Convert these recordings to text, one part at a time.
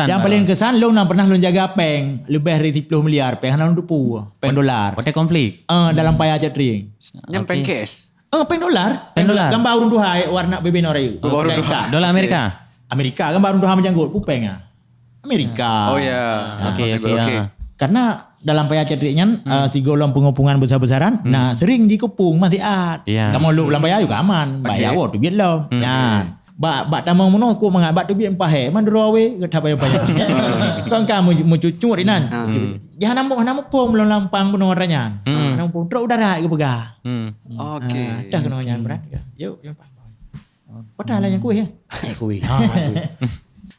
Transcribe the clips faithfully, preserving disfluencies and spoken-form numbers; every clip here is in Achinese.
Nyang paling kesan, lôn na pernah lôn jaga péng leubeh dari siplôh miliar, péng hana lôn tupu, péng dolar. Watèe konflik. Eh, dalam paya chat ring. Nyan péng cash. Eh, péng dolar. Péng dolar. Gambar ureueng tuha warna bebeno rayeuk. Dolar Amerika. Amerika, gambar ureueng tuha meujanggot, peue péng ah. Amerika. Oh ya. Okey, okey. Karena dalam paya chat ring nyan, eh, sigohlom peungepungan besar-besaran, nah sering jikeupung masih at. Ya. Kamoe lôk lam paya juga aman. Bak ya, woe teubiet lom. Nyan. Bak, bak tamong meunoe kok mangat bak teubiet meupahe, mandua wé, geutab paya-paya. Kon ka meucucut inan. Jahan ambo hana muphom lom lampang bunoe ranyan. Hana muphom trok udara geupeugah. Okey. Dah keunoe nyan berat. Yuk, yuk. Padahal nyang kueh ya. Eh, kueh.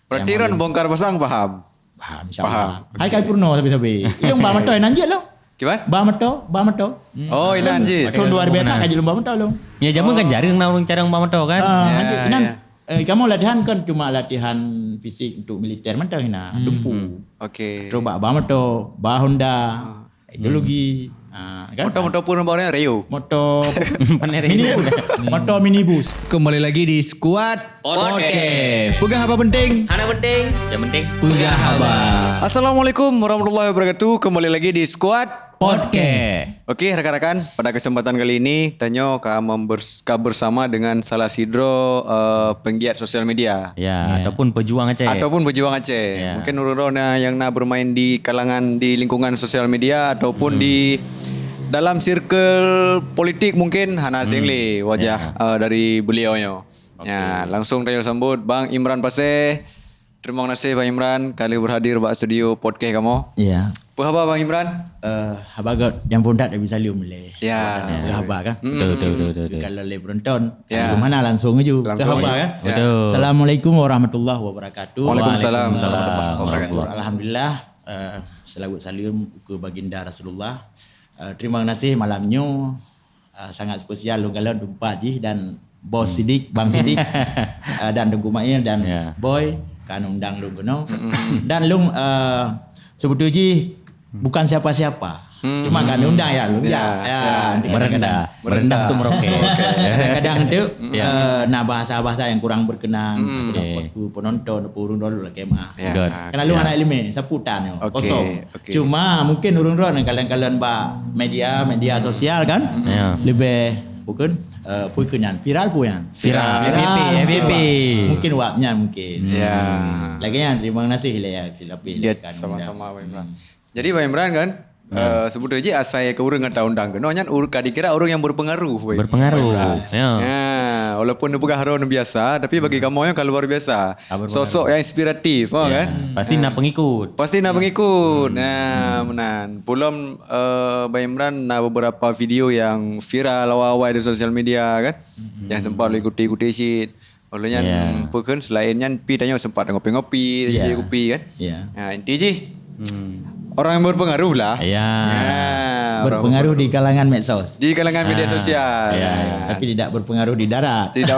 Berarti ron bongkar pasang paham? Paham, insya Allah. Hai kai purno sabe-sabe. Ilong ba moto nan jeuet lom. Kiban? Ba moto, ba moto. Oh, inan jeuet. Tahun dua ribu satu ka jeuet lom ba moto lom. Ya, jameun kan jarang na ureueng carang ba moto kan? Ah, inan, eh, kamoe latihan kan cuma latihan fisik untuk militer mantong na, dumpu. Okey. Terus ba, ba moto, ba Honda. Ideologi. Ah, kan? Moto-moto pun baru Rio. Moto minibus. Moto minibus. Kembali lagi di Squad Podcast. Peugah haba penting. Hana penting. Yang penting peugah haba. Assalamualaikum warahmatullahi wabarakatuh. Kembali lagi di Squad Podcast. Okey, rakan-rakan, pada kesempatan kali ini, tanyoe ka members-, ka bersama dengan salah sidroe, eh, penggiat sosial media. Ya, ataupun pejuang Aceh. Ataupun pejuang Aceh. Ya. Mungkin ureueng-ureueng na, yang na bermain di kalangan, di lingkungan sosial media ataupun di dalam circle politik mungkin hana asing lé wajah, eh, dari beliau nyoe. Okey. Ya, langsung tanyoe sambut Bang Imran Pasé. Terima kasih Bang Imran ka lheueh berhadir bak studio podcast kamoe. Ya. Apa haba Bang Imran? Eh, haba göt nyang phôn that Abi Salim lé. Ya. Apa haba kan? Betul, betul, betul, betul, betul. Kalau lé penonton, Salim mana langsung aju. Langsung aju. Apa haba kan? Ya. Betul. Assalamualaikum warahmatullahi wabarakatuh. Waalaikumsalam warahmatullahi wabarakatuh. Syukur, alhamdulillah, eh, selawat salam keu baginda Rasulullah. Eh, terima kasih malam nyoe. Ah, sangat spesial lôn kalon teumpat jih dan Bos Sidik, Bang Sidik, ah, dan Teungku Mail dan Boy kan undang lôn keunoe. Dan lôn, ah, sebetulnya jih bukan siapa-siapa. Cuma kan undang ya, lôn ya. Ya, nanti kadang-kadang merendah, merendah tu meroket. Kadang-kadang tu, eh, na bahasa-bahasa yang kurang berkenan. Okey. Waktu penonton, ureueng dulu lah kemah. Ya. Kan lalu anak ilmu, saputan, kosong. Okey. Cuma mungkin ureueng droe nyang kalon-kalon bak media, media sosial kan? Ya. Lebih, bukan, eh, peue keu nyan, viral peue nyan. Viral, F Y P, viral, F Y P. Mungkin wak nyan mungkin. Ya. Lagi nyan, terima kasih lé ya, silap pilih kan. Sama-sama, Bang Imran. Jadi, Bang Imran kan, eh, sebetulnya jih asai keu ureueng nyang ta undang keunoe nyan, ureueng ka dikira ureueng nyang berpengaruh, Bang Imran. Berpengaruh, ya. Ya, walaupun neupeugah droe biasa, tapi bagi kamoe nyoe ka luar biasa. Sosok yang inspiratif, ha, kan? Pasti na pengikut. Pasti na pengikut. Nah, meunan. Pulom, eh, Bang Imran na beberapa video yang viral awai-awai di sosial media, kan? Yang sempat lo ikuti-ikuti cit. Oleh nyan, peue kheun selain nyan, pi tanyoe sempat ngopi-ngopi, kopi, kan? Ya. Nah, inti jih, orang yang berpengaruh lah. Ya. Berpengaruh di kalangan medsos. Di kalangan media sosial. Ya. Tapi tidak berpengaruh di darat. Tidak.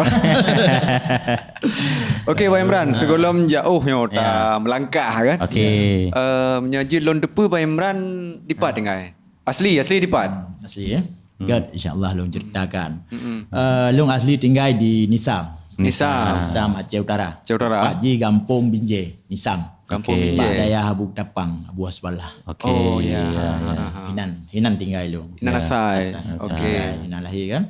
Okey, Bang Imran, sebelum jauh nyoe ta melangkah kan. Okey. Eh, meunyoe jih lôn teupeue Bang Imran dipat tinggai? Asli, asli dipat? Asli ya. Göt, insya-Allah lôn ceritakan. Eh, lôn asli tinggai di Nisam. Nisam. Nisam, Aceh Utara. Aceh Utara. Pak Ji Gampong Binjai, Nisam. Gampong Binjai. Bak dayah Abu Tapang, Abu Hasbalah. Okey. Oh ya. Inan, inan tinggai lôn. Inan asai. Asai. Okey. Inan lahir kan.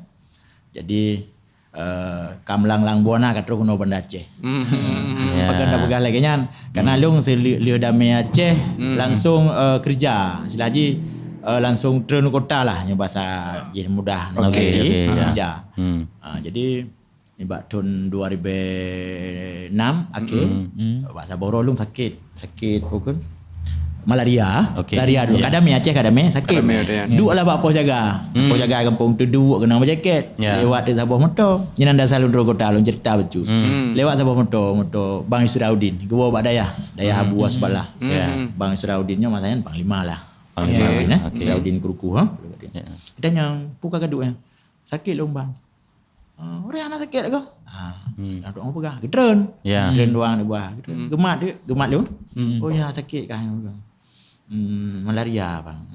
Jadi, eh, ka meulanglang buana ka troh keunoe Banda Aceh. Pakon tapeugah lagèe nyan? Karena lôn seuleu-, lheueh damé Aceh, langsung, eh, kerja. Istilah jih, eh, langsung treun kota lah, nyoe bahasa jih mudah. Okey, okey, ya. Kerja. Ah, jadi, nibak thôn dua ribu enam akhé, bak saboh uroe lôn sakét. Sakét, apa kan? Malaria. Okey. Malaria dulu. Ya. Ka damé, Aceh ka damé, sakét. Ka damé, ya. Duek lah bak pos jaga. Pos jaga gampông tu duek keunong bak jakét. Ya. Lewat di saboh moto. Nyan dah salon rokok talon cerita betul. Lewat saboh moto, moto Bang Israudin. Geuwoe bak dayah. Dayah Abu Wasbalah. Ya. Bang Israudin nyoe masa nyan panglima lah. Panglima. Israudin, eh? Okey. Israudin Keruku, ha? Ya. Kita nyang puka gaduh, ya. Sakét lôn, Bang. Ah, orang anak sakét aku. Ah, hmm. Ada orang pegang, gedren. Ya. Gedren doang di bawah. Gedren. Hmm. Gemat dia, gemat dia. Hmm. Oh ya, sakit kah? Hmm, malaria, Bang.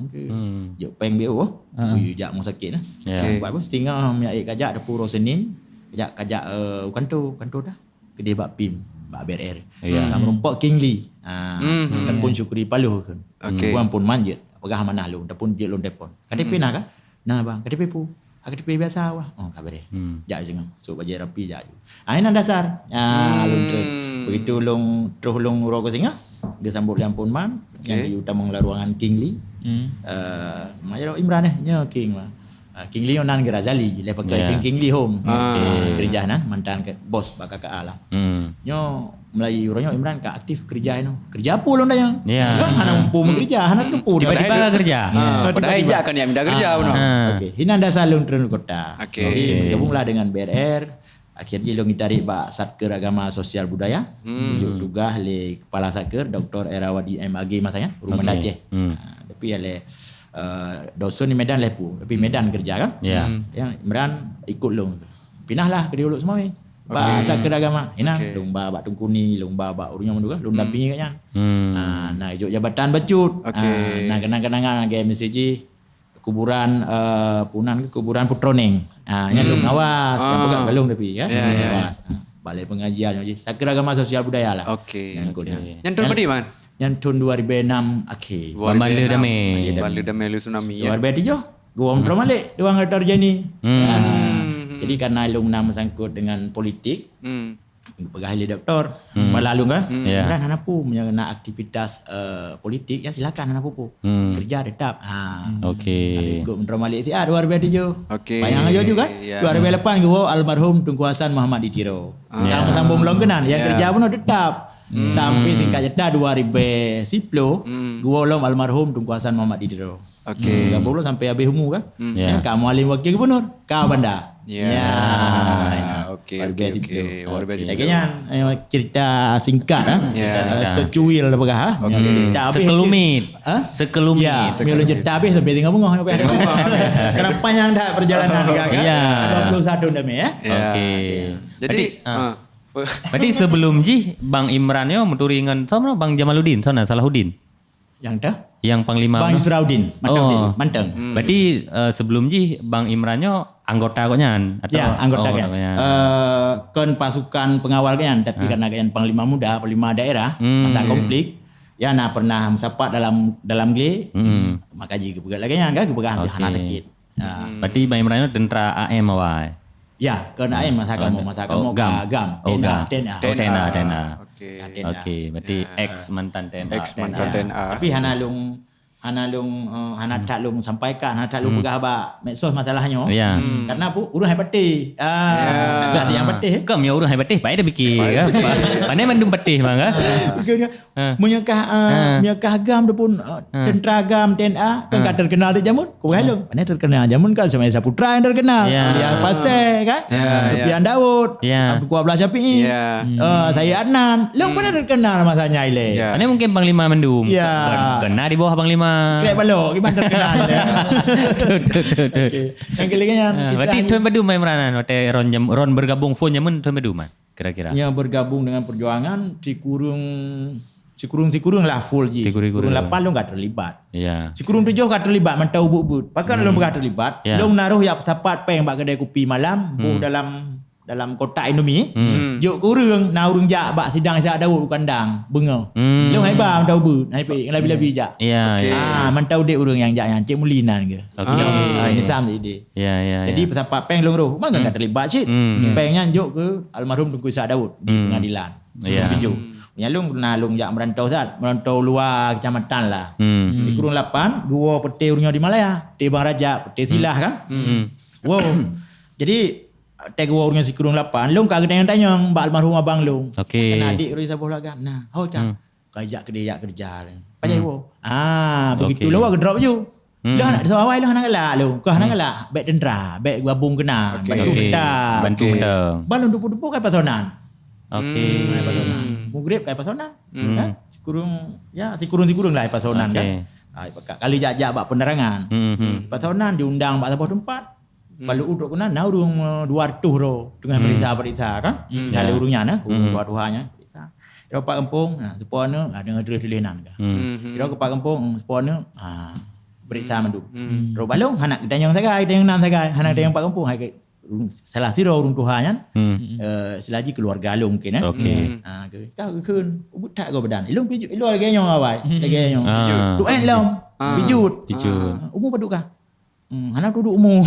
Jok peng B O. Ah. Ui, jak mau sakit nah. Ya. Okey. Buat apa? Setengah minyak air kajak dapur Senin. Kajak, kajak, eh, kantor, kantor dah. Kedai bak pim. bak B R R. Ya. Ka meurumpok Kingli. Ah, hmm. Ataupun Syukri Paloh kan. Okey. Bukan pun manjat. Peugah amanah lôn, ataupun jeuet lôn telepon. K T P na kan? Na bang, K T P pu. Ah, K T P biasa wah. Oh, ka bereh. Hmm. Jak singoh. Sok bajée rapi jak ju. Ah, inan dasar. Ah, lôn terus. Begitu lôn terus lôn uroe ke singoh. Geusambot lé Ampon Man. Okey. Nyang di utamong laruangan Kingli. Hmm. Eh, Majaro Imran eh, nyo King mah. Ah, Kingli nan Gerazali, lé pakai King, Kingli Home. Ah. Okey. Keureuja nan mantan ke bos bak K K A lah. Hmm. Nyo mulai uroe nyoe Imran ka aktif keureuja inoe. Keureuja peue lôn tanyong? Ya. Kan hana mampu meukeureuja, hana mampu. Tiba-tiba ka keureuja. Ah, padahai jak kan jak minta keureuja bunoe. Ah. Okey, hinan dasar lôn treun kota. Okey. Jadi, bergabunglah dengan B R R. Akhir jih lôn geutarek bak Satker Agama Sosial Budaya. Tunjuk tugaih lé Kepala Satker Doktor Erawadi M A G masa nyan, Rumah Aceh. Hmm. Ah, tapi lé, eh, dosen di Medan lé pu, tapi Medan keureuja kan? Ya. Yang Imran ikut lôn. Pinahlah ke Diulok Seumawe. Bak Satker Agama. Inan, lôn ba bak Teungku Ni, lôn ba bak ureueng nyoe mandum, lôn dampingi gobnyan. Hmm. Ah, na jok jabatan bacut. Okey. Ah, na kenang-kenangan lagèe miseujih kuburan, eh, punan ke kuburan Putroneng. Ah, nyan lôn ngawas, nyan peugah galong tapi ya. Ya, ya. Ngawas. Ah, balai pengajian nyoe jih. Satker Agama Sosial Budaya lah. Okey. Nyan kon nyan. Nyan thon padum, Man? Nyan thon dua ribu enam akhir. Dua ribu enam. Bala damé. Bala damé lé tsunami ya. Dua ribu tujuh. Geuwong Tromalik, Dewan Doktor Jenny. Hmm. Ya. Jadi karena lôn na meusangkut dengan politik, peugah lé doktor, hmm, bala lôn kan? Hmm. Ya. Imran hana peue, meunyoe na aktivitas, eh, politik, ya silakan hana peue-peue. Hmm. Kerja tetap. Ha. Okey. Ada ikut Menteri Malik siat dua ribu tujuh. Okey. Panyang aja juga. Ya. Dua ribu lapan geuwoe almarhum Teungku Hasan Muhammad di Tiro. Ah. Ya. Kalau sambung lom keunan, ya, ya, kerja pun tetap. Hmm. Sampai singkat cerita dua ribu sepuluh, hmm, geuwoe lom almarhum Teungku Hasan Muhammad di Tiro. Okey. Hmm, tiga puluh sampai habis umur kan? Hmm. Ya. Ya, ka Mualem Wakil Gubernur, ka Banda. Ya. Ya. Okey, okey, okey. Luar biasa. Lagi nyan, eh, cerita singkat, ah. Ya. Eh, secuil lah peugah, ah. Okey. Cerita habis. Sekelumit. Ha? Sekelumit. Ya, sebelum cerita habis sampai tengah bengah. Kenapa yang dah perjalanan kan? Ya. Dua puluh satu dah, ya? Ya. Okey. Jadi, berarti, ah, ah. Berarti sebelum jih Bang Imran nyoe meuturi ngon, soe, Bang Jamaluddin, soe nan, Salahuddin? Nyang teuh? Nyang Panglima Bang Imran? Yusrauddin, Mantong. Oh. Mantong. Hmm. Berarti, eh, sebelum jih Bang Imran nyoe anggota gobnyan, atau? Ya, anggota gobnyan. Eh, kon pasukan pengawal gobnyan, tapi karena gobnyan Panglima Muda, Panglima Daerah, hmm, masa konflik, ya, na pernah meusapat dalam, dalam glé, hmm, maka jih geupeugah lagèe nyan kan, geupeugah hana sakét. Ah. Berarti Bang Imran nyoe tentara A M awai? Ya, kon A M masa kamoe, masa kamoe GAM. Oh, GAM. T N A, GAM. T N A. Oh, T N A, T N A. Okey. Ya, T N A. Okey, berarti ex mantan T N A. Ex mantan T N A. Tapi hana lôn, hana lôn, eh, hana that lôn sampaikan, hana that lôn peugah bak medsos masalah nyoe. Ya. Hmm. Karena apa? Ureueng hai patéh. Ah, ya. Ureueng hai patéh. Kon meunyoe ureueng hai patéh, pakai dah fikir, kan? Pandai mandum patéh, bang, kan? Bukan dia. Ha. Meunyoe kah, ah, meunyoe kah GAM ataupun, ah, tentara GAM, T N A, kan ka terkenal di jameun? Ku hai lôn. Mana terkenal? Jameun kan Ismail Saputra yang terkenal. Ya. Dia Pasé, kan? Ya, ya. Supian Daud, ya. Teuku Abdullah Syafi'i, ya. Ah, Sayyid Adnan. Lôn mana terkenal masa nyan ilèe? Ya. Mana mungkin Panglima mandum? Ya. Ken-, kena di bawah Panglima. Krek balok, gimana terkenal dia? Betul, betul, betul. Okey. Yang ketiga, ah, kisah berarti thon padum Bang Imran, watèe Ron jam-, Ron bergabung phon jameun thon padum, ah? Kira-kira. Yang bergabung dengan perjuangan, sikureueng, sikureueng-sikureueng lah full jih. Sikureueng-sikureueng. Sikureueng lapan lôn ka terlibat. Ya. Sikureueng tujoh ka terlibat mantong ubit-ubit. Pakon lôn ka terlibat, ya. Lôn na roh jak sapat péng bak kedai kupi malam, boh dalam, dalam kotak Indomie. Hmm. Jok keu ureueng, na ureueng jak bak sidang Isyarat Daud u kandang, beungoh. Hmm. Lôn hai ba mantong ubit, hai péng labi-labi jak. Ya, ya. Ah, mantong udép ureueng nyang jak nyan, Cik Muli nan geuh. Okey. Ah, ini sam idéh. Ya, ya, ya. Jadi, peusapat péng lôn roh. Mangga ka terlibat cit. Hmm. Péng nyan jok keu almarhum Teungku Ishak Daud di pengadilan. Ya. Tujoh. Nyan lôn na lôn jak merantau sat, merantau luwa kecamatan lah. Hmm. Sikureueng lapan, geuwoe peuteh ureueng nyoe di Malaya. Peuteh Bang Rajab, peuteh Silah kan? Hmm. Wow. Jadi, watèe geuwoe ureueng nyoe sikureueng lapan, lôn ka geutanyong-tanyong bak almarhum abang lôn. Okey. Kan adik ureueng saboh lagam. Nah, ho, Cak. Hmm. Ka jak keudeh jak keureuja lé. Pajan iwoe. Ah, begitu lôn geudrop ju. Hmm. Lôn hana, seuawai lôn hana galak lôn. Kah hana galak. Bèk tentara, bèk gabung keunan. Okey. Bantu mantong. Ban lôn tupu-tupu ka pasonan. Okey. Ka pasonan. Maghrib ka pasonan. Hmm. Kan? Sikureueng, ya, sikureueng-sikureueng lah pasonan kan. Okey. Ah, ka-, kali jak-jak bak penerangan. Hmm, hmm. Pasonan diundang bak saboh teumpat. Hmm. Bak lôn udok keunan na ureueng, eh, dua ratus droe teungoh periksa-periksa kan. Hmm. Misalnya ureueng nyan, eh, ureueng tuha-tuha nyan periksa. Sidroe pat gampông, nah, seupôt aneuk, ah, deungon tuléh-tuléh nan ka. Hmm. Sidroe pat gampông, hmm, seupôt aneuk, ah, periksa mandum. Hmm. Sidroe bak lôn hana geutanyong sagai, geutanyong nan sagai, hana geutanyong pat gampông, hai ke-, salah sidroe ureuëng tuha nyan, hmm, eh, istilah jih keluarga lôn mungkin, eh. Okey. Hmm. Ah, ka geukheun, ubit that gob badan. Ilôn pijot, ilôn lagèe nyoe awai, lagèe nyoe. Ah. Duek lom, ah, pijot. Pijot. Ah, umu padum kah? Hmm, hana tuduek umu.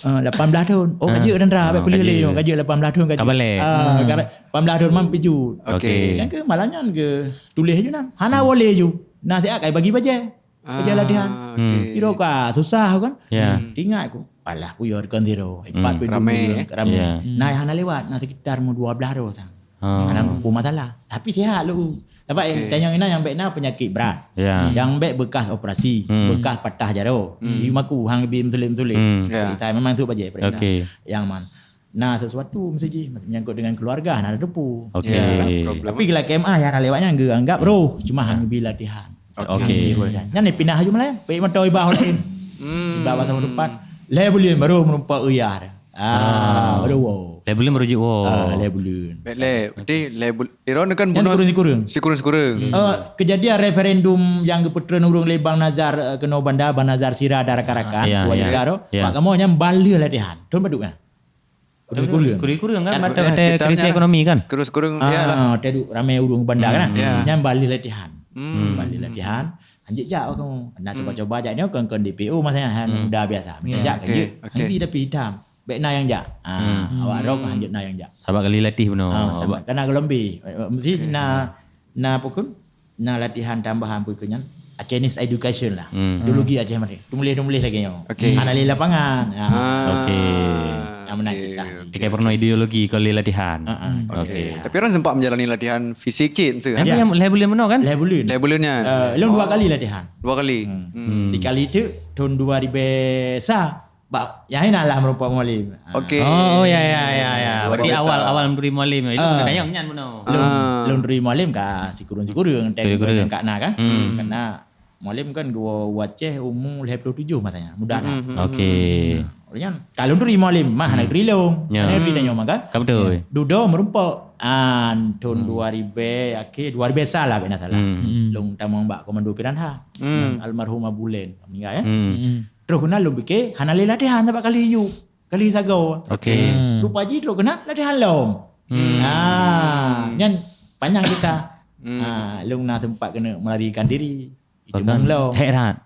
Ah, lapan belas thon. Oh, ka jeuet dan ra, bèk peuleueh lé nyoe, ka jeuet lapan belas thon, ka jeuet. Ka balek. Ah, ka ra-, lapan belas thon mam pijot. Okey. Nyang keu malam nyan keu tuléh ju nan. Hana woe lé ju. Nah, siat kai bagi bajèe. Bajèe latihan. Ah, okey. Piro ka susah kan? Ya. Hmm. Ingat ku, alah, puyuh kan zero. Empat puluh dua ramai, eh? Ramai. Ya. Nah, hana lewat, nah sekitar mu dua belas tu sang. Oh. Hana mampu masalah. Tapi sihat lu. Sebab yang tanyong ina yang bèk na penyakit berat. Ya. Yang bèk bekas operasi, hmm, bekas patah jaroe. Hmm. Di maku hang bi meusulit-meusulit. Hmm. Ya. Saya memang tu bajèe periksa. Okey. Yang man. Nah, sesuatu mesti jih menyangkut dengan keluarga, nah, ada depu. Okey. Ya, kan? Problem. Tapi kalau K M A ya, nah, lewatnya nggak anggap roh, cuma hang bi latihan. Okey. Hang bi latihan. Nyan ni pindah aju malam. Pek motor ibah lain. Hmm. Ibah pasal depan. Lhèe buleuen baru meureumpok uyah. Ah, baru wow. Lhèe buleuen baru jeuet wow. Ah, lhèe buleuen. Bèk lé, berarti lhèe bul-, Iron kan bunoe sikureueng-sikureueng. Sikureueng-sikureueng. Eh, kejadian referendum yang geupeutreun ureuëng lé Bang Nazar, eh, keunoe banda, Bang Nazar Sira dan rakan-rakan, ya, dua ya, juta tu. Ya. Pak kamoe nyan ban lheueh latihan. Thon padum kan? Sikureueng-sikureueng. Sikureueng-sikureueng kan, ya, mata, ya, mata sekitarnya krisis lah, ekonomi kan? Sikureueng-sikureueng, ya lah. Ah, tadi ramai ureuëng banda kan? Hmm. Ya. Nyan ban lheueh latihan. Hmm. Ban lheueh latihan. Lanjut jak kamoe. Nah, coba-coba jak nyoe kon, kon D P O masa nyan, hmm, muda biasa. Ya. Jak, okey, lanjut. Okey. Ambil tapi hitam. Bèk na nyang jak. Ah, hmm, awak rok lanjut na nyang jak. Sabab kali latih bunoe. Ah, sabab kana geulombe. Mesti na, na apa kun? Na latihan tambahan pui nyan. Achinese education lah. Hmm. Ideologi Aceh mari. Tumuléh-tumuléh lagèe nyoe. Okey. Hana lé lapangan. Ah. Okey. Yang menang kisah. Okey. Kita pernah ideologi kali latihan. Ah, ah. Okey. Okey. Tapi orang sempat menjalani latihan fisik cit tu. Tapi yang lhèe buleuen bunoe kan? Lhèe buleuen. Lhèe buleuen nyan. Eh, lôn dua kali latihan. Dua kali. Hmm. Hmm. Sekali tu tahun dua ribu sa. Ba, nyang ina lah meureumpok Mualem. Ah. Okey. Oh, oh, ya, ya, ya, ya. Berarti awal, awal meuturi Mualem. Itu ah, meunayang nyan bunoe. Lôn, ah, lôn turi Mualem ka sikureueng-sikureueng, sikureueng-sikureueng. Tengok ka na kan? Hmm. Karena Mualem kan geuwoe u Aceh umu lhèe puluh tujoh masa nyan, muda dah. Hmm, hmm, hmm. Okey. Nah, oleh nyan, ka lôn turi Mualem, mah hana turi lôn. Ya. Hana turi tanyoe mah kan? Ka beutôi. Dudoe meureumpok. An, thon dua ribu, akhé dua ribu sa lah, bèk na salah. Hmm. Lôn tamong bak komando Piranha. Hmm. Almarhum Abu Len, meninggal ya. Hmm. Hmm. Terus keunan lôn pike, hana lé latihan sabab kali yub, kali sagoe. Okey. Hmm. Rupa jih terus keunan latihan lom. Hmm. Ah, nyan panyang kisah. Hmm. Ah, lôn na sempat keuneuk melarikan diri. Bahkan iteumong lom. Hek that.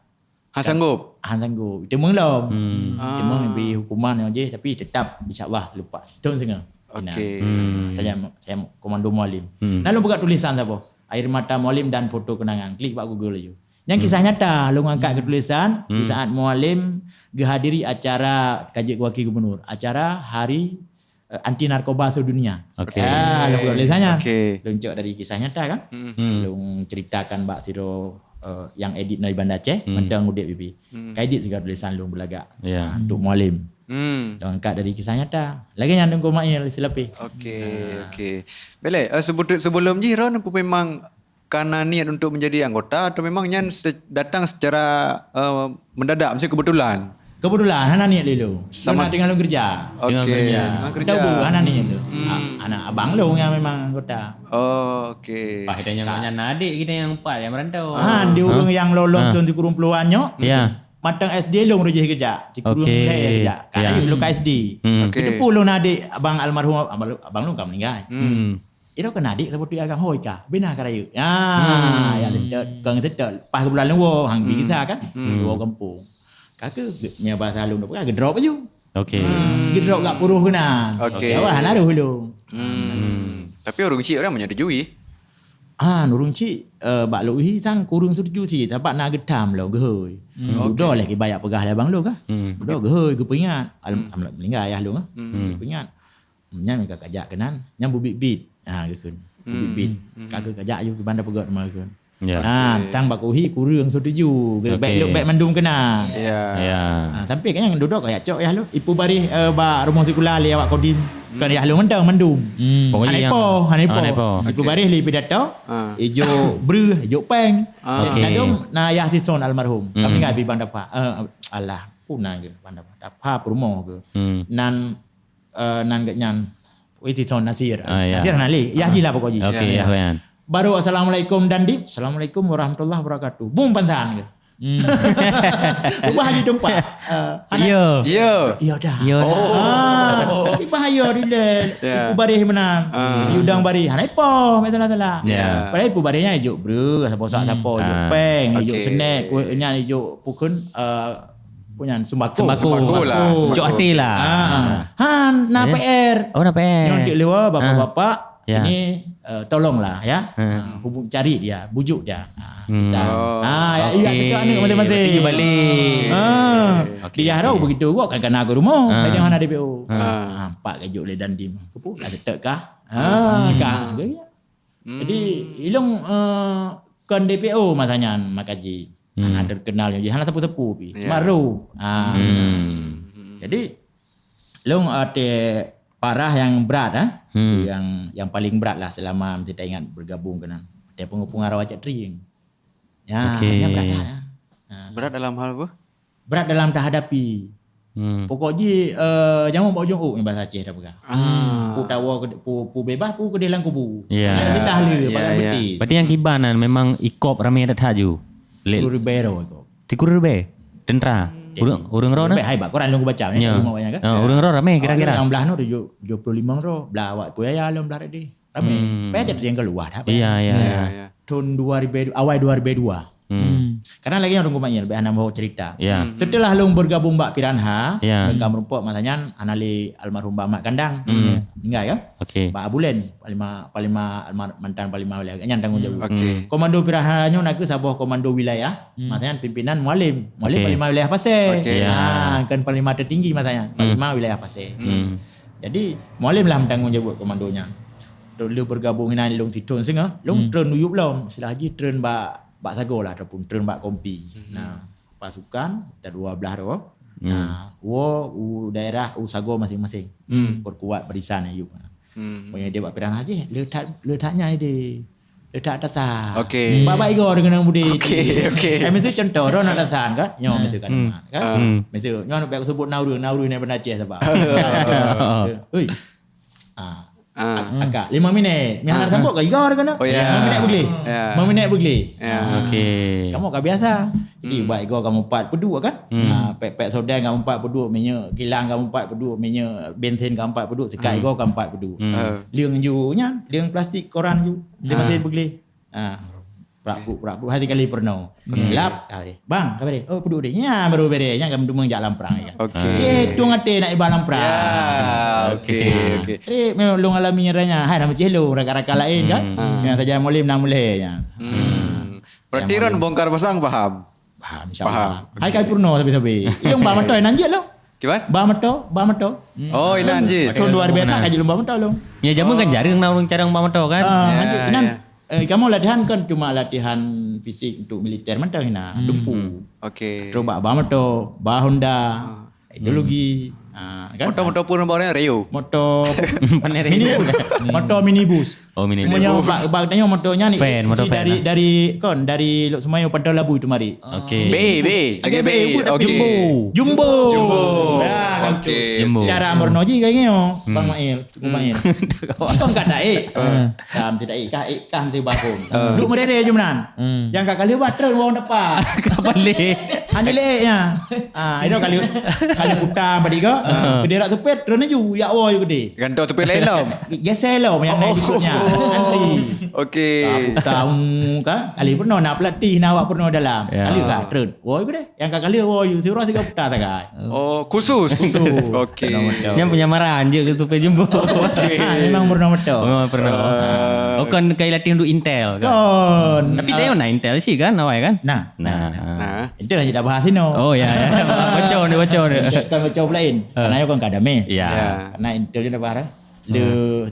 Han sanggup. Han sanggup. Iteumong lom. Hmm. Iteumong bri hukuman nyang jih, tapi tetap insya Allah lepas. Sithon singoh. Okey. Hmm. Saya, saya komando Mualem. Hmm. Nah, lôn peugah tulisan saboh. Air mata Mualem dan foto kenangan. Klik bak Google laju. Nyang kisah nyata, lôn angkat keu tulisan di saat Mualem geuhadiri acara kaji wakil gubernur, acara hari, eh, anti narkoba sedunia. Okey. Ah, lôn buat tulisan nyan. Okey. Lôn cok dari kisah nyata kan. Hmm. Lôn ceritakan bak sidroe, eh, yang edit dari Banda Aceh, mantong udeb pipi. Hmm. Ka edit sigoe tulisan lôn beulagak. Ya. Ah, untuk Mualem. Hmm. Lôn angkat dari kisah nyata. Lagèe nyan Teungku Mail silapeh. Okey, okey. Bèk lé, eh, sebut-, sebelum jih, Ron, apa memang kana niat untuk menjadi anggota atau memang nyan se-, datang secara, eh, mendadak, maksudnya kebetulan? Kebetulan, hana niat lé lôn. Sama. Lôn na tinggal lôn kerja. Okey. Tinggal kerja. Memang kerja. Tahu, hana niat tu. Hmm. Ah, anak abang lôn yang memang anggota. Oh, okey. Pas kita nyang nyan na adik kita yang empat yang merantau. Ah, di ureueng yang lolos tu di kurung puluhan nyoe. Ya. Mantong S D lôn rujih kerja. Di kurung lhèe kerja. Okey. Karena lôn ka S D. Hmm. Okey. Itu pun lôn adik abang almarhum, abang, abang lôn ka meninggal. Hmm. Iro keunan adik saboh tu agam hôi ka, bina ka rayeuk. Ya, ya seutôt, kong seutôt. Pas bulan lôn woe, hang bi gisa kan? Hmm. Woe gampông. Ka keuh, nya bahasa lôn tu, ka geudrop laju. Okey. Hmm. Geudrop gak puruh keunan. Okey. Ya, wah, hana roh lôn. Hmm. Tapi ureueng chik orang menyetujui. Ah, ureueng chik, eh, bak lôn hi sang kureueng setuju sit, sabab na geutam lom geuhôi. Hmm. Dudoe lé kiban jak peugah lé abang lôn kan? Hmm. Dudoe geuhôi, geupeuingat. Al-, alhamdulillah, meninggal ayah lôn kan? Hmm. Geupeuingat. Nyan ka kajak keunan, nyan bubit-bit. Ha, geukheun. Bubit-bit. Hmm. Ka keuh kajak aju kiban da peugöt teuma geukheun. Ya. Ha, tang bak kuhi kureueng setuju. Bèk lôn bèk mandum keunan. Ya. Ya. Ha, sampai ka nyan dudoe ka jak cok yah lôn. Ipu baréh, eh, bak rumoh sikula lé awak Kodim. Kon yah lôn mantong mandum. Hmm. Pokoknya hana ipo, hana ipo. Hana ipo. Ipu baréh lé pidato. Ha. Ijo breuh, ijo pèng. Ha. Okey. Ladôm na yah sison almarhum. Hmm. Kami ngabi Bang Dapa. Eh, alah, puna ke Bang Dapa. Dapa peurumoh ke. Hmm. Nan eh, nan geuh nyan, Witison Nasir. Ah, ya. Nasir hana lé. Yah jih lah pokok jih. Okey, ya, ya. Baru assalamualaikum dan di, "Assalamualaikum warahmatullahi wabarakatuh." Bum pansan ke. Hmm. Ubah laju teumpat. Eh, hana- Ya. Ya. Ya dah. Ya dah. Oh. Ah, tapi bahaya dilèe. Ya. Ibu baréh meunan. Ah. Yudang baréh. Hana ipoh, masalah-salah. Ya. Padahal ibu baréh nyan ijok breuh, sapo sak sapo, ijok Ah. pèng, ijok Okey. snack, ku-, nyan ijok pukon, eh, punyan sembako. Sembako. Sembako lah, Sembako. sembako. Cok até lah. Ah. Ha, na Eh? P R. Oh, na P R. Nyoe di luar, Ah. bapak-bapak. Ya. Ini, eh, tolonglah, ya. Hmm. Ah, hubung, cari dia, bujuk dia. Ah, Hmm. kita. Oh. Ah, ya, ya, Okey. kita aneuk masing-masing. Berarti balik. Ah. Okey, Di Yahro okey. begitu, gua kan kena ke rumah. Ah. Dia hana D P O. Ah. Ah, empat kejut le dan dim. Kepu, dah tetap kah? Ah, Hmm. kah? Jadi, ilong, eh, kon D P O masa nyan, makaji. Hmm. Hana terkenal, hana teupeu-teupeu pi. Ya. Cuma roh. Ah. Hmm. Jadi, long até parah yang berat, ah. Hmm. Itu yang, yang paling berat lah selama mesti tak ingat bergabung keunan. Dia pengaruh-pengaruh acak tering. Ya, Okey. yang berat dah, ya. Ha. Berat dalam hal apa? Berat dalam terhadapi. Hmm. Pokok ji, eh, jameun bak ujong ôk, bahasa Aceh dah peugah. Ah. Pu tawa ke, pu, pu bebas, pu keudeh lam kubu. Ya. Ya, sudah le, Ya, pakai ya. betis. Berarti yang kiban nan memang ikop ramé that-that ju. Lé- Tiku ribèe ro ikop. Tiku ribèe? Tentara? Jadi, Ureueng, ureueng ro na? Ribèe hai bak koran lôn kubaca, Ya. rumah banyak kan? Ah, ureueng ro ramé kira-kira? Awak lôn blah no tujuh, tujuh puluh lima ro, blah awak Puyaya lôn blah tadi. Ramé. Hmm. Payah jadi yang keluar dah. Iya, iya, Ya, iya. ya. Tahun dua ribu, awal dua ribu dua. Hmm. Hmm. Karena lagi orang rumah ni lebih hana mau cerita. Ya. Hmm. Setelah lôn bergabung bak Piranha, Ya. ke Kamerumpok masa nyan, hana lé almarhum Bang Mat Kandang. Hmm. Meninggal ya. Okey. Bak Abulen, Panglima, Panglima, almar-, mantan Panglima wilayah. Nyan tanggung jawab. Okey. Komando Piranha nyoe na ke saboh komando wilayah. Hmm. Masa nyan pimpinan Mualim. Mualim Okey. Panglima wilayah Pasé. Okey. Ya. Ah, kan Panglima tertinggi masa nyan. Hmm. Panglima wilayah Pasé. Hmm. Jadi, Mualim lah tanggung jawab komando nyan. Lôn bergabung hinan lôn sithon singoh, lôn Hmm. treun uyup lom. Istilah jih treun bak, bak sagoe lah ataupun treun bak kompi. Hmm. Nah, pasukan, ada dua belah tu. Hmm. Nah, woe u daerah, u sagoe masing-masing. Hmm. Perkuat barisan ayup. Hmm. Pokoknya dia bak Piranha jih, le that, le that nyan dia. Le that atasan. Okey. Bak, bak igo dengan budi. Okey, okey. Eh, misal contoh, dah nak atasan kan? Nyoe misal kan, Hmm. kan? Hmm. Misal, nyoe nak sebut na ureueng, na ureueng ni pernah Aceh saban. Ui. Ah. Ah. Ak-, akak, lima minit. Ni hana Ah. sambut ke? Iga orang kena. Oh, ya. Lima minit bergelih. Ya. Lima minit bergelih. Ya. Ah. Okey. Kamu ka biasa. Jadi, Hmm. buat iga kamu empat peduk kan? Hmm. Ah, pek-pek soda kamu empat peduk, minyak kilang kamu empat peduk, minyak bensin kamu empat peduk, sekat Hmm. iga kamu empat peduk. Hmm. Ah. Liang ju nyan, liang plastik koran ju. Dia Ah. masih bergelih. Ah. Prak puk, prak puk, hati kali pernah. Hmm. Lap, ah, deh. Bang, ka bere? Oh, peuduek deh. Nya baru bere. Nya kan deungon jak lam prang, ya. Okey. Eh, tueng até nak iba lam prang. Ya, okey, Okey. okey. Jadi, memang lôn alami raya. Hai, nama cih lôn, rakan-rakan lain, kan? Hmm. Yang saja Mualim, nak mulai, ya. Hmm. Berarti Yang ron Mualim. bongkar pasang paham? Paham, insya Paham. Allah. Hai, kali purno, sabe-sabe. Ilung ba motor, nan jeuet lôn. Kiban? Ba motor, ba motor. Oh, inan jeuet. Tahun dua ribu satu, ka jeuet lôn ba motor lôn. Ya, jameun kan Oh. jarang na ureueng carang ba motor, kan? Ah, Ya, lanjut, inan. ya. Eh, kamu latihan kan cuma latihan fisik untuk militer mantong hina, Hmm. dumpu. Okey. Coba ba motor, ba Honda, Ah. ideologi. Ah, kan? Motor-motor pun nampak orang Rio. Motor Pandai Rio. minibus. Motor minibus. Oh, minibus. Punya bak, bak tanya motornya ni, Van, motor si van dari, lah. dari, kon, dari Lhokseumawe Pantau Labu itu mari. Okey. B A, B A. Okey, B A. Okey. Jumbo. Jumbo. Jumbo. Ya, kan Okey. tu. Jumbo. Cara meurunoe ji kayaknya, Hmm. Bang Mail. Cukup main. Kau enggak taik. Ah. Kam tidak taik kah, eh, kah mesti bakong. Ah. Duk merere je menan. Hmm. Yang kat kali ba treun wong depan. Kapal leh. Hanya leh nya. Ah, itu kali, kali putar balik ke. Ah. Gede rak supet, treun laju, yak wo gede. Gantung supet lain lom. Geser lom yang naik Oh. ikutnya. Okey. Ah, putar, hmm, kan. Kali pernah nak pelatih, nak awak pernah dalam. Ya. Kali ka treun. Wo gede. Yang ka kali wo you, surah tiga putar sagai. Oh, khusus. Khusus. Okey. Nama dia. Yang penyamaran je ke supaya jumpa. Okey. Ha, memang pernah betul. Memang pernah. Ah. Oh, kan kai latih untuk intel kan? Kon. Tapi Ah. dia nak intel sih kan, awak kan? Nah. Nah. Nah. Itu lah kita bahas ini. Oh ya, ya. Baca ni, baca ni. Kan baca lain. Ah. Karena kan kadame. Ya. Ya. Karena intel dia dah bahas. Le,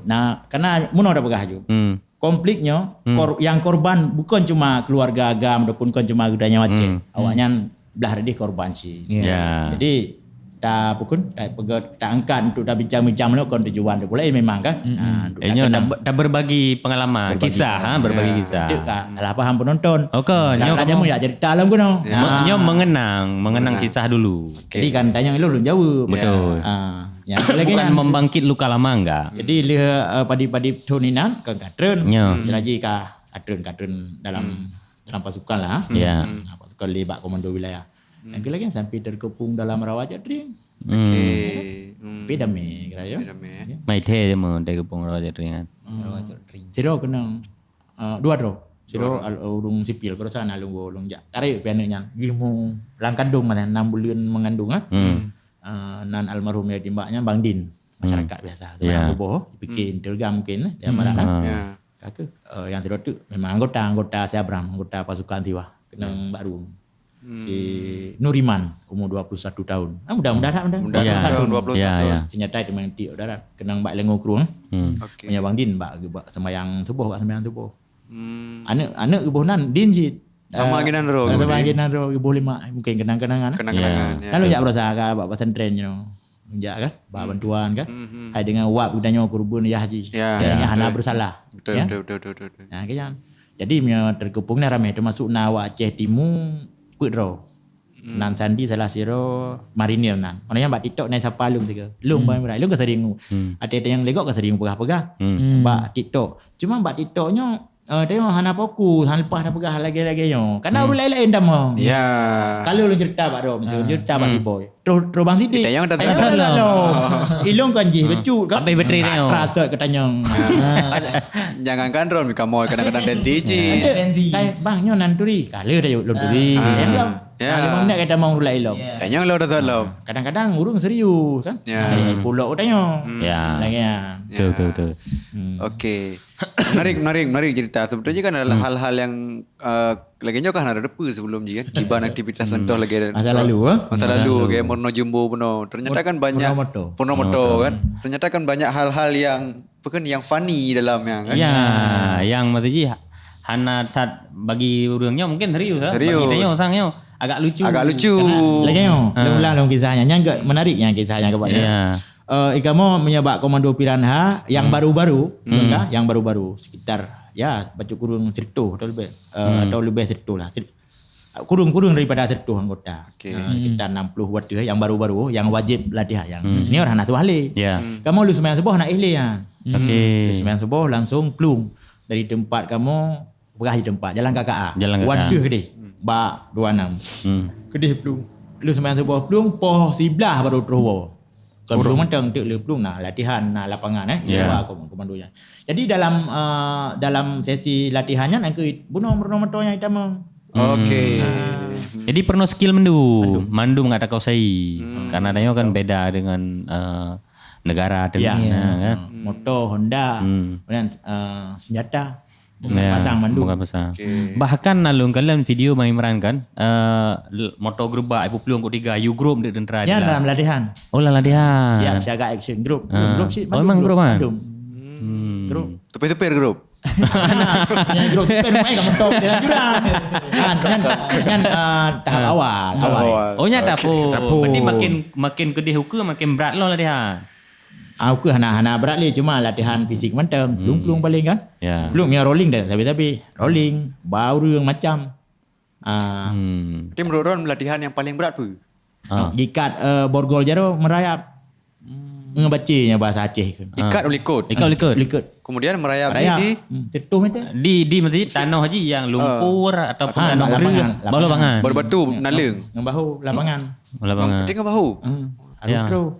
nah, karena muno dah pegang je. Hmm. Konfliknya, Hmm. kor-, yang korban bukan cuma keluarga agam ataupun bukan cuma geutanyoe Aceh. Hmm. Awaknyan blah redih korban sih. Ya. Ya. Jadi, ta pukun, ta peugah, ta angkat untuk ta bincang-bincang meunyoe kon tujuan tu pula, eh, memang kan? Hmm. Ah, untuk Eh, ta nyoe kenang. ta, ta berbagi pengalaman, Berbagi kisah, ha, pengalaman. berbagi Ya. kisah. Dek ka salah paham penonton. Oh, kan? Tak Nyoe ada kamu jamu ya cerita alam kuno. Ya. Me-, Ah. nyoe mengenang, mengenang Mengenang. kisah dulu. Jadi kan tanya lu belum jawab. Betul. Ah, yang Bukan lagi kan membangkit luka lama enggak. Jadi, le, eh, padi-padi tahun inan, kan katren. Ya. Selagi ka katren-katren dalam, Hmm. dalam pasukan lah. Ya. Hmm. Dalam pasukan. tolé bak komando wilayah. Nyang keu lagèe sampai terkepung dalam rawa cot ring. Okey. Hmm. Tapi damé kira ya. Tapi damé, ya. Mai thèe je meuh dari kepung rawa cot ring kan. Hmm. Sidroe keunong, eh, dua droe. Sidroe al-, ureueng sipil, baroesa na lôn, lôn jak. Karek pianeuk nyan. Ilmu lam kandong mana enam buleuen mengandung ah. Hmm. Eh, nan almarhum ya timbak nyan Bang Din. Masyarakat biasa. Semayang suboh, pikir intel gam mungkin, eh, dia marah lah. Ya. Kaka, eh, yang sidroe tu memang anggota, anggota Siabram, anggota pasukan Siwah. Keunong bak rueng. Si Nuriman, umur dua puluh satu tahun. Ah, muda-muda dah, muda. Muda dah, dua puluh satu. Ya, ya. Senjata itu main tiok darat. Keunong bak lengo krueng. Hmm. Okey. Punya Bang Din, bak, bak sembahyang suboh, bak sembahyang suboh. Hmm. Aneuk, aneuk geuboh nan, Din cit. Sama lagèe nan droe, sama lagèe nan droe, geuboh lima. Mungkin kenang-kenangan. Kenang-kenangan, ya. Lalu jak berusaha ka bak pesantren nyoe. Jak kan, ba bantuan kan. Hai dengan wab geutanyoe keureubeuen yah haji. Ya, ya, hana bersalah. Betul, betul, betul, betul, betul. Nah, kan. Jadi meunyoe terkepung ni ramai, termasuk na awak Aceh Timu, peuet droe. Nan Sandi salah sidroe marinir nan. Orang yang bak TikTok naik sapa lôn tiga. Lôn bang berat. Lôn ka sering. Ada yang legok ka sering peugah-peugah. Bak TikTok. Cuma bak TikTok nyoe, eh, tengok hana fokus, hana lepas dah peugah lagi-lagi nyoe. Karena ureueng lain-lain tamong. Ya. Kalau lôn cerita bak droe, misalnya cerita bak si boy. Terus, terus bang Siti. Kita yang dah terlalu. Ilong kan jih becut kan. Sampai bateri tengok. Rasa ketanyong. Jangankan drone, kamoe kadang-kadang tensi cit. Ada, tai bang nyoe nan turi. Kala dah lôn turi. Ya. Lima minit kata mau rulai ilong. Tanyong lo dah lom. Kadang-kadang ureueng serius kan. Ya. Pulok tanyong. Ya. Lagi ya. Betul, betul, betul. Okey. Menarik, menarik, menarik cerita. Sebetulnya kan adalah hal-hal yang, eh, lagi nyoe kan ada depa sebelum ni kan. Kiban aktivitas contoh lagi. Masa lalu, eh? Masa lalu, kayak meurunoe jumbo bunoe. Ternyata kan banyak peurunoe moto. Peurunoe moto kan. Ternyata kan banyak hal-hal yang, apa kan, yang funny dalam yang kan. Ya, yang maksud jih hana that bagi ureueng nyoe mungkin serius ah. Serius. Bagi tanyoe sang nyoe agak lucu. Agak lucu. Lagi nyoe, ulang dalam kisahnya. Nyang gak menarik yang kisahnya kepada. Ya. Eh, ikamoe meunyoe bak komando Piranha yang baru-baru, kan? Yang baru-baru sekitar ya bacut kureueng siratoh atau lebih, eh, atau lebih siratoh lah. Sir-, kureueng-kureueng daripada siratoh anggota. Okey. Eh, sekitar enam puluh watèe yang baru-baru yang wajib latihan, yang senior hana tuah lé. Ya. Kamoe lheuh seumayang suboh hana éh lé nyan. Okey. Lheuh seumayang suboh langsung plueng dari tempat kamoe peugah di tempat jalan K K A. Jalan K K A. Watèe keudeh bak dua enam. Keudeh plueng. Lheuh seumayang suboh plueng poh siblah baru troh woe. Kon plueng mantong, teuk le plueng na latihan, na lapangan, eh. Ya. Komando nyan. Jadi dalam, eh, dalam sesi latihan nyan, aku bunoe meurunoe moto nyang itamong. Okey. Jadi peurunoe skill mandum, mandum nggak tahu saya. Karena tanyoe kan beda dengan, eh, negara tu. Ya. Nah, kan? Moto, Honda, kemudian, eh, senjata. Bukan pasang mandum. Bukan pasang. Okey. Bahkan na lôn kalon video Bang Imran kan, eh, moto gerobak ibu plueng kok tiga, U Group dek tentara. Ya, dalam latihan. Oh, dalam latihan. Siap siaga action group. Group sih. Oh, memang group kan? Mandum. Group. Tapi supir group. Yang group supir main kat motor dia jurang. Kan, kan, kan, eh, tahap awal, awal. Oh, nyata pun. Berarti makin, makin keudeh ukeue, makin brat lo latihan. Ah, ukeue hana, hana brat lé, cuma latihan fisik mantong. Plueng-plueng paling kan. Ya. Plueng yang rolling dah sabe-sabe. Rolling, ba ureueng macam. Ah. Tapi menurut Ron, latihan yang paling berat apa? Ah. Ikat, eh, borgol jaroe merayap. Ngebaca nya bahasa Aceh kan. Ikat ulikot. Ikat ulikot. Ulikot. Kemudian merayap merayap. Di, di, hmm, seratus meter. Di, di maksudnya tanoh haji yang lumpur ataupun tanoh kering, lapangan, bawah lapangan. Berbatu, naleng. Ngebahu lapangan. Lapangan. Tengok bahu. Hmm. Ya. Aduh,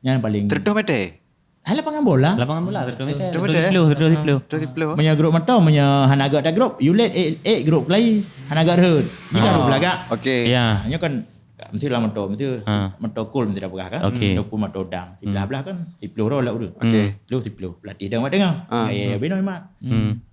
Nyan paling. Seratus meter? Hai lapangan bola. Lapangan bola, seratus meter. Seratus meter, eh? Seratus sepuluh, seratus sepuluh. Seratus sepuluh. Meunyo grup moto, meunyo hana gak ta grup, you let eh, eh grup lain. Hana gak rhot. Jika grup belagak. Okey. Ya. Nyo kan mesti lah moto, mesti moto kul mesti dah peugah kan. Okey. Ataupun moto dam. Siblah-blah kan, sepuluh roh lah urut. Okey. Sepuluh, sepuluh. Pelatih dah mat tengah. Ya, ya, bino mat.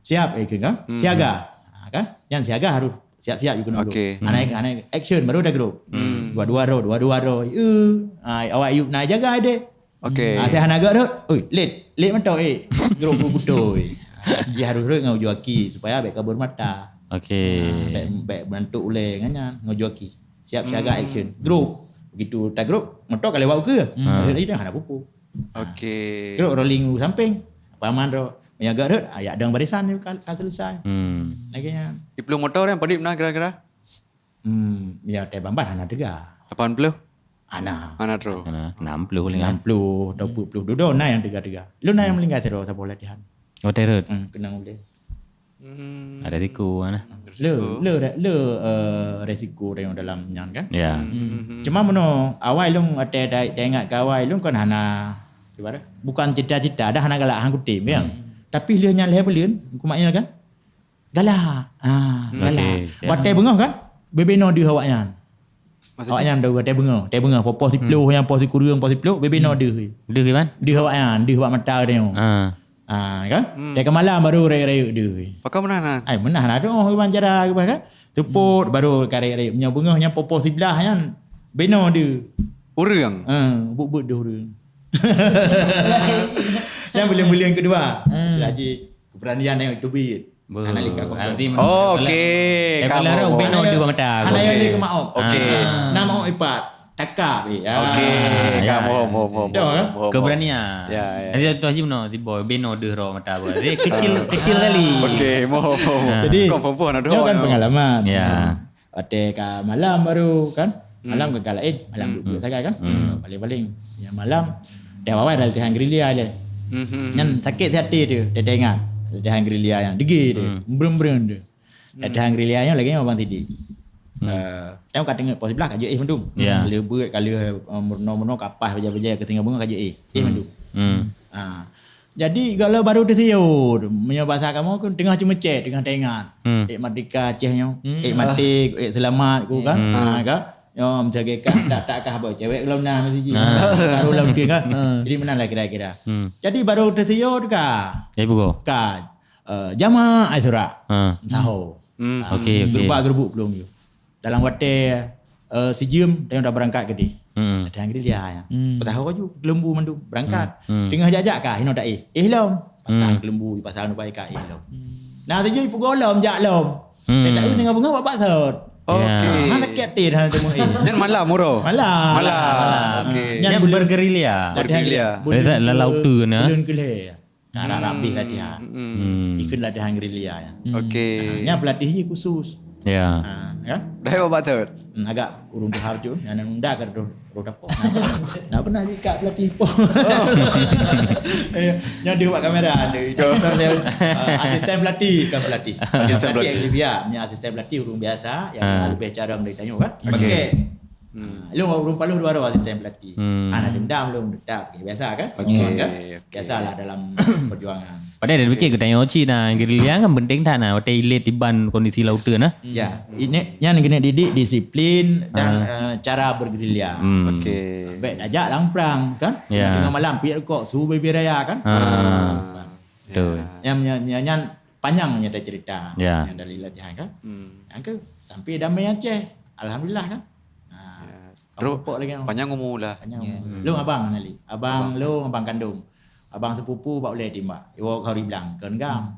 Siap eh kan? Siaga. Ha, kan? Yang siaga harus siap-siap juga dulu. Okey. Anak, anak action baru dah grup. Dua-dua roh, dua-dua roh. Eh, ah, awak yuk nak jaga deh. Okey. Ah, saya hana agak rot. Oi, let. Let mantau, eh. Grup betul. Dia harus rot dengan ujung aki supaya baik kabur mata. Okey. Ah, baik, baik bantuk uleh dengan nyan, dengan ujung aki. Siap siaga action. Grup. Begitu tak grup, motor kalau lewat ke. Lagi dah hana pupu. Okey. Grup rolling u samping. Paman roh. Yang agak rot, ayat dang barisan ni ka, ka selesai. Lagi nyan. Di peluh motor yang padik benar kira-kira? Hmm, ya, tai bamban hana teuga. Lapan puluh? Hana. Hana terus. Hana, enam puluh paling. Enam puluh atau empat puluh. Dudoe na yang teuga-teuga. Lu na yang meninggal terus saboh latihan. Oh, terus. Hmm, kena uleh. Hmm. Ada tiku mana? Le, le, le uh, resiko tanyoe dalam nyan kan. Ya. Hmm. Cuma meunoe awai lôn watèe ta- taingat keu awai lôn kon hana ibarat bukan cita-cita dah hana galak hang kutem ya. Tapi lheueh nyan lhèe buleuen kumat nyan kan. Galak. Ah, galak. Okey, ya. Watèe beungoh kan? Bebeno deuh awaknyan. Maksudnya? Awaknyan deuh watèe beungoh, watèe beungoh poh siploh nyang poh sikureueng poh siploh bebeno deuh. Deuh gimana? Deuh awaknyan, deuh bak mata tanyoe. Ah. Ah, kan? Hmm. Dia ke malam baru rayeuk-rayeuk deuh. Pakon meunan? Ai meunan ada oh iban cara ke kan. Tupot baru karek-rek meunyoe beungoh nyang popo siblah nyan beno deuh. Ureueng. Ha, buet-buet deuh ureueng. Nyang buleuen-buleuen keudua. Sila ji keberanian yang teubiet. Analika kosong. Oh, okey. Kamu beno deuh mata. Hana yang dia kemaok. Okey. Nama mak ipat. Takab eh. Ah. Okey, ka mohon mohon mohon. Dah, eh? Mohon, mohon. Keberanian. Ya, ya. Jadi tuan Haji meunoe tiba beno deuh ro mata buat. Jadi kecil kecil kali. Okey, mohon mohon. Jadi, Kau fofoh nak nyoe doa. Kan pengalaman. Ya. Watèe ka malam baru kan. Malam gagal laén, malam duduk sagai kan. Paling-paling ya malam dia awai dah latihan gerilya je. Mhm. Nyan sakit hati tu, dia ingat latihan gerilya yang degil tu, berem-berem tu. Latihan gerilya yang lagi abang sidik. Eh, tengok ka tengok pos sebelah ka jeuet mandum. Ya. Kalau buet, kalau uh, murno-murno kapas baja-baja ke tinggal bunga ka jeuet. Eh, mandum. Hmm. Ha. Jadi kalau baru tersiyut, meunyoe bahasa kamoe kan tengah ceumeucet, tengah teuingat. Hmm. Eh merdeka Aceh nyoe. Eh mati, eh selamat ku kan. Ha kan. Nyoe misalnya kan tak tak kah boy cewek lom nah mesti ji. Baru lom ke kan. Jadi meunan lah kira-kira. Hmm. Jadi baru tersiyut ka. Jadi bugo. Ka uh, jamaah ai surat. Ha. Saho. Okey okey. Gerbak gerbuk pelong you. Dalam watèe uh, sijeuem tengok dah berangkat ke deh. Hmm. Ada yang gerilya ya. Petaho kaju kelembu mandum berangkat. Hmm. Tengah jak-jak ka hino tak eh. Eh lom. Pasang kelembu, pasang nupai ka eh lom. Nah sijeuem pukul lom jak lom. Hmm. Dia tak eh sehingga bunga babak sot. Okey. Ha sakit hati dah temu eh. Nyan malam uroh. Malam. Malam. Okey. Yang bergerilya. Bergerilya. Dia tak lalau tu kena. Bulan keleh. Karena hmm. Rabih latihan. Hmm. Ikut latihan gerilya ya. Okey. Nya pelatih ni khusus. Ya. Ha, ya. Dah hebat betul. Hmm, agak urung tuha tu, yang nunda ke roh roh dapur. Nah, pernah juga pelatih po. Ya, yang dia buat kamera tu. Itu uh, asisten pelatih kan pelatih. Asisten Pelatih pelatih. yang biasa, yang asisten pelatih urung biasa, yang Ah. lebih cara dari tanya kan. Okey. Hmm. Lu urung paluh dua orang asisten pelatih. Hmm. Anak dendam lu tetap okay, biasa kan? Okey, Kan? okey. Biasalah dalam perjuangan. Padahal dia fikir kita yang oci nah gerilya kan penting tak nah. Watèe ilet tiban kondisi lautan nah. Ya, ini yang kena didik disiplin dan uh, cara bergerilya. Hmm. Okey. Baik ajak lang perang kan? Ya. Tengah malam piak rukok subuh bibir raya kan? Ah. Betul. Yang yang yang panjang nyata cerita Ya. Yang dari latihan kan? Yang ke sampai damai Aceh. Alhamdulillah kan? Ha. Terus Kelompok lagi. Panjang umur lah. Panjang umur. Long abang Nali. Abang long abang kandung. Abang sepupu bak uleh timbak. Iwo kau riblang ke gam.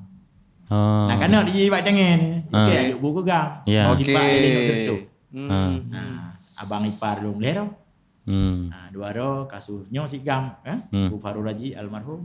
Oh. Nah kana di bak tangan. Okey ayo buku gam. Ya. Okey. Timbak lele tu. Hmm. Nah, abang ipar long lero. Hmm. Nah, dua ro kasus nyoh si gam eh. Hmm. Ku Farul Haji almarhum.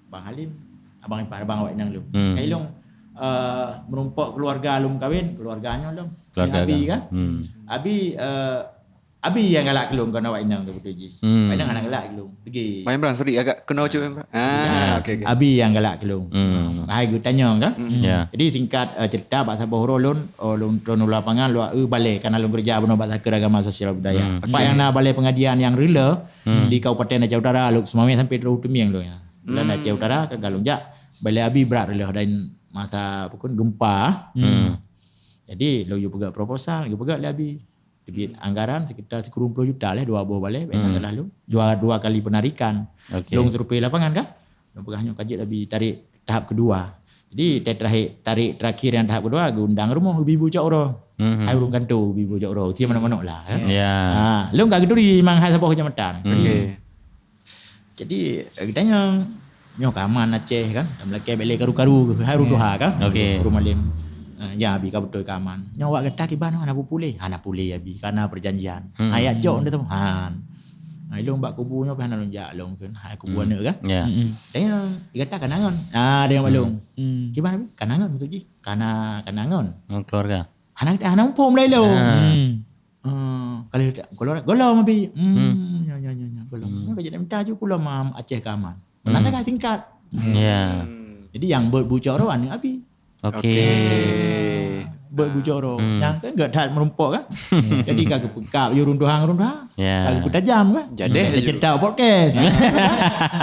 Bang Halim, abang ipar abang awak inang long. Hmm. Kai long uh, merumpok keluarga long kawin, keluarga nyoh long. Keluarga Abi kan. Kan? Hmm. Abi uh, Abi yang galak kelong kan awak inang tu betul ji. Hmm. Awak inang hana galak kelong. Degil. Main Bran, sorry agak kena cuk Main Bran. Ah, okey okey. Abi yang galak kelong. Hmm. Hai gue tanya kan. Ya. Jadi singkat uh, cerita bak saboh uroe lôn, oh, lôn turun u lapangan lôn uh, balai karena lôn kerja bunoe bak sakeue agama sosial budaya. Hmm. Pak yang na balai pengajian yang rela di Kabupaten Aceh Utara lôn seumami sampai terus temiang lôn ya. Dan Aceh Utara ke galong jak balai abi berat rela dan masa apa kun gempa. Hmm. Jadi lôn yuk peugah proposal, yuk peugah lé abi. Debit anggaran sekitar sikureueng ploh juta leh dua boh balai, baik hmm. Salah lôn. Dua dua kali penarikan. Okey. Lôn survei lapangan kan. Lôn peugah nyoe ka jeuet abi tarik tahap kedua. Jadi terakhir tarik terakhir yang tahap kedua geundang rumoh ibu-ibu cok uroe. Mhm. Hai ureueng kantor ibu-ibu cok uroe. Ti manok-manok lah. Eh. Ya. Ha, lôn ka geuturi memang hai saboh kecamatan. Hmm. Okey. Jadi eh, kita nyang nyoh ka aman Aceh kan. Dalam lakée bele karu-karu hai ureueng tuha kan. Okey. Ureueng malem. Eh, ya abi ka beutôi ka aman. Nyoe awak gata kiban hana pupuleh. Hana puleh abi karena perjanjian. Hmm. Ayat jok nda teman. Ha ilong bak kubu nyoe hana lôn jak lôn kan. Hai kubu aneuk kan. Ya. Mm-mm. Tanya dia kata kanangan. Ah dia maklum. Hmm. Kiban abi? Kanangan tu ji. Kana kanangan. Oh, keluarga. Hana hana muphom lai lo. Ah. Hmm. Ah, kalau tak kalau golom abi. Hmm, ya ya ya ya golom. Ni kerja minta ju pulang mam Aceh ke aman. Nanti kan singkat. Ya. Jadi yang buat bucok roh aneuk abi. Okey. Bucok roh. Hmm. Nyang kan gak that merumpok kan. Jadi ka geupeukab, yue runtuhang-runtuhang. Ya. Ka geupeutajam kan. Jadeh. Ka cerita podcast.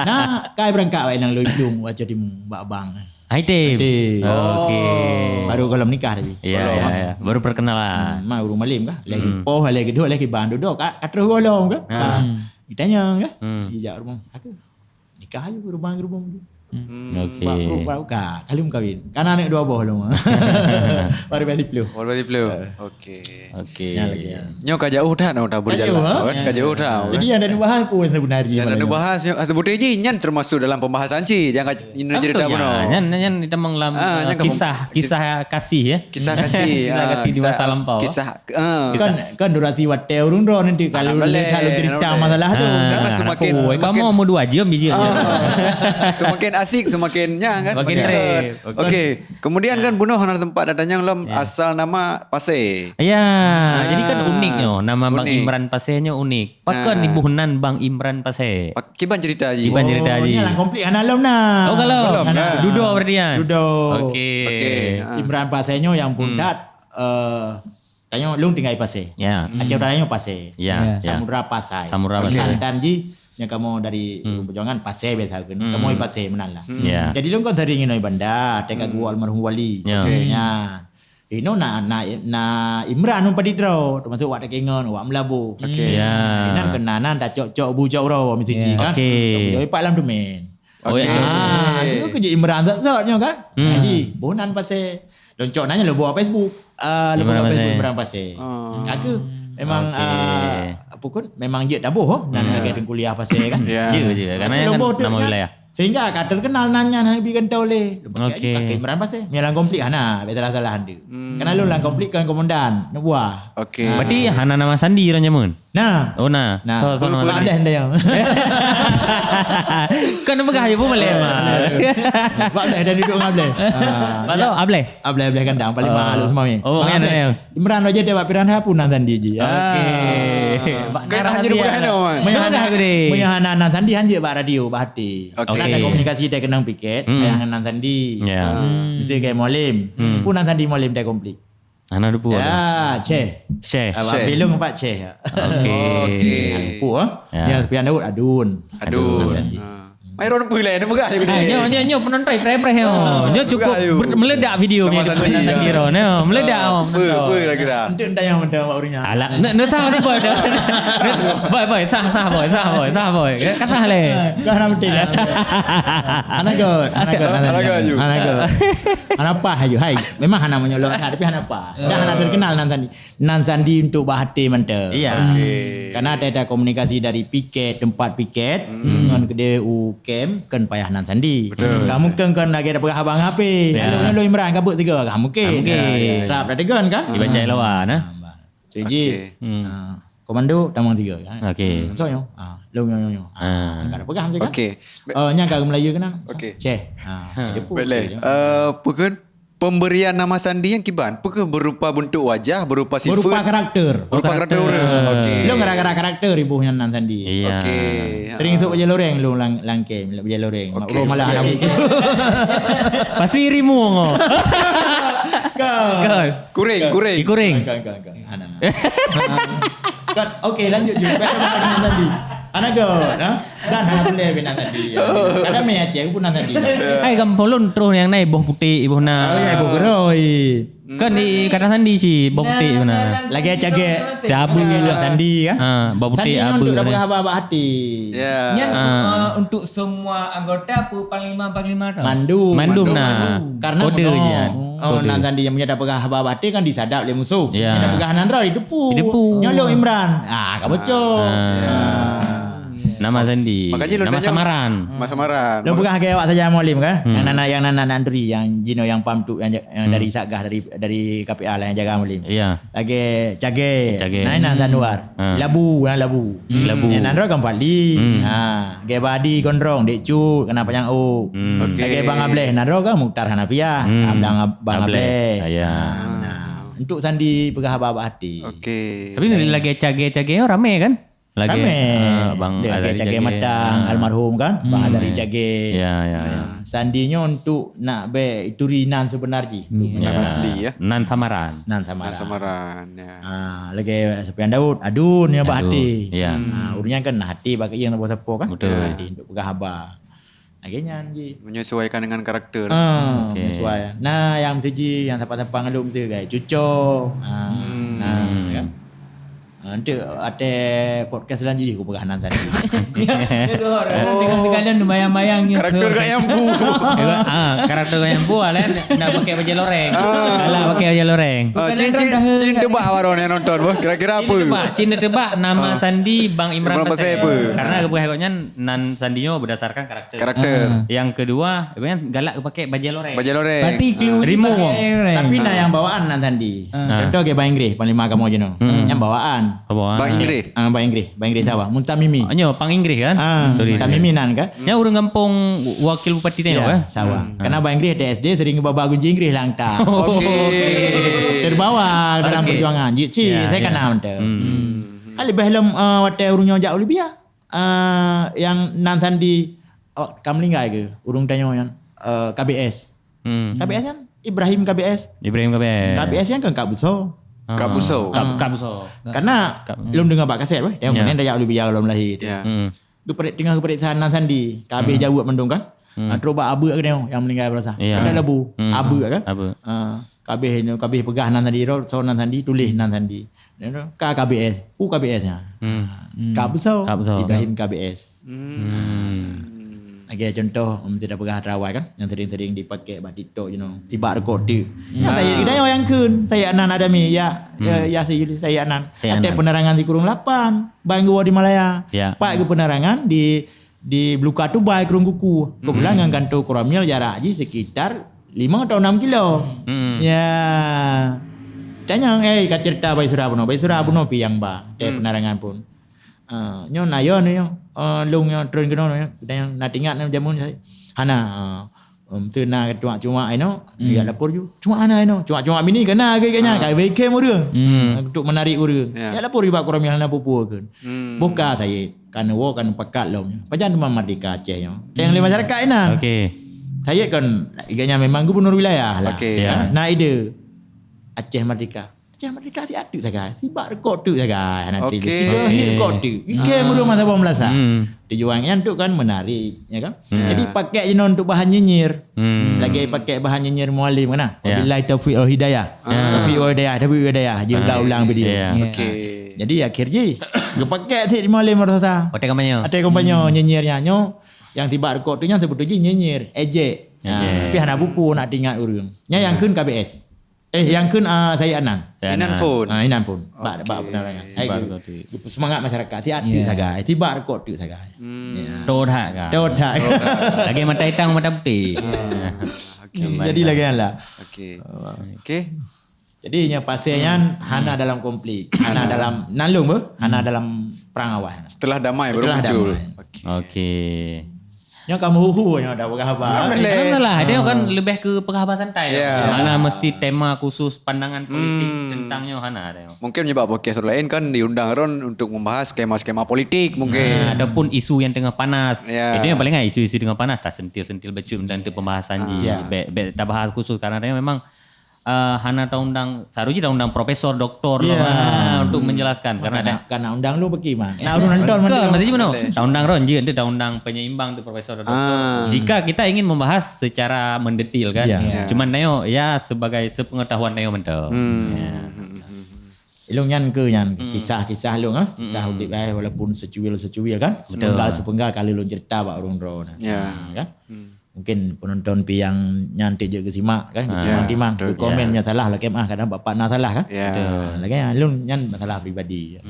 Nah, kai berangkat awak nang lung-lung, wajah di bak bang. Hai, Tim. Tim. Okey. Baru gohlom nikah tadi. Ya, Gohlom, ya, ah. ya. Baru perkenalan. Hmm, ma ureueng malem kah? Lagi Hmm. poh, lagi duduk, lagi ban duduk, ka, ka terus gohlom kah? Ah. Ah. Ditanya kah? Hmm. Ijak rumah. Aku nikah aja rumah, rumah. Hmm. Okey. Baru, baru ka, kalum kawin. Kan anak dua boh lom. Baru biasa puluh. Baru biasa puluh. Okey. Okey. Ya, lagi, ya. Nyoe ka jauh dah, nyoe dah Ka berjalan. jauh, ha? Kan? Ka jauh dah. Jadi yang dah dibahas pun sebenarnya Yang dah malam ni. dibahas, nyoe, sebuti ji nyan termasuk dalam pembahasan cit. Yang ka, ini Apa cerita tu? bunoe. Ya, nyan, nyan ditamong lam, Ah, eh, nyan ka kisah, kisah kasih, ya. Kisah kasih, Kisah ah, kasih di kisah, masa lampau. kisah, ah. Kan, kan durasi watèe ureueng droe nanti kalau Anak lé, kalau cerita anak lé. masalah tu. Ah, Karena semakin, anak semakin kamu umur dua jam, biji. Ah. Semakin asik, semakin nya kan? Semakin Semakin rep. Okey. Okey. Kemudian kan bunoe hana sempat datang nyang lom Ya. asal nama Pasé. Ya, Ah, jadi kan unik nyoe. Nama Bang unik. Imran Pasé nyoe unik. Pakon Ah. iboh nan Bang Imran Pasé? Pak, kiban cerita ji? Kiban cerita Oh, ji? ni lah konflik hana lom nah. Oh, kalau? Belum, Hana. nah. Dudoe berarti kan? Dudoe. Okey. Okey, ah. Imran Pasé nyoe yang pun Hmm. that, eh, tanyoe lôn tinggai Pasé. Ya. Aceh Utara nyoe Pasé. Ya, Ya. ya. Samudra Pasai. Samudra Pasai. Singkatan ji, nyang kamoe dari Hmm. perjuangan Pasé biasa kan. Hmm. Kamoe Pasé meunan lah. Hmm. Ya. Jadi lôn kan sering inoe Banda, teuka Hmm. guru almarhum Wali. Ya. Okey. Nyan. Inoe na, na, na Imran padi droe, termasuk wak Takengon, wak Meulaboh. Okey. Ya. Inan keunan nan tacok-cok bu cok uroe mesti Ya. ji kan. Okey. Cok bu cok ipak lam temen. Oh, ya. Okey. Ah, tu keuji Imran sot-sot nyoe kan. Hmm. Jadi, boh nan Pasé. Lôn cok nanya lôn buat Facebook. Ah, lôn Imran buat Facebook Pasé. Imran Pasé. Oh. Kaki memang Okey. ah, apa kun? Memang jeuet taboh oh. Nan Hmm. lagèe kuliah Pasé kan. Ya. Ya, ya. Karena Tapi kan lôn boh tu nama kan. wilayah. Sehingga ka terkenal nan nyan hana bi geuntôi lé. Lôn pakai Okey. pakai Imran Pasé. Nyan lam konflik hana, biasa salah-salah hantu. Hmm. Karena lôn lam konflik kan komandan, aneuk buah. Okey. Berarti hana nama Sandi orang jameun? Nah. Oh, nah. Nah. So, so, Apa, nama apa Sandi. ada yang dia? Kan peugah je pun boleh, Mak. Bak Ableh dan duduk dengan Ableh. Ah. Bak tu, Ableh? Ableh, Ableh Kandang, paling Oh. mahal Usmami. Oh, Ah, kan Ableh. ada yang Imran Raja dia bak Piranha pun nan Sandi ji. Ah. Okey. Bak Kan Nara hanya dia. bukan ada, Wan. Maya Bukan hana, aku deh. maya hana nan Sandi hanya bak radio, bak hati. Okey. Kan ada komunikasi dia kenang piket, Hmm. maya hana nan Sandi. Ya. Ah. Mesti kayak Molim. Hmm. Pun nan Sandi Molim dia konflik. Hana dupu. Ya, Ceh. Syekh. Ah, Syekh. Bilung empat Ceh. Okey. Okey. Puk ah. Ya. Ya, tapi anak adun. Adun. Nan Sandi. Ah. Mai ron pui lain peugah je. Ah, nyo, nyo, nyo penonton preh-preh nyo. Ah, Nyo cukup peugah je. ber-, meledak video Nama ni Sandi, depan ya. Sandi ron, nyo. Meledak, Ah, oh, apa, penonton. apa lagi dah? Untuk dayang mentang mak urunya. Alah, ne, ne sah si boy dah. Ne, boy, boy, sah, sah, boy, sah, boy, sah, boy. Ka sah leh. Kau nak betul lah. Anak god, anak god, Anak god, Ju. Anak god. Anak pah, Ju. Hai, memang hana menyolok, tapi hana pah. Dah hana terkenal nan Sandi. Nan Sandi untuk bak até mantong. Iya. Okey. Karena ada, ada komunikasi dari piket, tempat piket, Hmm. ngon keudeh u kem, kan payah nan Sandi. Betul. Kamu kan, kan lagi ada peugah abang H P. Ya. Lalu, lalu Imran kabut tiga, kamu ke? Kamu ke? Ya, ya, ya. Rap dah tegon kan? Dibaca lawan, nah. Ah, bah. Seji. Okey. Hmm. Ah, komando tamong tiga kan? Okey. Hmm, so nyo. Ah, lo nyo nyo nyo. Ah. Ah, kada peugah macam kan? Okey. Ah, nyang ka Melayu kena. Okey. Ceh. Ah, Ha. dia pun Boleh. okey je. Eh, apa kan? Pemberian nama Sandi yang kiban, apakah berupa bentuk wajah, berupa sifat? Berupa karakter. Berupa karakter Karakter. orang. Okey. Lo gara-gara karakter ibu yang nan Sandi. Iya. Okey. Sering esok baju loreng lo lang, langke, baju loreng. Okey. Mak Bro malah Okey. nak Pasti rimu ngo. Kau. Kau. Kuring, kuring. Di kuring. Kau, kau, kau. Hana. Kan, okey, lanjut je. Bukan nama nan Sandi. Hana go, ha? Dan hana boleh bina Sandi. Kadang meh Aceh pun nan Sandi. Hai, gampang lôn terus yang nai boh putik, boh na. Oh, ya, boh geroi. Kan di kata Sandi cik, boh putik boh na. Lagi cagek. Sabu. Sandi, kan? Ha, boh putik Sandi abu untuk dah kan. Berhaba-haba hati. Ya. Nyan untuk, Ah. eh, untuk semua anggota apa panglima-panglima tu? Mandum. Mandum Mandum, nah. mandum. Karena Kode meunoe. je. Oh, Kode. Nan Sandi yang punya dah peugah haba baté kan disadap lé musuh. Ya. Yang dah peugah nan roh itu pun. Itu pun. Nyolong Imran. Ah, ka bocor. Ah. Ya. Nama Sandi. Makanya lu Nama tanya samaran. Nama samaran. Lu peugah ke awak saja Molim kan? Hmm. Yang nana yang nana Nandri yang Jino yang pam tu yang, yang Hmm. dari Satgas dari dari K P A lah yang jaga Molim. Iya. Lagi cage. Cage. Nah, nan Januar. Ha. Labu, nah labu. Hmm. Labu. Yang nan roh kan Pali. Hmm. Ha, ge badi gondrong dek cut kena panyang uk. Hmm. Okey. Lagi Bang Ableh, nan roh kan Mukhtar Hanafiah. Hmm. Abang Ab-, Bang Ableh. Ableh. Ah, ya. Ha, nah. Untuk Sandi peugah haba-haba hati. Okey. Tapi lagi cage-cage ramai kan? Lagi, ramai. Ah, Bang Azari Cagé Matang, almarhum kan? Bang Azari Cagé. Ya, ya, ya. Ah, Sandi nyoe untuk nak bèk turi nan sebenar jih. Nan asli, ya. Nan samaran. Nan samaran. Nan samaran, ya. Ah, lagèe Sofyan Daud, Adun, ya, bak Adun, hati. Ya. Ah, ureueng nyan kan hati bak keuieng sapo-sapo kan? Betul. Hati untuk peugah haba. Lagèe nyan jih. Menyesuaikan dengan karakter. Ah, okey. Menyesuai. Nah, nyang meuseujih, nyang sapa-sapa ngon lôn meuseujih, guys. Cuco. Ah, nah, kan? Ah, enteuk até podcast selanjutnya aku peugah nan Sandi. Ya, ya, dua orang. Nanti kan, nanti kan bayang-bayang gitu. Karakter gak nyampu. Ah, karakter gak nyampu, alah nak pakai baju loreng. Ah. Alah pakai baju loreng. Ah, Bukan cin, yang cin, rendah cin sangat. Tebak awak orang yang nonton, boh. Kira-kira apa? Cin tebak, cin tebak nama Sandi Bang Imran Imran Pasal Pasal apa? Apa? Karena keubah agaknya nan Sandi nyoe berdasarkan karakter. Karakter. Ah. Yang kedua, kan galak pakai baju loreng. Baju loreng. Berarti clue Ah. Rimueng. Baju loreng. Tapi nah yang bawaan nan Sandi. Ah. Contoh ke Bang Inggris, panglima kamoe jinoe. Hmm. Yang bawaan. Bawaan. Bang Inggris. Ah, Bang Inggris, Bang Inggris Sawa. Muntamimi. Oh, nyoe Pang Inggris kan? Ah, Sorry, Muntamimi sorry. Nan kan? Nyoe ureueng gampông wakil bupati tengok Ya, kan? Sawa. Hmm. Karena Bang Inggris di S D sering baba gunci Inggris lang ta. Okey. Terbawa dalam Okey. perjuangan. Jik cik, Ya, saya ya. kenal tu. Hmm. Hmm. Ah, lebih lom, ah, watèe ureueng nyoe jak Olivia. Ah, yang nan Sandi, awak ka meuninggai ke? Ureueng tanyoe nyan, eh, K B S. Hmm. K B S nyan Ibrahim K B S. Ibrahim K B S. K B S nyan kan Kak Buso. Ah. Kak Buso. Kak, Ah. Kak Buso. Karena Kak lôn dengar bak kaset weh, yang Ya. mana dah jauh lebih jauh lom lahir. Ya. Hmm. Geuperek-, tengah geuperiksa nan Sandi, ka habéh Hmm. jaweueb mandum kan? Hmm. Ah, trok bak abeuk ke tengok yang meuninggai baroesa. Ya. Ada labu, Hmm. abeuk kan? Abeuk. Ah, ka habéh, ka habéh peugah nan Sandi, ro-, so nan Sandi, tuléh nan Sandi. Ka K B S, u K B S nya. Hmm. Kak Buso, Kak Buso. Ibrahim K B S. Hmm. Lagèe contoh, um, tidak peugah atra awai kan, yang sering-sering dipakai bak TikTok, you know. Sibak rekod tu. Hmm. Nah, saya kita yang kheun, saya Anan Adami, ya, ya, Hmm. ya, saya, saya Anan. Saya Ada Anan. Penerangan di kurung lapan, Bang Gua di Malaya. Ya. Pak ke penerangan di, di Beluka Tubai, Kurung Kuku. Kebetulan Hmm. dengan kantor Koramil jarak ji sekitar lima atau enam kilo. Hmm. Ya. Tanya, eh, ka cerita Bayi Sura bunoe. Bayi Sura bunoe pi yang ba, teh Hmm. penerangan pun. Ah, nyoe na yo nyoe, ah, lôn nyoe tron keunoe nyoe, kita yang na tingat nyoe jameun saya. Hana, ah, um, tu na cuak-cuak ino, Hmm. ya lapor ju. Cuak hana ino, cuak-cuak bini kena ke kena, Ah. ka beke ureueng. Hmm. Untuk menarik ureueng. Ya. Ya lapor ju bak Koramil hana pupu ke. Hmm. Boh ka saya, kan wo kan pakat lom. Pajan teuma merdeka Aceh nyoe. Teng lé masyarakat inan. Okey. Saya kan, iganya memang gubernur wilayah lah. Okey. Ya. Nah, ide. Aceh merdeka. Aceh merdeka si atu sagai, sibak rekod tu sagai, hana Okey. terima. Sibak Okey. rekod tu. Ikai Ah. mudah masa bom lasa. Hmm. Tujuan nyan tu kan menarik, ya kan? Hmm. Jadi pakai je non untuk bahan nyinyir. Hmm. Lagi pakai bahan nyinyir mualim kan? Ya. Wabillahi taufiq wal hidayah. Ya. Taufiq wal hidayah, taufiq wal hidayah. Dia Ya. ulang-ulang video. Ya. Ya. Okey. Jadi akhir ji, gepakai si mualim rasa. Hotel kampanye. Hotel kampanye Hmm. nyinyirnya nyo. Yang sibak rekod tu nyan sebetulnya nyinyir, ejek. Ejek. Ah, tapi hana pupu nak tingat ureueng. Nya yang Ya. kheun K B S. Eh, yang kheun, ah, Said Anan. Said Inan Anan. Phone. Ah, Inan Phone. Bak, bak Okey. penerangan. Saya Sibak tu, rekod tu. Semangat masyarakat. Siat tu Ya. sagai. Sibak rekod tu sagai. Hmm. Ya. Toh that kan? Toh that. Lagi mata hitam, mata putih. Ah, okey. Jadi lagi lah. Okey. Okey. Jadi nya pasal nyan hana dalam konflik, hana dalam nalung beuh, hana dalam perang awai. Setelah damai baru Setelah muncul. damai. Okey. Okey. Nyoe kamu huhu nyoe dah peugah haba. Alhamdulillah. Alhamdulillah, dia kan lebih ke peugah haba santai. Ya. Mana mesti tema khusus pandangan politik Hmm. tentang nyoe hana ada. Mungkin menyebab podcast lain kan diundang Ron untuk membahas skema-skema politik mungkin. Nah, ataupun isu yang tengah panas. Ya. Itu yang paling kan isu-isu tengah panas, tak sentil-sentil bacut dan tu pembahasan ji. Ya. Bek, bek tak bahas khusus karena dia memang, eh, hana taundang, seharusnya taundang profesor, doktor Ya. lah, ah, untuk menjelaskan. Karena Karena, ada karena undang lu beki mah. Nah, urun nonton Bukan, mana? maksudnya mana? Boleh. Taundang Ron je, nanti taundang penyeimbang tu profesor, doktor. Ah. Jika kita ingin membahas secara mendetil kan. Ya. Ya. Cuman Neo ya sebagai sepengetahuan Neo mentau. Hmm. Ya. Ilung nyan ke nyan Hmm. kisah-kisah lung ah, kisah Hmm. udip eh walaupun secuil-secuil kan, Betul. sepenggal-sepenggal kali lung cerita bak urun ro nah. Ya. Ha, kan? Hmm. Mungkin penonton pi yang nyan tijak ke simak kan, Ha. Ya, timang-timang, betul. ke komen Ya. yang salah lah kemah kadang bapak na salah kan. Ya. Betul. Ha, lagi yang lung nyan masalah pribadi. Ya.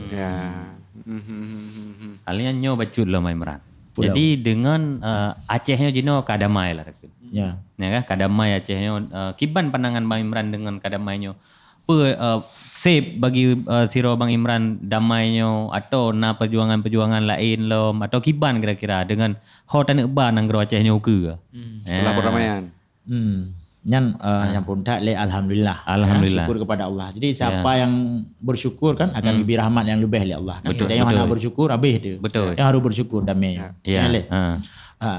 Hmm. Hal nyan nyoe bacut lom Imran. Pulau. Jadi dengan, eh, Aceh nyoe jinoe ka damai lah. Ya. Ya kan? Ka damai Aceh nyoe, eh, kiban pandangan Bang Imran dengan ka damai nyoe. Apa, eh, safe bagi, eh, sidroe Bang Imran damai nyoe atau na perjuangan-perjuangan lain lom atau kiban kira-kira dengan ho taneuk ba nanggroe Aceh nyoe ukeue? Hmm. Setelah Ya. perdamaian. Hmm. Nyan uh, yang pun tak le alhamdulillah. Alhamdulillah. Ya, syukur kepada Allah. Jadi siapa ya. yang bersyukur kan akan hmm. diberi rahmat yang lebih oleh Allah. Kan betul, kita yang hana bersyukur habis tu. Betul. Yang harus bersyukur damai. Ya. Ya. Ya, ha. Ha.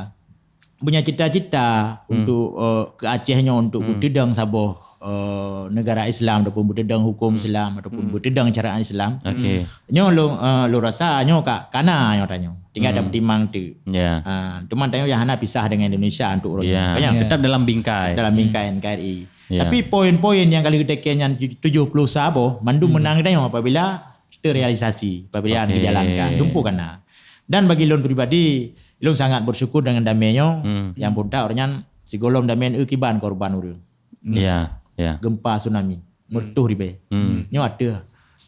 Punya cita-cita hmm. untuk uh, ke Aceh nyoe untuk hmm. bertedang saboh uh, negara Islam ataupun bertedang hukum hmm. Islam ataupun hmm. bertedang syariat Islam. Okey. Nyoe lo uh, lo rasa nyoe ka kana nyoe tanyoe. Tinggal hmm. ada timang tu. Ya. Ha, cuma tanyoe yang hana pisah dengan Indonesia untuk orang. Ya. Kan? Ya. Tetap dalam bingkai. Dalam bingkai N K R I. Ya. Tapi poin-poin yang kalau kita nyan tujuh puluh saboh mandum hmm. menang tanyoe apabila terrealisasi, apabila okay. dijalankan. Dumpu kana. Dan bagi lôn pribadi, lôn sangat bersyukur dengan damai nyoe hmm. yang pun tak orang nyan sigolom damai eu kiban korban urang. Ya, ya. Gempa tsunami, hmm. mertuh ribèe. Hmm. Nyoe ateuh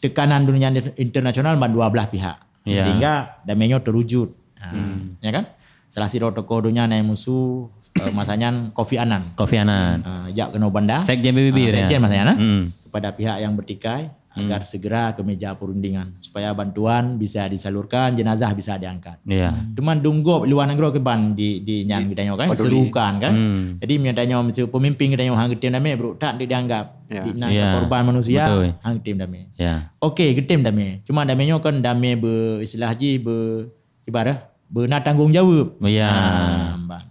tekanan dunia internasional ban dua belah pihak. Ya. Sehingga damai nyoe terwujud. Ha, hmm. Ya kan? Salah sidroe tokoh dunia naik musuh uh, masa nyan Kofi Annan. Kofi Annan. Uh, jak keunoe banda. Sekjen B B B uh, ya. Sekjen masa nyan. Hmm. Kepada pihak yang bertikai agar hmm. segera ke meja perundingan supaya bantuan bisa disalurkan, jenazah bisa diangkat. Ya. Teuma dum gob luwa nanggroe kiban di di nyan geutanyoe kan serukan kan. Hmm. Jadi meunyoe tanyoe miseue pemimpin geutanyoe hang geutem damai brok that dianggap ya. Di ya. Korban manusia betul. Hang geutem damai. Ya. Okey geutem damai. Cuma damai nyoe kan damai be istilah jih be ibarat beuna tanggung jawab. Ya. Ha, ban.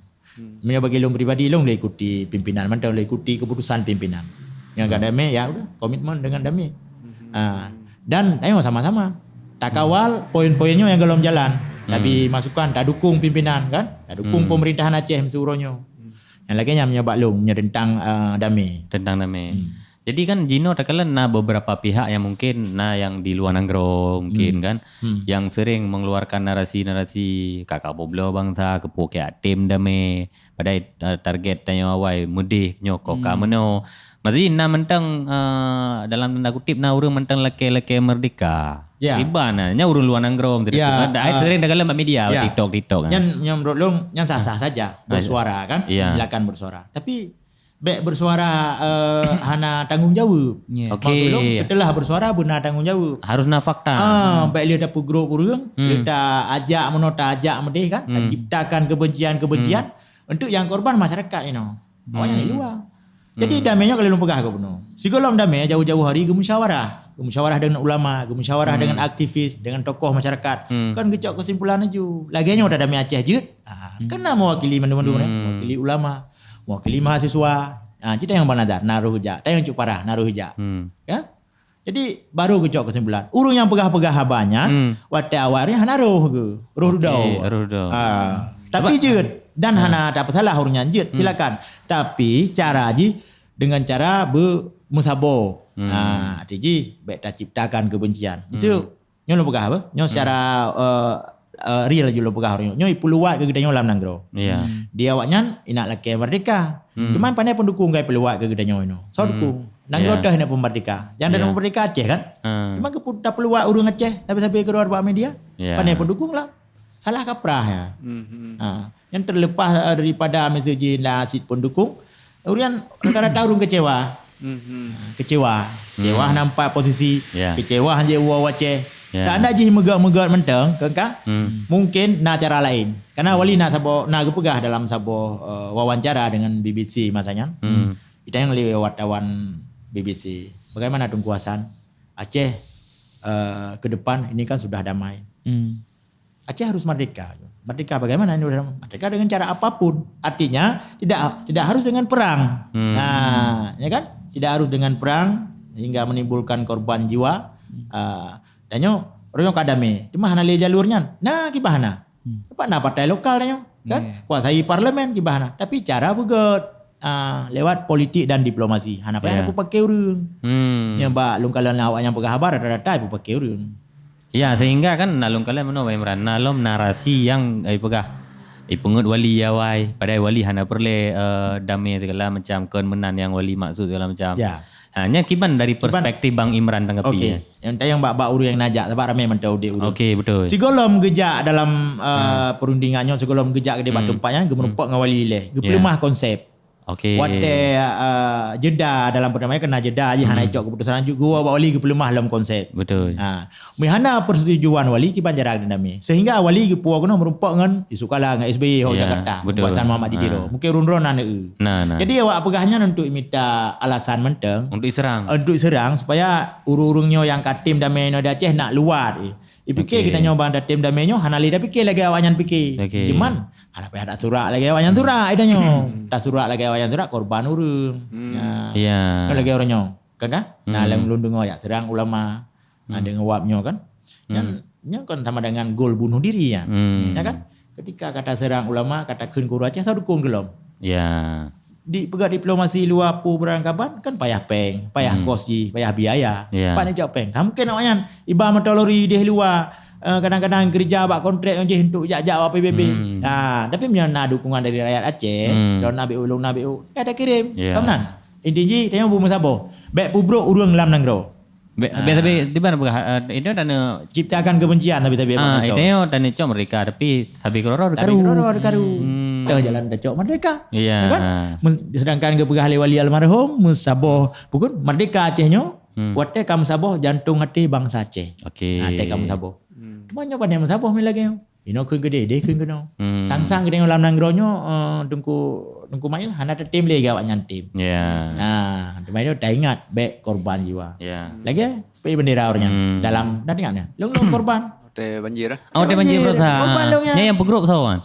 Meunyoe bagi lôn pribadi lôn lé ikuti pimpinan mantong lé ikuti keputusan pimpinan. Yang agak damai ya udah komitmen dengan damai. Ha. Dan ayo sama-sama takawal poin-poin nyoe yang golom jalan. Tapi masukan tak dukung pimpinan kan? Tak dukung pemerintahan Aceh meusiuroe nyoe. Yang lagèe nyan meunyoe bak lôn meunyoe tentang uh, damai. Tentang damai. Hmm. Jadi kan jinoe takalon na beberapa pihak yang mungkin na yang di luar nanggroe mungkin hmm. kan hmm. yang sering mengeluarkan narasi-narasi kakak boblo bangsa kepuke atem damai padahal uh, target tanyoe awai mudih nyoe koka hmm. meno. Maksudnya na mentang uh, dalam tanda kutip na urang mentang laki-laki merdeka. Ya. Iban na nya urang luar nanggroe merdeka. Ya, uh, sering takalon bak media ya. TikTok TikTok. Yang yang menurut long yang sah-sah saja bersuara kan. Ya. Silakan bersuara. Tapi bèk bersuara uh, hana tanggung jawab. Yeah. Okay. Maksud lôn setelah bersuara beuna tanggung jawab. Harus na fakta. Ah, hmm. Bèk lé dapur grup urang, hmm. Kita ajak meunoe ta ajak meudeh kan, hmm. Ciptakan kebencian-kebencian hmm. Untuk yang korban masyarakat inoe. Awak yang di luar. Jadi hmm. Damai nyoe kalau lôn peugah ke bunoe. Sigolom damai jauh-jauh hari geumusyawarah. Geumusyawarah dengan ulama, geumusyawarah hmm. Dengan aktivis, dengan tokoh masyarakat. Hmm. Kan geucok kesimpulan laju. Lagèe nyoe ada damai Aceh jeuet. Ah, hmm. Kena mewakili mandum-mandum hmm. Mewakili ulama. Mewakili mahasiswa. Ha, kita yang banadar, naruh jak. Tayang cuk parah, naruh jak. Hmm. Ya? Jadi, baru geucok kesimpulan. Urang yang peugah-peugah haba nyan, hmm. Watèe awai nyan hana roh ke? Roh dudoe. Roh dudoe. Ha, tapi jeuet. Dan hana ada pesalah urang nyan jeuet. Hmm. Silakan. Tapi, cara jih dengan cara bermusabok. Hmm. Ha, arti jih, bèk taciptakan kebencian. Hmm. Itu Nyoe lôn peugah apa? Nyoe secara uh, uh, real laju lôn peugah orang nyoe. Nyoe ipeuluwat keu geutanyoe lam nanggroe. Ya. Di awaknyan inak lakèe merdeka. Hmm. Cuman pandai pendukung gai peuluwat keu geutanyoe inoe. Soe dukung? Nanggroe dah inak peumerdeka. Yang dah merdeka Aceh kan? Cuma keu pun tapeuluwat ureueng Aceh sabe-sabe keudroe bak media. Ya. Pandai pendukung lah. Salah kaprah ya. Hmm. Ha. Yang terlepas uh, daripada message dan asid pendukung, Urian rata-rata ureueng kecewa. Mhm. Kecewa. Kecewa hmm. Nampak posisi. Yeah. Kecewa hanya uwa waceh. Yeah. Seandai jih meugöt-meugöt mentong, kengka, hmm. Mungkin na cara lain. Karena hmm. Wali na sabo na geupeugah dalam sabo uh, wawancara dengan B B C masa nyan. Hmm. Ditanya oleh wartawan B B C, bagaimana Teungku Hasan Aceh uh, ke depan ini kan sudah damai. Hmm. Aceh harus merdeka. Merdeka bagaimana? Merdeka dengan cara apapun. Artinya tidak tidak harus dengan perang. Hmm. Nah, ya kan? Tidak harus dengan perang hingga menimbulkan korban jiwa. Uh, tanyo royong kadame. Cuma hana le jalur nyan. Nah, kiban hana. Hmm. Sebab na partai lokal tanyo, kan? Yeah. Kuasai parlemen kiban hana. Tapi cara beugöt uh, lewat politik dan diplomasi. Hana payah yeah. Aku pakai urung. Hmm. Nyebab lungkalan awak yang peugah habar rata-rata aku pakai urung. Ya, sehingga kan nalong kalai meunoe Imran, nalom narasi yang ai peugah ipeungeut wali awai, padahai wali hana peureulée uh, damé segala macam kon meunan yang wali maksud segala macam. Ya. Ha, nya kiban dari perspektif Bang Imran tanggapi. Okey. Yang tayang bak-bak urang yang najak sebab ramai mantau di urang. Okey, betul. Sigolom gejak dalam uh, hmm. Perundingan nyoe sigolom gejak ke di batu hmm. Empat nyan geumeurumpok hmm. Ngon wali leh. Geupeulumah yeah. Konsep. Okey. Watèe, uh, jeda dalam perdamaian, kena jeda jih, hana icok keputusan lanjut, geuwoe bak wali geupeuleumah lom konsep. Betul. Ha. Meuhana persetujuan wali kiban cara damai. Sehingga wali geupuwoe keunoe meurumpok ngon Yusuf Kala, ngon S B Y ho Jakarta, betul. Ngon Hasan Muhammad di Tiro. Mungkin ron-ron na neu. Nah, nah. Jadi awak peugah nyan untuk mita alasan mantong. Untuk diserang. Untuk diserang supaya ureueng-ureueng nyoe nyang ka tem damai nyoe di Aceh nak luwat. Ipike kita nyoe bang datem damai nyoe hana lé tapike lagèe awaknyan pike. Okey. Cuman hana payah tasurak lagèe awaknyan surak ita nyoe. Tasurak lagèe awaknyan surak korban ureueng. Ya. Ya. Nyoe lagèe ureueng nyoe. Kan kan? Nah, lôn lôn deungoe jak serang ulama. Nah, deungon wab nyoe kan. Nyan nyan kan sama dengan gol bunuh diri kan. Ya kan? Ketika kata serang ulama, kata kheun guru Aceh, saya dukung gelom. Ya. Di peugah diplomasi luwa peue beurangkaban kan payah péng, payah kos jih, payah biaya. Ya. Pat jicok péng. Ka mungkin awaknyan iba motor lori deh luwa, eh, kadang-kadang keureuja bak kontrak jih untuk jak-jak bak P B B. Ha, tapi meunyoe na dukungan dari rakyat Aceh, lôn na B U, lôn na B U, ka takirém. Ya. Ka meunan. Inti jih tanyoe beumeusaboh. Bèk peubrok ureueng lam nanggroe. Be-, biasa be di mana peugah, eh, itu tanda ciptakan kebencian tapi tapi ah, itu tanda cok merdeka tapi sabe keudroe-droe. Sabe keudroe-droe karu. Hmm. Teuh jalan tacok merdeka. Iya. Kan? Men-, sedangkan geupeugah lé wali almarhum meusaboh pukon merdeka Aceh nyoe. Hmm. Watèe ka meusaboh jantong até bansa Aceh. Okey. Watèe ka meusaboh. Hmm. Cuma nyoe pandai meusaboh mi lagèe nyoe. Inoe kheun geudeh, deh kheun keunoe. Hmm. Sang-sang geutanyoe lam nanggroe nyoe, eh, Teungku, Teungku Mail hana tatem lé gawak nyan tem. Ya. Nah, teuma itu taingat bèk korban jiwa. Ya. Lagèe peuék bendera ureueng nyan dalam, dah ingat nyan. Long-long korban. Watèe banjir, eh? Oh, watèe banjir, Prof. Korban long nyan. Nyan nyang peugrop sawan.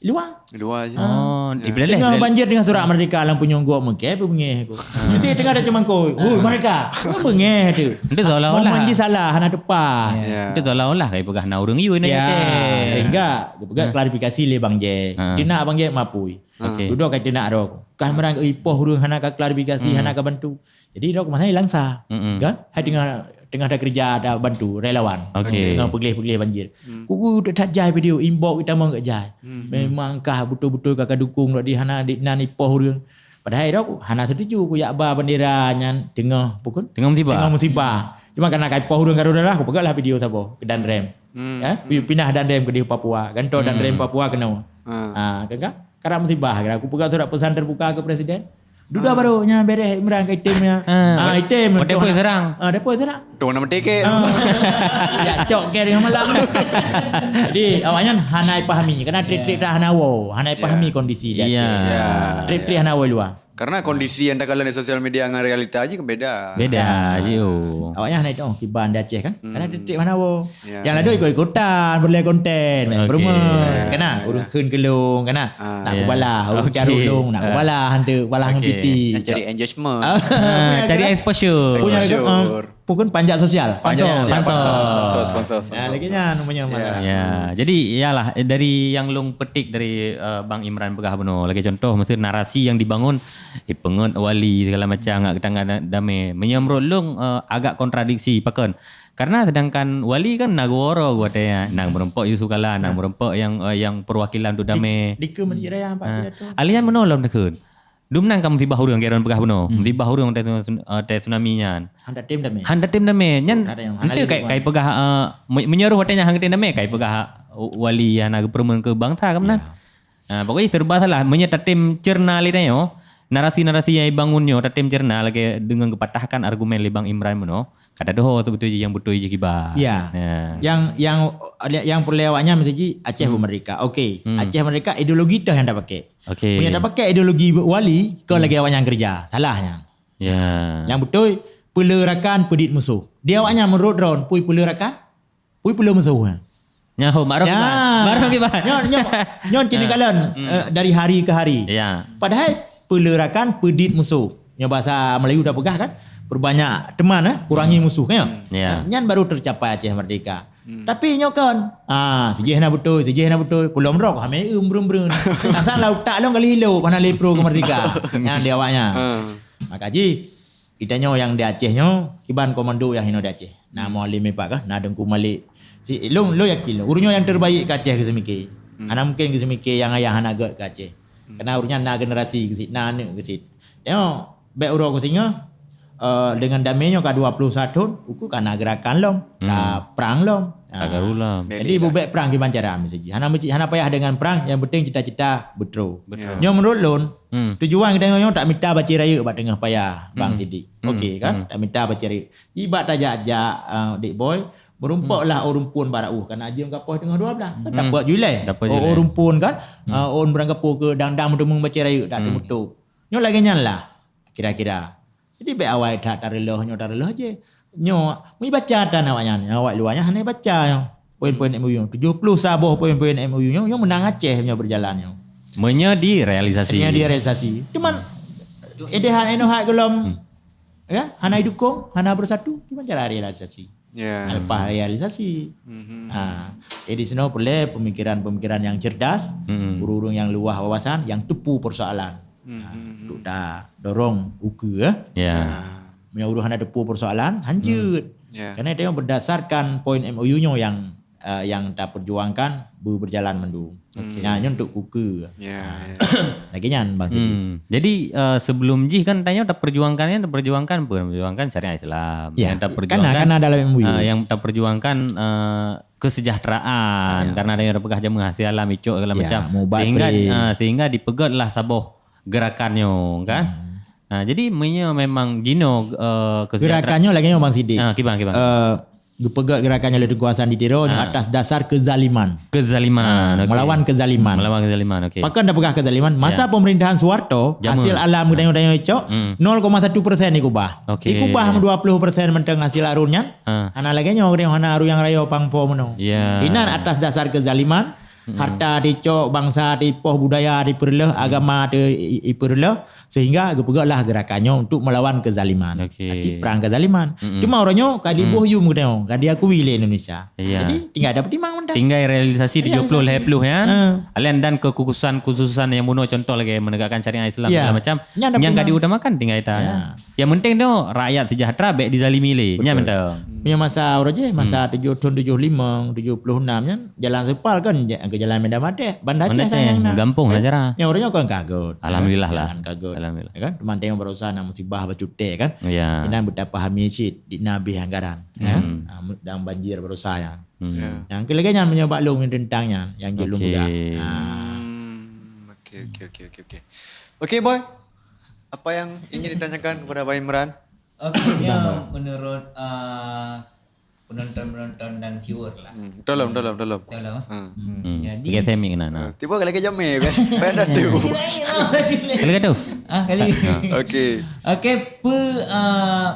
Luwa. Luwa je. Oh, di Beleleh. Tengah banjir, tengah surak merdeka lam punyueng gok mengke, beungèh aku. Nanti tengah ada cemangko. Woi, merdeka. Beungèh tu. Itu seolah-olah. Momen ji salah, hana tepat. Ya. Itu seolah-olah kai peugah na ureueng yue na Aceh. Sehingga peugah klarifikasi lé Bang Jack. Ha. Teunak Bang Jack mapui. Okey. Dudoe kai teunak roh. Kah meurang ipoh ureueng hana ka klarifikasi, hana ka bantu. Jadi, dok masa langsa. Mm-mm. Kan? Hai tengah, tengah ada kerja, ada bantu relawan. Okey. Tengah pegleh-pegleh banjir. Hmm. Kuku tak jai video, inbox kita mau enggak jai. Hmm. Memang kah betul-betul kakak dukung dok di hana di nan ipoh ureueng. Padahai dok hana setuju ku yak ba bendera nyan tengah pukun. Tengah musibah. Tengah musibah. Cuma karena kai poh ureueng garu darah, ku peugah lah video sabo ke Danrem. Hmm. Ya, ku pindah Danrem ke di Papua. Ganto Danrem Papua kena. Ha. Ha, kan? Karena musibah, kira aku peugah surat pesan terbuka ke presiden. Duda baru nya bereh Imran ke item nya. Ah, ah, item. Watèe pun serang. Ah, depois serang. Tu nama tiket. Ah. Ya, cok ke dengan malam. Jadi, awaknyan hana pahami. Karena trik-trik dah hana wo, hana pahami kondisi dia. Ya. Trik-trik hana wo luar. Karena kondisi yang takalon di sosial media dengan realita aja kan beda. Beda aja. Awaknyan hana itu kiban di Aceh kan. Karena trik-trik hana wo. Ya. Yang lalu ikut-ikutan, boleh konten, main promote. Kena, urung kheun kelong, kena. Ah. Nak kubalah, urung cari ulung, nak kubalah, hantu kubalah ngon piti. Nak cari engagement. Ah, cari exposure. Punya, ah, pokok panjat sosial. Panjat sosial. Pansos. Pansos, pansos, pansos. Ya, lagi nyan namanya masalah. Ya, jadi iyalah, eh, dari yang long petik dari, eh, Bang Imran peugah bunoe. Lagi contoh, mesti narasi yang dibangun, eh, pengot wali segala macam, ngak ketangga damai. Menyamrot long, eh, agak kontradiksi, pakon. Karena sedangkan wali kan na guru-guru watèe nyan, nang meurumpok Yusuf Kala, nang meurumpok yang, eh, yang perwakilan tu damai. Di, di ke Masjid Raya, Pak Pidato. Alian meunoe lom takheun. Dum nang ka musibah ureueng, Geron peugah bunoe. Musibah ureueng watèe tsun-, eh, watèe tsunami nyan. Hana tem damai. Hana tem damai. Nyan hana ente kai, kai peugah, eh, me-, meunyoe watèe nyan hana tem damai, kai peugah, eh, wali hana geupeureumeun keu bansa ka meunan. Ya. Ah, pokoknya serba salah. Meunyoe tatem cerna lé tanyoe, narasi-narasi yang dibangun nyoe tatem cerna lagèe deungon geupatahkan argumen lé Bang Imran bunoe. Kata doho tu betul je yang betul je kiba. Ya. Ya. Yang, yang, yang perlu awaknya mesti ji Aceh merdeka. Okey. Aceh merdeka ideologi tah yang tak pakai. Okey. Punya tak pakai ideologi wali, kau lagi awaknya kerja. Salahnya. Ya. Yang betul, pelerakan pedit musuh. Dia awaknya menurut drone, pui pelerakan, pui peleu musuh. Nyaho, Mak Rofi, ya. Mak Rofi, Mak. Nyon, nyon, nyon cini kalon, eh, dari hari ke hari. Ya. Padahal pelerakan pedit musuh. Nyoe bahasa Melayu dah peugah kan, perbanyak teman, eh, kurangi musuh kan. Ya. Nyan baru tercapai Aceh merdeka. Tapi nyoe kan, ah, sijih na beutôi, sijih na beutôi, pulom rok hame eum brun-brun. Asal lau tak long kali lo mana lepro ke merdeka. Nyan dia awaknya. Maka ji Geutanyoe nyang di Aceh nyoe, kiban komando nyang hinoe di Aceh. Na Mualem Ipak kah, na Teungku Malik. Si, lôn, lôn yakin lôn, ureueng nyoe nyang terbaik keu Aceh geuseumiké. Hana mungken geuseumiké nyang ayah hana gèt keu Aceh. Karena ureueng nyan na generasi geusit, na aneuk geusit. Nyoe, bèk uroe keu singoh, eh, dengan damé nyoe ka dua puluh satu thon, uku ka na gerakan lom, ka perang lom. Ka garu lom. Jadi bubek perang kiban cara mesti. Hana mesti, hana payah dengan perang, yang penting cita-cita beutôi. Nyoe menurut lôn, tujuan kita nyoe tak mita bacé rayeuk bak teungoh paya bang sidik. Okey kan? Tak mita bacé rayeuk. Ibat tajak-jak uh, dik boy, merumpok lah orang pun barauh kan ajim kapoh teungoh dua belas. Kan dapat julai. Oh, orang pun kan, uh, orang berang kapoh ke dang-dang meuteumeng bacé rayeuk tak teumeutôp. Nyoe lagèe nyan lah kira-kira. Jadi bèk awai that tareuloh nyoe tareuloh je. Nyoe, meubaca tan awak nyan. Awak luwa nyan hana baca nyoe. Poin-poin M O U. Tujuh puluh saboh poin-poin M O U nyoe, nyoe meunang Aceh nyoe berjalan nyoe. Meunyoe direalisasi. Hanya direalisasi. Cuman edehan enohat gelom ya, hana dukung, hana bersatu, cuman cara realisasi. Ya. Lepas realisasi. Ha. Jadi sinoe perlu pemikiran-pemikiran yang cerdas, urang-urang yang luah wawasan, yang tepu persoalan. Ha. Untuk ta dorong uku ya. Ya. Ha. Meunyoe urang hana tepu persoalan, hanjut. Ya. Karena dia berdasarkan poin M O U nyoe yang uh, yang ta perjuangkan berjalan mandum. Okay. Nah, nyoe untuk kuku. Ya. Lagi nyan bang. Hmm. Jadi uh, sebelum jih kan tanya ta perjuangkan kan ta perjuangkan apa? Ta perjuangkan syariat Islam. Ya. Yang ta perjuangkan karena dalam M O U. Uh, yang ta perjuangkan uh, kesejahteraan ya. Karena ada yang peugah jamu hasil alam icok segala ya, macam sehingga uh, sehingga dipeugotlah saboh gerakan nyoe kan. Hmm. Ha, jadi meunyoe memang jinoe uh, gerakan nyoe lagèe nyoe bang sidik. Ha, kiban kiban. Uh, geupeugah gerakan nyang leuti kuasa di Tiro ha. Atas dasar kezaliman. Kezaliman. Ha, okay. Melawan kezaliman. Melawan kezaliman. Okay. Pakon dah peugah kezaliman? Masa ya. Pemerintahan Soeharto, jamu. Hasil alam geutanyoe-tanyoe icok hmm. nol koma satu persen dikubah. Okay. Dikubah ya. Dua puluh persen mantong hasil arun nyan. Ha. Hana lagèe nyoe geutanyoe hana arun nyang rayo pangpo meunoe. Ya. Inan atas dasar kezaliman. Hmm. Harta dicok, bangsa dipoh, budaya dipeureuloh, hmm. Agama di, dipeureuloh, sehingga geupeugahlah gerakan nyoe untuk melawan kezaliman. Okay. Jadi perang kezaliman. Hmm. Cuma orang nyoe ka diboh hmm. Yum geutanyoe, ka diakui lé Indonesia. Ya. Jadi tinggai ada petimang mentah. Tinggai realisasi tujuh puluh lhèe puluh ya. Ha. Alian dan kekhususan-kekhususan yang bunoe contoh lagi menegakkan syariat Islam ya. Segala macam. Yang ka diutamakan tinggai ta. Ya. Yang penting tu rakyat sejahtera bèk dizalimi lé. Nya mantap. Punya masa orang je, masa hmm. tujuh tahun tujuh lima, tujuh puluh enam kan, jalan sepal kan ke jalan Medan Madeh, Banda Aceh sayang nah. Gampong lah cara. Yang orang kan kagut. Alhamdulillah lah. Kagut. Alhamdulillah. Ya kan? Teman tengok berusaha nak musibah bacut kan. Ya. Inan buta pahami cit di nabi anggaran. Ya. Hmm. Ha, dan banjir berusaha ya. Hmm. Ya. Yang kelaganya menyebab long tentangnya yang jelum okay. Pegang. Ha. Hmm. Okey, okey, okey, okey, okey. Okey, boy. Apa yang ingin ditanyakan kepada Abang Imran? Okey, ya, menurut uh, penonton-penonton dan viewer lah. Hmm. Tolong, tolong, tolong. Tolong. Hmm. Hmm. Jadi, tiga semi kena nah. Tiba lagi jam ni, ben. Ben dah tu. Kali tu. Ah, kali. Okey. Okey, pe uh,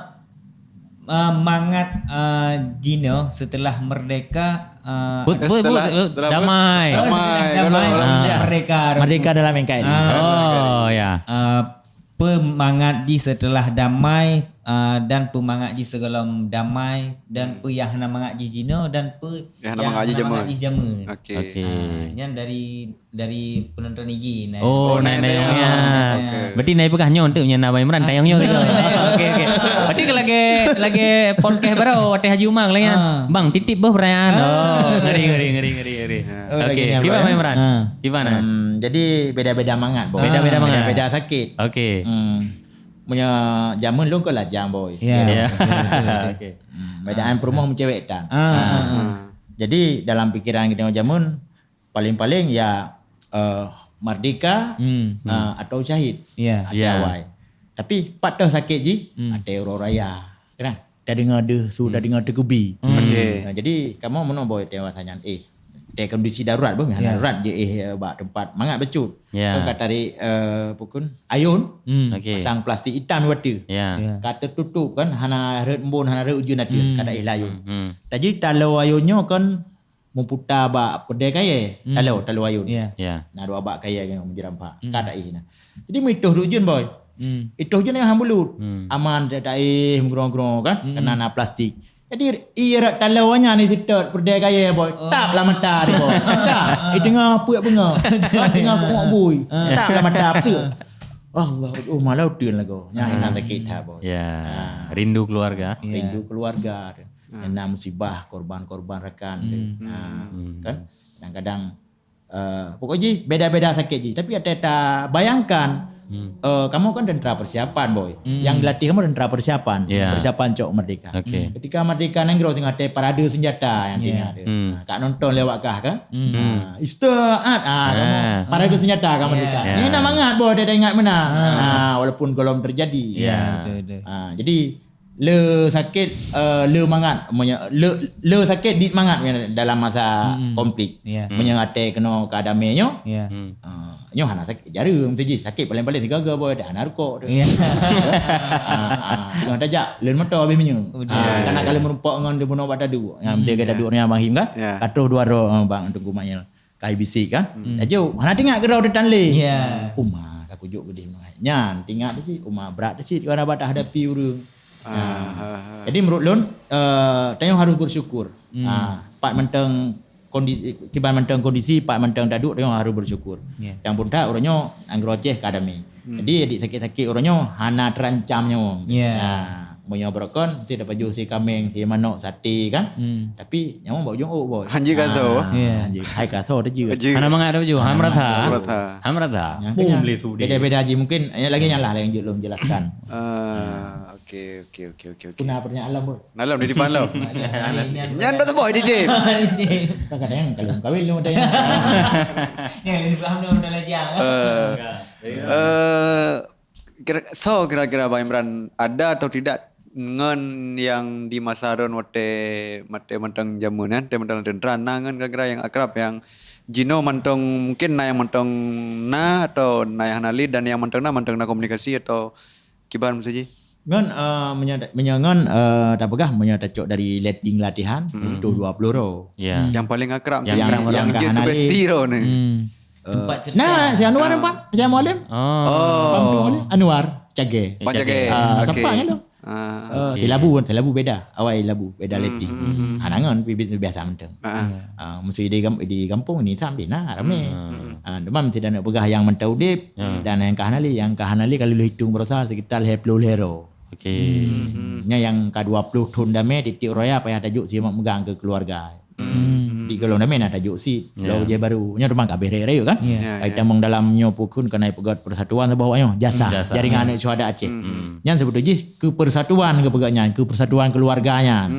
uh, mangat uh, jinoe setelah merdeka uh, Put, put, setelah, put, setelah damai. Oh, damai. Merdeka. Merdeka dalam N K R I. Oh, ya. Uh, Peumangat jih seuteulah damai uh, dan peumangat jih sigohlom damai dan peu nyang hana mangat jih jinoe dan peu nyang hana mangat jih jameun. Okey. Uh, nyan dari dari penonton I G nah. Oh, oh naik naik ya. Berarti naik peugah nyoe untuk nyana Abang Imran tayang nyoe gitu. Okey okey. Berarti kalau lagi lagi podcast baru watèe Haji Umar lagi kan. Bang titip beuh perayaan. Oh, ngeri ngeri ngeri ngeri ngeri. Okey, kiban Abang Imran? Kiban? Jadi beda-beda mangat boh. Beda-beda mangat. Beda-beda sakit. Okey. Hmm. Punya zaman lôn ke lajang boy. Ya. Ya. Okey. Hmm. Beda an perumoh mencewek tan. Ah. Jadi dalam pikiran kita zaman paling-paling ya uh, merdeka hmm. uh, atau syahid. Ya. Atau ya. Awai. Tapi patah sakit ji, hmm. Atau orang raya. Kan? Dah dengar deh, su dah dengar teukubi. Hmm. Okay. Nah, jadi kamu mana boy tengok tanya eh. Teh kondisi darurat pun yeah. Darurat je eh bak tempat mangat becut. Yeah. Kan ka tarik uh, pukun ayun. Hmm. Okay. Pasang plastik hitam di water. Yeah. Yeah. Ka tertutup kan hana ret embun hana ret ujeuen ada hmm. Ka taih layun. Hmm. Jadi talo ayun nyo kan muputa bak pedai kaya. Hmm. Talo talo ayun. Yeah. Yeah. Nah dua bak kaya kan menjerampak. Hmm. Ka taih nah. Jadi mitoh ujeuen boy. Hmm. Itoh je nyang bulut. Hmm. Aman tak taih menggerong-gerong kan hmm. Kena na plastik. Jadi iya rak talo nya ni sitot perdai kaya boy. Oh. Tap lah mata dia boy. Tap. Di tengah puak bunga. Di tengah puak bui. Ah. Tap lah mata pek. Allah, oh malau tun lagu. Nya ah. Enak sakit tak boy. Ya. Ah. Rindu keluarga. Ya. Rindu keluarga. Ah. Enak musibah korban-korban rakan hmm. Ah. Hmm. Kan? Kadang-kadang Uh, pokok jih beda-beda sakit jih tapi ada ta bayangkan Eh, kamoe kan tentara persiapan, boy. Yang dilatih kamoe tentara persiapan. Persiapan cok merdeka. Ketika merdeka nanggroe tengah teuh parade senjata nyang teuingat. Nah, kak nonton lewat kah kan? Nah, istirahat. Ah, kamoe parade senjata kan merdeka. Ini na mangat, boy, dia ingat meunan. Ah, walaupun golom terjadi. Ya, betul, betul. Ah, jadi le sakit, eh, le mangat, meunyo-, le, le sakit dit mangat dalam masa konflik. Meunyo até keunoe ka damé nyoe, ah, nyoe hana sakit jareung, mesti jih sakit paléng-paléng sigaga, boy, dak hana rukok tu. Ah, ah, nyoe tajak leuen moto habéh minyeuk. Ah, kana kali meurumpok ngon di bunoe bak taduk. Nyang mesti ke taduk nya Bang Him kan? Katoh dua ro, ah, Bang Teungku Mail. Kai bisik kan? Tajok, hana teuingat keudroe teutan lé. Uma ka kujok geudeh. Nyan teuingat teuh cit, uma brat teuh cit, wana bak tahadapi ureueng. Jadi menurut lôn, eh, tanyoe harus bersyukur. Ah, pat mantong kondisi, kiban mantong kondisi, pat mantong taduek, tanyoe harus bersyukur. Nyang pun that uroe nyoe nanggroe Aceh ka damé. Jadi adik sakit-sakit uroe nyoe hana terancam nyawong. Nah, meunyoe beurokon, mesti dapat juh si kameng, si manok, sate kan. Tapi nyawong bak ujong ôk, boy. Hanjeuet ka tho. Hanjeuet. Hai ka tho teuh jeuet. Hana mangat dah baju. Ham rasa. Ham rasa. Nyang teuingat. Beda-beda jih mungkin, ya, lagi nyan lah yang lôn jelaskan. Ah, okey, okey, okey, okey, okey. Kuna pertanyaan lom, boy. Nah, lom di depan lom. Nyan dah teuboh di tim. Kadang-kadang kalau kawin lom ada yang Yang lebih paham dah dah lajang. Eh, eh, kira, so kira-kira Bang Imran ada atau tidak ngon yang di masa ron watèe, watèe mantong jameun kan, watèe mantong tentara, na ngon kira-kira yang akrab yang jinoe mantong, mungkin na yang mantong na atau na yang hana lé, dan yang mantong na, mantong na komunikasi atau kiban meusaji? Ngon, eh, meunyoe, meunyoe ngon, eh, tapeugah, meunyoe tacok dari letting latihan, itu dua puluh ro. Ya. Yang paling akrab Yang yang, akrab yang orang je hana tu lé. Bestie ro ni. Tempat cerita. Nah, si Anwar empat, si Mualim. Oh. Anwar, Cage. Pancage. Ah, Okey. Siapa yang tu? Ah. Eh, si Labu, si Labu beda. Awai Labu, beda letting. Hana ngon, pi-, pi-, biasa mantong. Ah, mesti di, gam-, di kampung ni sampai nah ramai. Ah, cuma mesti dah nak peugah yang mantong udip dan yang ka hana lé, yang ka hana lé kalau hitung berusaha sekitar lhèe ploh lhèe ro. Okey. Nya yang ka dua puluh thon damé titik raya payah tajok si mak megang ke keluarga. Di golom damé na tajok si lo je baru. Nya teuma kabeh raya kan? Ya. Kai tamong dalam nyoe pukun kena peugöt persatuan saboh awak nyoe jasa, Jasa. Jaringan Aneuk Syuhada Aceh. Nyan sebetulnya jih ke persatuan ke peugöt nyan, ke persatuan keluarga nyan.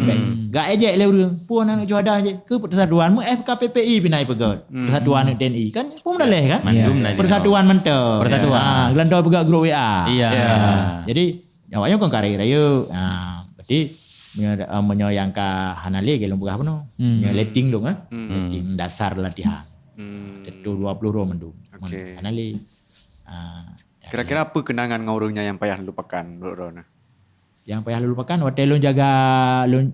Gak ejek lé ureueng, pun aneuk syuhada je ke persatuan mu F K P P I pina peugöt. Persatuan aneuk T N I kan pun dah leh kan? Mandum dah Persatuan mantong. Persatuan. Ah, gelantoe peugöt grup W A. Iya. Ah, jadi awak nyoe kon karek raya. Ah, berarti meunyoe, ah, meunyoe yang ka hana lé ke lôn peugah bunoe. Meunyoe letting dong ah. Letting dasar latihan. Itu dua puluh ro mandum. Okey. Hana lé. Ah, Kira-kira apa kenangan ngon ureueng nyan yang payah lupakan menurut ro nah? Yang payah lôn lupakan watèe lôn jaga lôn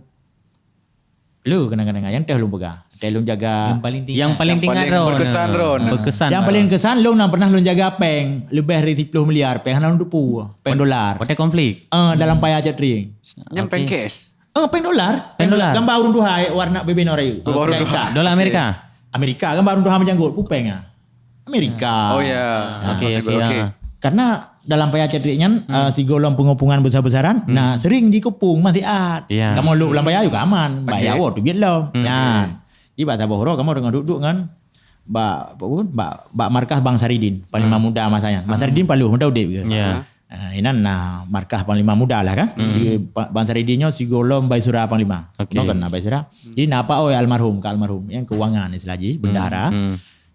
lu kenangan-kenangan yang teh lôn peugah. Watèe lôn jaga Yang paling tinggi. Yang paling Yang tinggi paling ro. Berkesan ro nah. Berkesan. yang paling kesan lôn pernah lôn jaga peng lebih dari sepuluh miliar, peng hana lôn tupu, peng dolar. Watèe konflik. Eh, dalam paya Cot Tring. Nyan peng cash. Eh, peng dolar. Peng dolar. Gambar ureueng tuha warna bebeno raya. Gambar ureueng tuha. Dolar Amerika. Amerika, gambar ureueng tuha meujanggut, pupeng ah. Amerika. Oh ya. Okey, okey. Okey. Karena dalam paya Cot Tring nyan, eh, sigohlom pengepungan besar-besaran, nah sering dikepung masih at. Ya. Kamoe lhok lam paya juga aman. Baik Okey. awak tu biet lom. Nyan. Di bak saboh ro kamoe deungon duduk ngon bak apa pun bak, bak markas Bang Saridin, panglima muda masa nyan. Bang Saridin paloh muda udip ke? Ya. Ah, inan nah markas panglima muda lah kan. Si Pa- Bang Saridin nyoe sigohlom Baisura panglima. Okey. Nyoe kan nah Baisura. Jadi na Pak Oi almarhum, ka almarhum yang keuangan istilah jih, bendahara.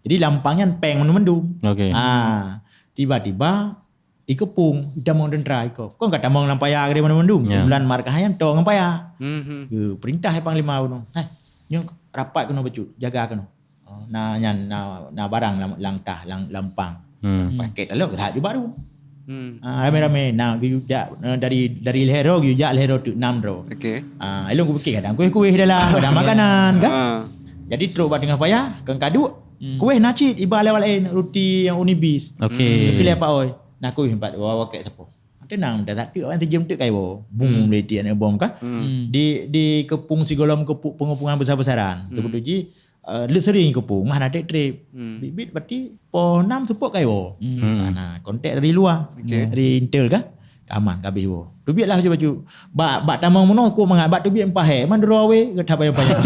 Jadi lampang nyan peng mandum-mandum. Okey. Ah, tiba-tiba ikepung, itamong tentara iko. Kon ka tamong lam paya gede mandum-mandum. Ya. Bulan markas nyan to ngon paya. Mhm. Ke perintah panglima bunoe. Hai, nyoe rapat keunoe bacut, jaga keunoe. Oh, na nyan na, na barang lam, lam tah, lam, lampang. Hmm. Paket lalu gerak ju baru. Hmm. Ah, ramai-ramai na geuyue jak, eh, dari, dari lhèe ro geuyue jak lhèe ro teuk nam ro. Okey. Ah, ilong kupikir kadang kueh-kueh dalam, kadang makanan kan. Ah. Jadi trok bak teungoh paya, kan kaduk, kueh na cit iba lewat laén, roti yang Unibis. Okey. Geukheun lé Pak Oi. Na kueh empat dua wakèk sapo. Tenang dah tak tu awak sejam tu kai wo. Bum lé tian bom kan. Di, di kepung sigohlom kepu-, pengepungan besar-besaran. Betul ji eh, le sering kepung mah na trip-trip. Bit-bit berarti poh enam seupôt kai wo. Ah, nah, kontak dari luar. Dari intel kan. Ka aman, ka habéh woe. Teubiet lah bacut-bacut. Bak, bak tamong meunoe kok mangat, bak teubiet meupahe. Man droe weh, geuthap payah-payah.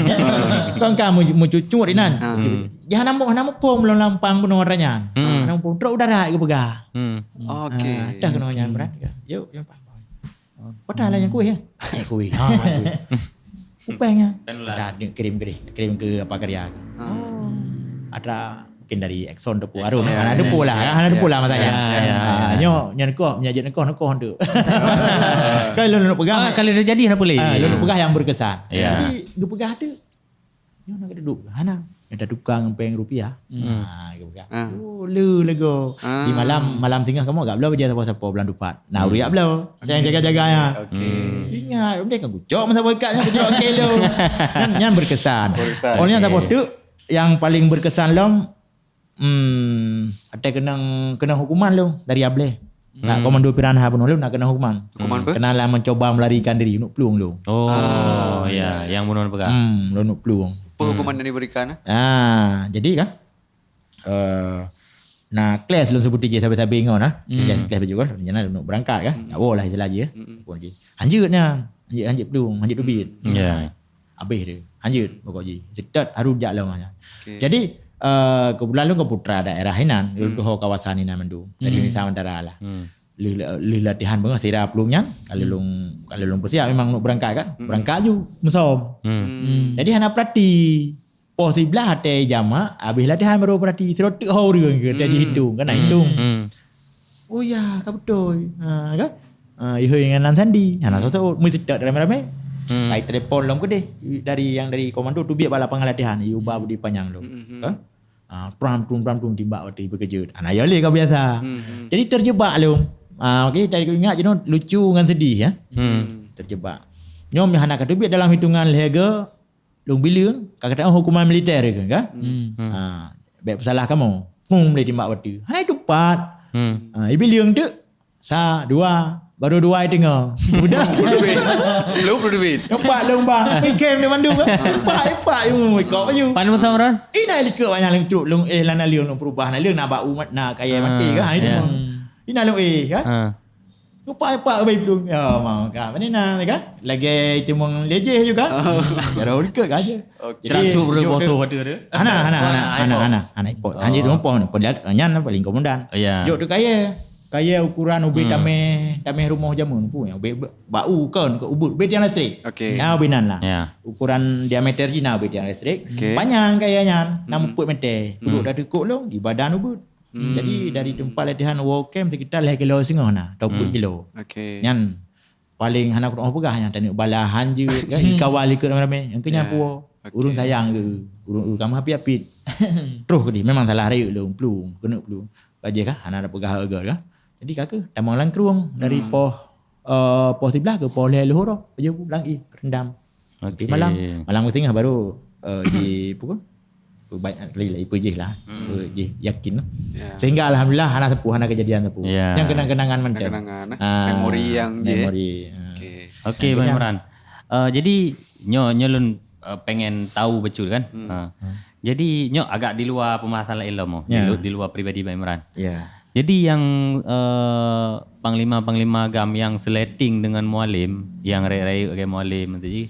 Kon ka meu-, meucut-cut inan. Ah. Meucut. Jah hana mu-, hana muphom lom lam pang bunoe atra nyan. Hmm. Hana muphom. Trok u darat geupeugah. Hmm. Okey. Ah, dah keunoe nyan brat. Yuk, yuk, Pak. Peue that lah nyang kueh, ya? Eh, kueh. Ha, kueh. Kupeng, ya? Kan lah. Dah, dia kirim, kirim, kirim ke apa karya. Ah. Ada mungkin dari Exxon tu, Exxon. Harum. Ya, hana ya, depo lah, ya, hana depo ya, lah masa ya, nyan. Ya, ya. Ah, nyo, nyan koh, meunyo jeuet neukhoh, neukhoh tu. Kan lôn, lôn peugah. Ah, kalau terjadi, hana boleh. Ah, lôn peugah yang berkesan. Ya. Jadi, geupeugah tu, nyoe na geuduek, hana. Nyang tatukang peng rupiah. Hmm. Ha, geupeugah. Ah. Oh, le lagoe. Ah. Di malam, malam singoh kamoe agak bloe bajèe sapo-sapo bulan dupat. Nah, ureueng jak bloe. Yang jaga-jaga ya. Okey. Ingat, undeh kan kucok masa boy kat nyan, kucok kilo. Nyan, nyan berkesan. Berkesan. Oh, nyan sapo teuk yang paling berkesan lom, hmm, ada kenang, kenang hukuman lom dari Ableh. Nak komando piranha bunoe lôn nak kena hukuman. Hukuman apa? Kena lah mencoba melarikan diri, nuek plueng lôn. Oh, ya, yang bunoe peugah. Hmm, lôn nuek plueng. Apa hukuman yang diberikan, eh? Ah, jadi kan, eh, na clash lôn sebuti je sabe-sabe ngon, ah. Clash, clash baju kan, lôn nuek berangkat kan. Tak boleh istilah je. Pun je. Hanjeuet nyan, hanjeuet, hanjeuet plueng, hanjeuet teubiet. Ya. Habéh tu. Hanjeuet pokok jih. Seutôt harus jak lom nyan. Okey. Jadi, eh, keubeutulan lôn ka putra daerah inan, lôn tuho kawasan inan mandum. Dari Nusa Tenggara lah. Lheuh, lheuh latihan beungoh sira plueng nyan, ka lôn, ka lôn peusiap memang untuk berangkat kan. Berangkat ju, meusom. Jadi hana peurati. Poh siblaih até jamak, habéh latihan baru peurati. Sidroe teuk ho ureueng ke, tadi hitung, kan na hitung. Oh ya, ka beutôi. Ha, kan? Ha, ihôi ngon nan sandi. Ha, na sosot. Meuseutôt ramé-ramé. Kai telepon lom keudeh. Dari yang dari komando teubiet bak lapangan latihan. Iuba budi panyang lom. Ha? Ha, pram trum, pram trum, timbak watèe beukeujot. Ha, na yo lé ka biasa. Jadi terjebak lom. Ha, okey, tadi ingat je noh, lucu ngon sedih ya. Terjebak. Nyoe hana ka teubiet dalam hitungan lhèe go, lôn bileung, ka kata hukuman militer ke, kan? Ha, bèk peusalah kamoe. Pum lé timbak watèe. Hana itu pat. Ha, ibileung tu. Sa, dua, baru dua teungoh. Udah. Puluh duit. Puluh, puluh duit. Nampak lôn bang. Ikem di mandum kan. Nampak, nampak. Yu, ikot baju. Pan meutam ran? Ina likot banyak lôn truk, lôn eh lana lôn, lôn peurubah. Na lôn na bak umat na kaya mati kan. Ha, itu. Ina lôn eh kan. Ha. Nampak, nampak bayi belum. Ya, mau kan. Mana na kan? Lagi timung lejeh juga. Baru likot aja. Okey. Jadi, Seratus ribu jok tu. Boso ada tu. Hana, hana, hana, hana, hana, hana iPod. Hana itu pun, pun lihat, nyan paling komandan. Ya. Jok tu kaya. Kaya ukuran ubé tameh, tameh rumoh jameun pun. Ubé ba-, bau kan, ke ubé, ubé tiang listrik. Okey. Ya, ubé nan lah. Ya. Ukuran diameter jih na ubé tiang listrik. Okey. Panjang kaya nyan, enam puluh meter. Duduk dah tukuk long, di badan ubé. Jadi, dari tempat latihan war camp sekitar lhèe kilo setengah na, atau empat kilo. Okey. Nyan, paling hana kuteungoh peugah nyan, taneuk bala hanjeuet, kan, dikawal likot ramé-ramé. Nyang keu nyan puwoe. Okey. Ureueng sayang ke, ureueng, ureueng kama apit-apit. Troh keudeh, memang salah rayeuk lôn, plueng, keuneuk plueng. Bajèe kah, hana tapeugah hareuga kah. Jadi, ka keuh, tamong lam krueng, dari poh, eh, poh siblaih ke poh lhèe leuhô roh, bajèe bu, lam ié, rendam. Okey. Tapi malam, malam keu singoh baru, eh, di, apa ke? Banyak kali lah, ipeujih lah. Ipeujih, yakin lah. Ya. Sehingga alhamdulillah, hana sapeue, hana kejadian sapeue. Ya. Nyang kenang-kenangan mantong. Kenang-kenangan, eh. Ah, memori yang je. Memori, ah. Okey. Okey, Bang Imran. Eh, jadi, nyoe, nyoe lôn, eh, pengen tahu bacut kan? Ha. Jadi, nyoe agak di luar pembahasan laén lah, mo. Ya. Di lu-, di luar pribadi Bang Imran. Ya. Jadi yang, eh, panglima-panglima GAM yang seleting dengan Mualem, yang rayeuk-rayeuk lagèe Mualem tu ji,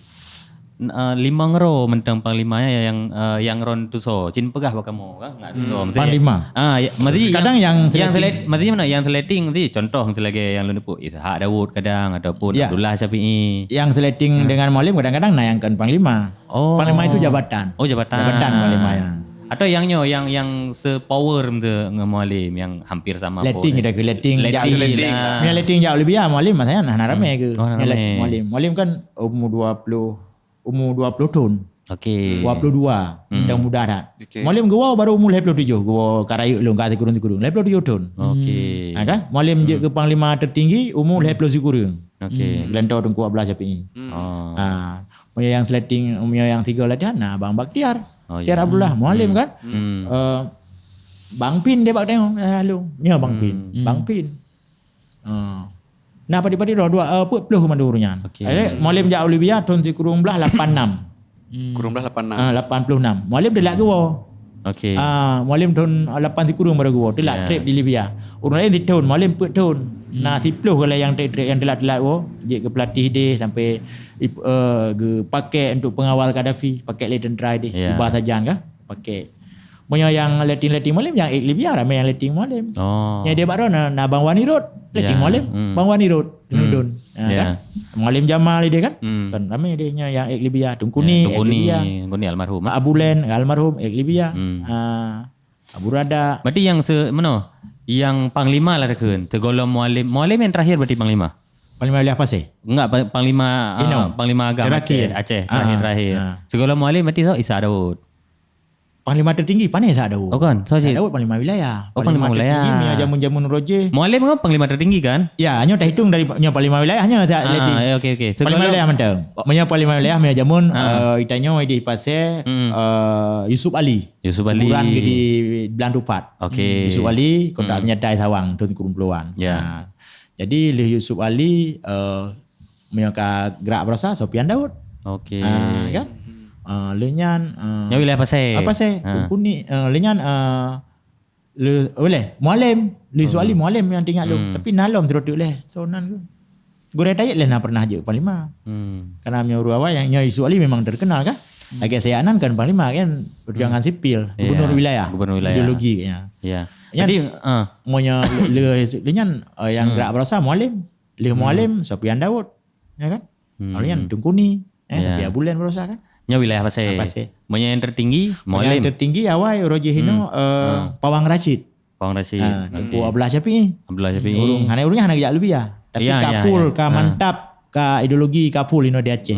n-, eh, limong droe mantong panglima ya yang, eh, yang ron tuso. Cit peugah bak kamoe kan, ngat tuso. Maksudnya, panglima. Ah, ya, maksudnya kadang yang, yang seleting. Sele-, maksudnya mana? Yang seleting tu contoh tu lagèe yang lôn sebut, Ishak Daud kadang ataupun Abdullah Syafi'i. Yang seleting dengan Mualem kadang-kadang na yang kon panglima. Oh. Panglima itu jabatan. Oh, jabatan. Jabatan panglima ya. Atau yang nyoe, yang, yang sepower tu ngon Mualem, yang hampir sama. Leting kita ke leting. Leting lah. Yang leting jak Olivia, Mualem masa nyan hana ramé ke. Oh, hana ramé. Mualem. Mualem kan umur dua puluh, umur dua puluh thon. Okey. Dua puluh dua. Muda-muda that. Okey. Mualem geuwoe baru umur lhèe puluh tujoh, geuwoe ka rayeuk lôn ka sikureueng-sikureueng. Lhèe puluh tujoh thon. Okey. Ha kan? Mualem jeuet ke panglima tertinggi umur lhèe puluh sikureueng. Okey. Geulantoe Teungku Abdullah Syafi'i. Oh. Ha. Meunyoe nyang seleting, meunyoe nyang tiga latihan, na Bang Baktiar. Oh, Tiar Abdullah, Mualem kan? Eh, Bang Pin dia bak tengok, eh, lalu. Nyoe Bang Pin. Bang Pin. Eh, na padi-padi roh dua, eh, peuet ploh mandum ureueng nyan. Okey. Eh, Mualem jak Olivia thon sikureueng blah lapan enam. Kureueng blah lapan enam. Ah, lapan puluh enam. Mualem dilak geuwoe. Okey. Ah, Mualem thon lapan sikureueng baru geuwoe, telat trip di Libya. Ureueng laén sithon, Mualem peuet thon. Na siplôh geulah nyang trip-trip nyang telat-telat woe, jeuet keu pelatih deh sampai ip-, eh, geupakek untuk pengawal Gaddafi, pakek lé tentara deh, uba sajan kan, pakek. Meunyoe nyang letting-letting Mualem, nyang ék Libya ramé nyang letting Mualem. Oh. Nyang di bak droe na, na Bang Wani Rot, letting Mualem, Bang Wani Rot, Tunudon. Ha, kan? Mualem Jamal deh kan? Kan ramé deh nyang, nyang ék Libya, Teuku Ni, ék Libya. Teuku Ni almarhum. Abu Len almarhum, ék Libya. Ah, Abu Rada. Berarti yang se-, mano? Yang panglima lah takheun. Segohlom Mualem. Mualem yang terakhir berarti panglima? Panglima wilayah Pasé. Enggak, pa-, panglima, ah, panglima agam Aceh, Aceh, terakhir-terakhir. Segohlom Mualem berarti so Isa Daud. Panglima tertinggi pané Isa Daud. Oh, kan? So, Isa Daud panglima wilayah. Oh, panglima wilayah. Tertinggi meunyoe jameun-jameun Roje. Mualem kan panglima tertinggi kan? Ya, nyoe tahitung dari nyoe panglima wilayah nyoe Isa Leti. Ah, ya, okey, okey. Panglima wilayah mantong. Meunyoe panglima wilayah meunyoe jameun, eh, itanyoe di Pasé, eh, Yusuf Ali. Yusuf Ali. Kuburan di Blang Tupat. Okey. Yusuf Ali, kontak senjata Sawang, thon kureueng puluhan. Ya. Ha. Jadi, lheueh Yusuf Ali, eh, meunyoe ka gerak baroesa, Sofian Daud. Okey. Ha, kan? Eh, lheueh nyan, eh, Nyan wilayah Pasé. Ah, Pasé. Ha. Kunik, eh, lheueh nyan, eh, le, uleh, Mualem. Lheueh Yusuf Ali, Mualem nyang teuingat lôn. Tapi na lom sidroe teuk lé. So, nan ke? Gurèe Tayeb lé na pernah jeuet panglima. Karena meunyoe ureueng awai nyang nyoe Yusuf Ali memang terkenal kan. Lagèe Syeh Adnan kan panglima kan, perjuangan sipil, gubernur wilayah. Gubernur wilayah. Ideologi ya. Ya. Nyan, jadi, ah, meunyoe le, le, le nyan, eh, yang gerak baroesa Mualem, lheueh Mualem Sofian Daud, ya kan? Lalu nyan Teuku Ni, eh, Sofian Bulen baroesa kan? Nyoe wilayah Pasé. Pasé. Meunyoe yang tertinggi, Mualem. Yang tertinggi awai Roje Hino, eh, Pawang Rashid. Pawang Rashid. Ah, Teungku Abdullah Syafi'i. Abdullah Syafi'i. Ureueng hana, ureueng hana geujak Libya. Tapi ka full, ka mantap, ka ideologi ka full inoe di Aceh.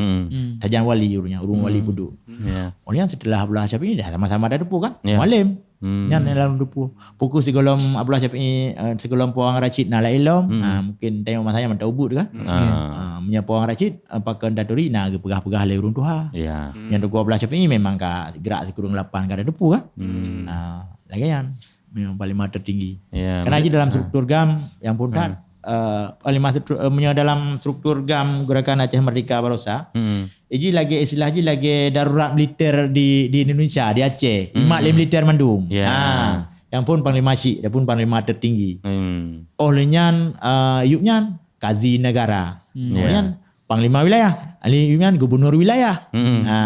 Sajan wali ureueng nyan, ureueng wali peuduek. Ya. Kemudian setelah Abdullah Syafi'i dah sama-sama dah teupeu kan? Ya. Mualem. Nyan dalam teupeu. Pukul sigohlom Abdullah Syafi'i, eh, sigohlom Pawang Rashid na laén lom. Ah, mungkin tengok masa nyan mantap ubit kan? Ah, meunyoe Pawang Rashid, eh, pakon taturi na geupeugah-peugah lé ureueng tuha. Ya. Nyan Teungku Abdullah Syafi'i memang ka gerak sikureueng lapan ka dah teupeu kan? Ah, lagèe nyan. Memang panglima tertinggi. Ya, karena di dalam struktur GAM yang pun that, eh, panglima struktur, eh, meunyoe dalam struktur GAM Gerakan Aceh Merdeka baroesa, iji lagèe istilah ji lagèe darurat militer di, di Indonesia, di Aceh. Imat lé militer mandum. Ya. Ha, yang pun panglima syik, dan pun panglima tertinggi. Oh lheueh nyan, eh, yub nyan, Kazi Negara. Oh nyan, panglima wilayah. Ali Yumian gubernur wilayah. Ha,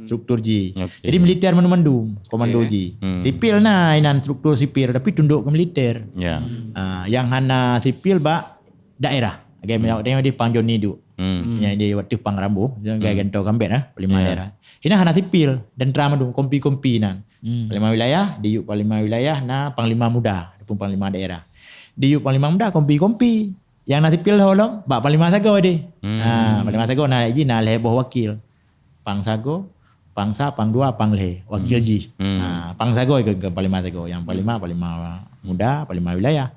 struktur ji. Okey. Jadi militer mandum-mandum, komando ji. Sipil na inan struktur sipil tapi tunduk ke militer. Ya. Ha, yang hana sipil bak daerah. Lagèe awak tengok di Pang Joni duk. Yang di waktu Pang Rambo, yang gai gantong kambet lah, panglima daerah. Hina hana sipil, tentera mandum, kompi-kompi nan. Panglima wilayah, di yub panglima wilayah na panglima muda ataupun panglima daerah. Di yub panglima muda kompi-kompi. Yang na sipil lom bak panglima sagoe deh. Ha, panglima sagoe na ji na lhèe boh wakil. Pang sagoe, pang sa, pang dua, pang lhèe. Wakil ji. Ha, pang sagoe ke, ke panglima sagoe. Yang panglima, panglima muda, panglima wilayah.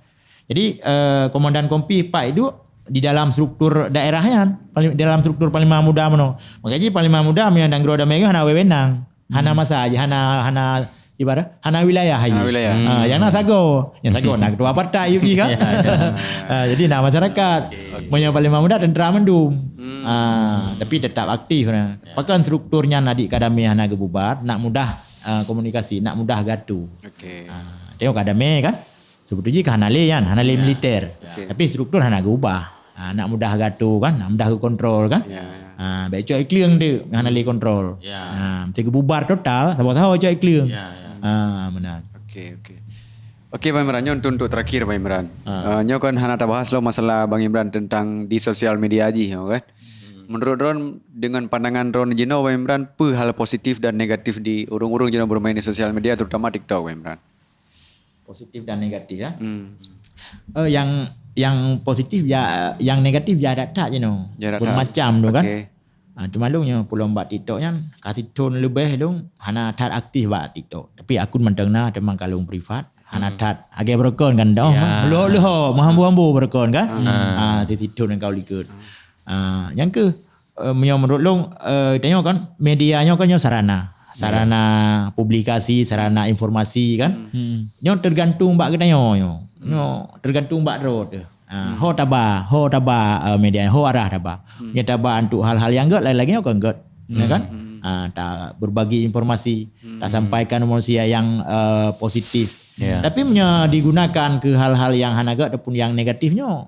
Jadi, eh, komandan kompi pat iduek di dalam struktur daerah nyan, paling, dalam struktur panglima muda meunoe. Maka ji panglima muda meunyoe nanggroe damé hana wewenang. Hana masa, hana, hana ibarat, hana wilayah. Hana wilayah. Ha, yang na sagoe. Yang sagoe na ketua partai, yub ji kan? Ya, ya. Ha, jadi na masyarakat. Okey. Meunyoe panglima muda tentera mandum. Ha, tapi tetap aktif na. Ya. Pakon struktur nyan adik kadamé hana geububar, nak mudah, ha, komunikasi, nak mudah gatu. Okey. Ha, tengok kadamé kan? Sebetulnya ka hana lé nyan, hana lé militer. Tapi struktur hana geuubah. Ha, nak mudah gatu kan, nak mudah geukontrol kan. Ha, bèk cok ikleueng tu, hana lé kontrol. Ha, mesti geububar total, saboh-saboh cok ikleueng. Ha, meunan. Okey, okey. Okey, Bang Imran, nyoe untuk, untuk terakhir, Bang Imran. Ha. Eh, nyoe kan hana tabahas lom masalah Bang Imran tentang di sosial media jih, nyoe kan. Menurut droen, dengan pandangan droen jinoe, Bang Imran, peue hal positif dan negatif di ureueng-ureueng jinoe bermain di sosial media, terutama TikTok, Bang Imran? Positif dan negatif, ya. Eh, yang, yang positif ya, yang negatif ya that-that jinoe. Ya, that-that. Bermacam tu kan. Okey. Ha, cuma lôn nyoe pulom bak TikTok nyan, ka sithon leubeh lôn hana that aktif bak TikTok. Tapi akun mantong na, teuma ka lôn privat, hana that. Lagèe beureukan kan dah, leuho-leuho, meuhambo-hambo beureukan kan. Ha, sithon nyang ka likot. Ha, nyang keuh, eh, meunyoe menurut lôn, eh, tanyoe kan, media nyoe kan nyoe sarana. Sarana publikasi, sarana informasi kan. Nyoe tergantung bak geutanyoe nyoe. Nyoe tergantung bak droe teuh. Ha, ho taba, ho taba, eh, media, ho arah taba. Nyoe taba untuk hal-hal nyang gèt, lain lagèe nyoe kon gèt. Ya kan? Ah, ta berbagi informasi, ta sampaikan informasi yang, eh, positif. Ya. Tapi meunyoe digunakan keu hal-hal yang hana göt ataupun yang negatif nyoe,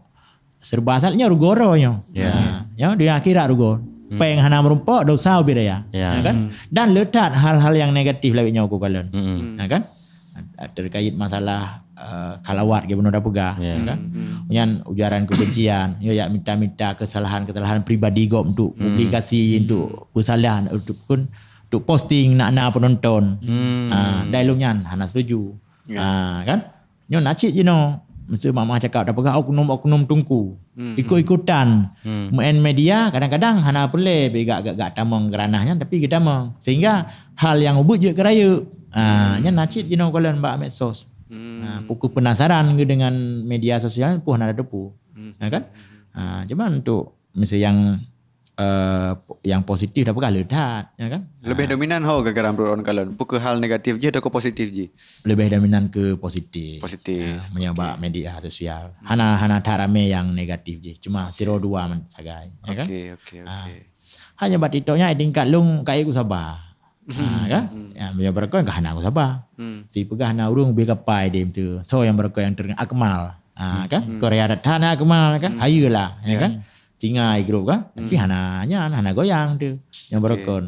serba salah nyoe rugoe droe nyoe. Ya. Ha, nyoe di akhirat rugoe. Péng hana meurumpok, dosa ubit raya. Ya. Ya kan? Dan le that hal-hal yang negatif lagèe nyoe kukalon. Ya kan? Terkait masalah, eh, khalwat ke bunoe tapeugah, ya kan? Nyan ujaran kebencian, nyoe jak minta-minta kesalahan-kesalahan pribadi gob untuk publikasi, untuk bersalah, untuk pun, untuk posting nak na penonton. Ha, dai lôn nyan hana setuju. Ha, kan? Nyoe na cit jinoe. Meuseu mak-mak cakap tapeugah oknum-oknum teungku. Ikut-ikutan. Meu'en media kadang-kadang hana peureulèe bak gak, gak, gak tamong keu ranah nyan tapi geutamong. Sehingga hal nyang ubit jeuet keu rayeuk. Ah, nyan na cit jinoe kalon bak medsos. Ah, pukul penasaran ke dengan media sosial pun hana teupeu. Ya kan? Ah, cuman untuk meuseu yang eh, yang positif tapeugah le that, ya kan? Lebih dominan ho gara-gara menurut droen kalon. Peu keuh hal negatif jih atawa positif jih? Lebih dominan ke positif. Positif. Ah, meunyoe bak media sosial. Hana, hana that ramé yang negatif jih. Cuma sidroe dua man sagai, ya kan? Okey, okey, okey. Hanya bak TikTok nyan tingkat lôn kayém ku saba. Ha, kan? Ya, meunyoe beureukat ka hana ku saba. Si peugah na ureueng bie kapai deh tu. So yang beureukat yang terkenal Akmal. Ha, kan? Korea that hana Akmal kan? Hayeue lah, ya kan? Singa i grup kan? Tapi hana nyan, hana goyang tu. Yang beureukat.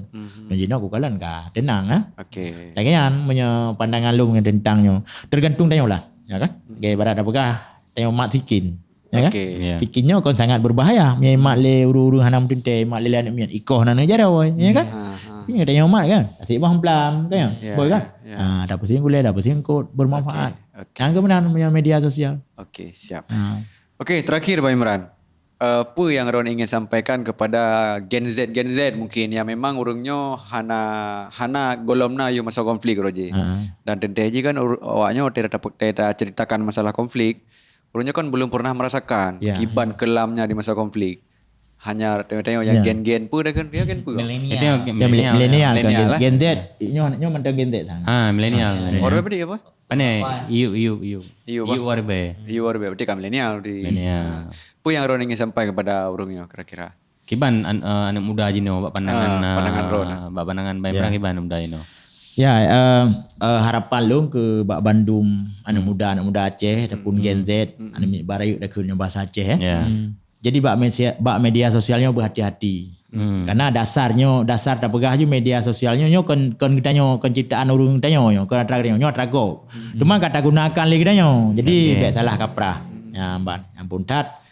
Yang jinoe ku kalon ka tenang, ha? Okey. Lagèe nyan, meunyoe pandangan lôn yang tentang nyoe. Tergantung tanyoe lah, ya kan? Okey, ibarat dah peugah, tanyoe mat sikin. Ya kan? Okey. Ya. Sikin nyoe kon sangat berbahaya. Meunyoe mat lé ureueng-ureueng hana meuteuntèe, mat lé aneuk miet, ikoh na neujaroe, ya kan? Ha, ha. Tapi nyoe tanyoe mat kan? Asyik bah plam, kan? Ya. Boy kan? Ya. Ah, dapur singkot lé, dapur singkot bermanfaat. Okey, okey. Yang kemudian media sosial. Okey, siap. Ha. Okey, terakhir Bang Imran. Eh, apa yang Ron ingin sampaikan kepada Gen Z, Gen Z mungkin yang memang ureueng nyoe hana, hana gohlom na yoh masa konflik, Roger. Ha. Dan teuntèe jih kan ur-, awak nyoe teuka, teuka ceritakan masalah konflik. Ureueng nyoe kan belum pernah merasakan kiban keulamnya di masa konflik. Hanya tengok-tengok yang gen-gen pun dah kan, dia gen pun. Milenial. Dia mile-, milenial, kan? Milenial, eh? Gen Z. Nyoe, nyoe mantong Gen Z sangat. Ha, milenial. Orang apa dia apa? Pane, you, you, you. You apa? You are be. You are be. Berarti kan milenial di. Milenial. Apa yang Ron ingin sampai kepada ureueng nyoe kira-kira? Kiban an-, eh, aneuk muda jinoe bak pandangan, ah, pandangan Ron, ah, bak pandangan Bang Imran kiban aneuk muda jinoe? Ya, eh, eh, harapan lôn keu bak bandum aneuk muda, aneuk muda Aceh ataupun Gen Z, aneuk miet barayek dah kheun nyoe bahasa Aceh, eh. Ya. Jadi bak mesia-, bak media sosial nyoe beuhati-hati. Karena dasar nyoe, dasar tapeugah ju media sosial nyoe, nyoe kon, kon geutanyoe, kon ciptaan ureueng tanyoe nyoe, kon atra geutanyoe, nyoe atra gob. Cuma ka tagunakan lé geutanyoe. Jadi bèk salah kaprah. Ya, ban, ampôn that.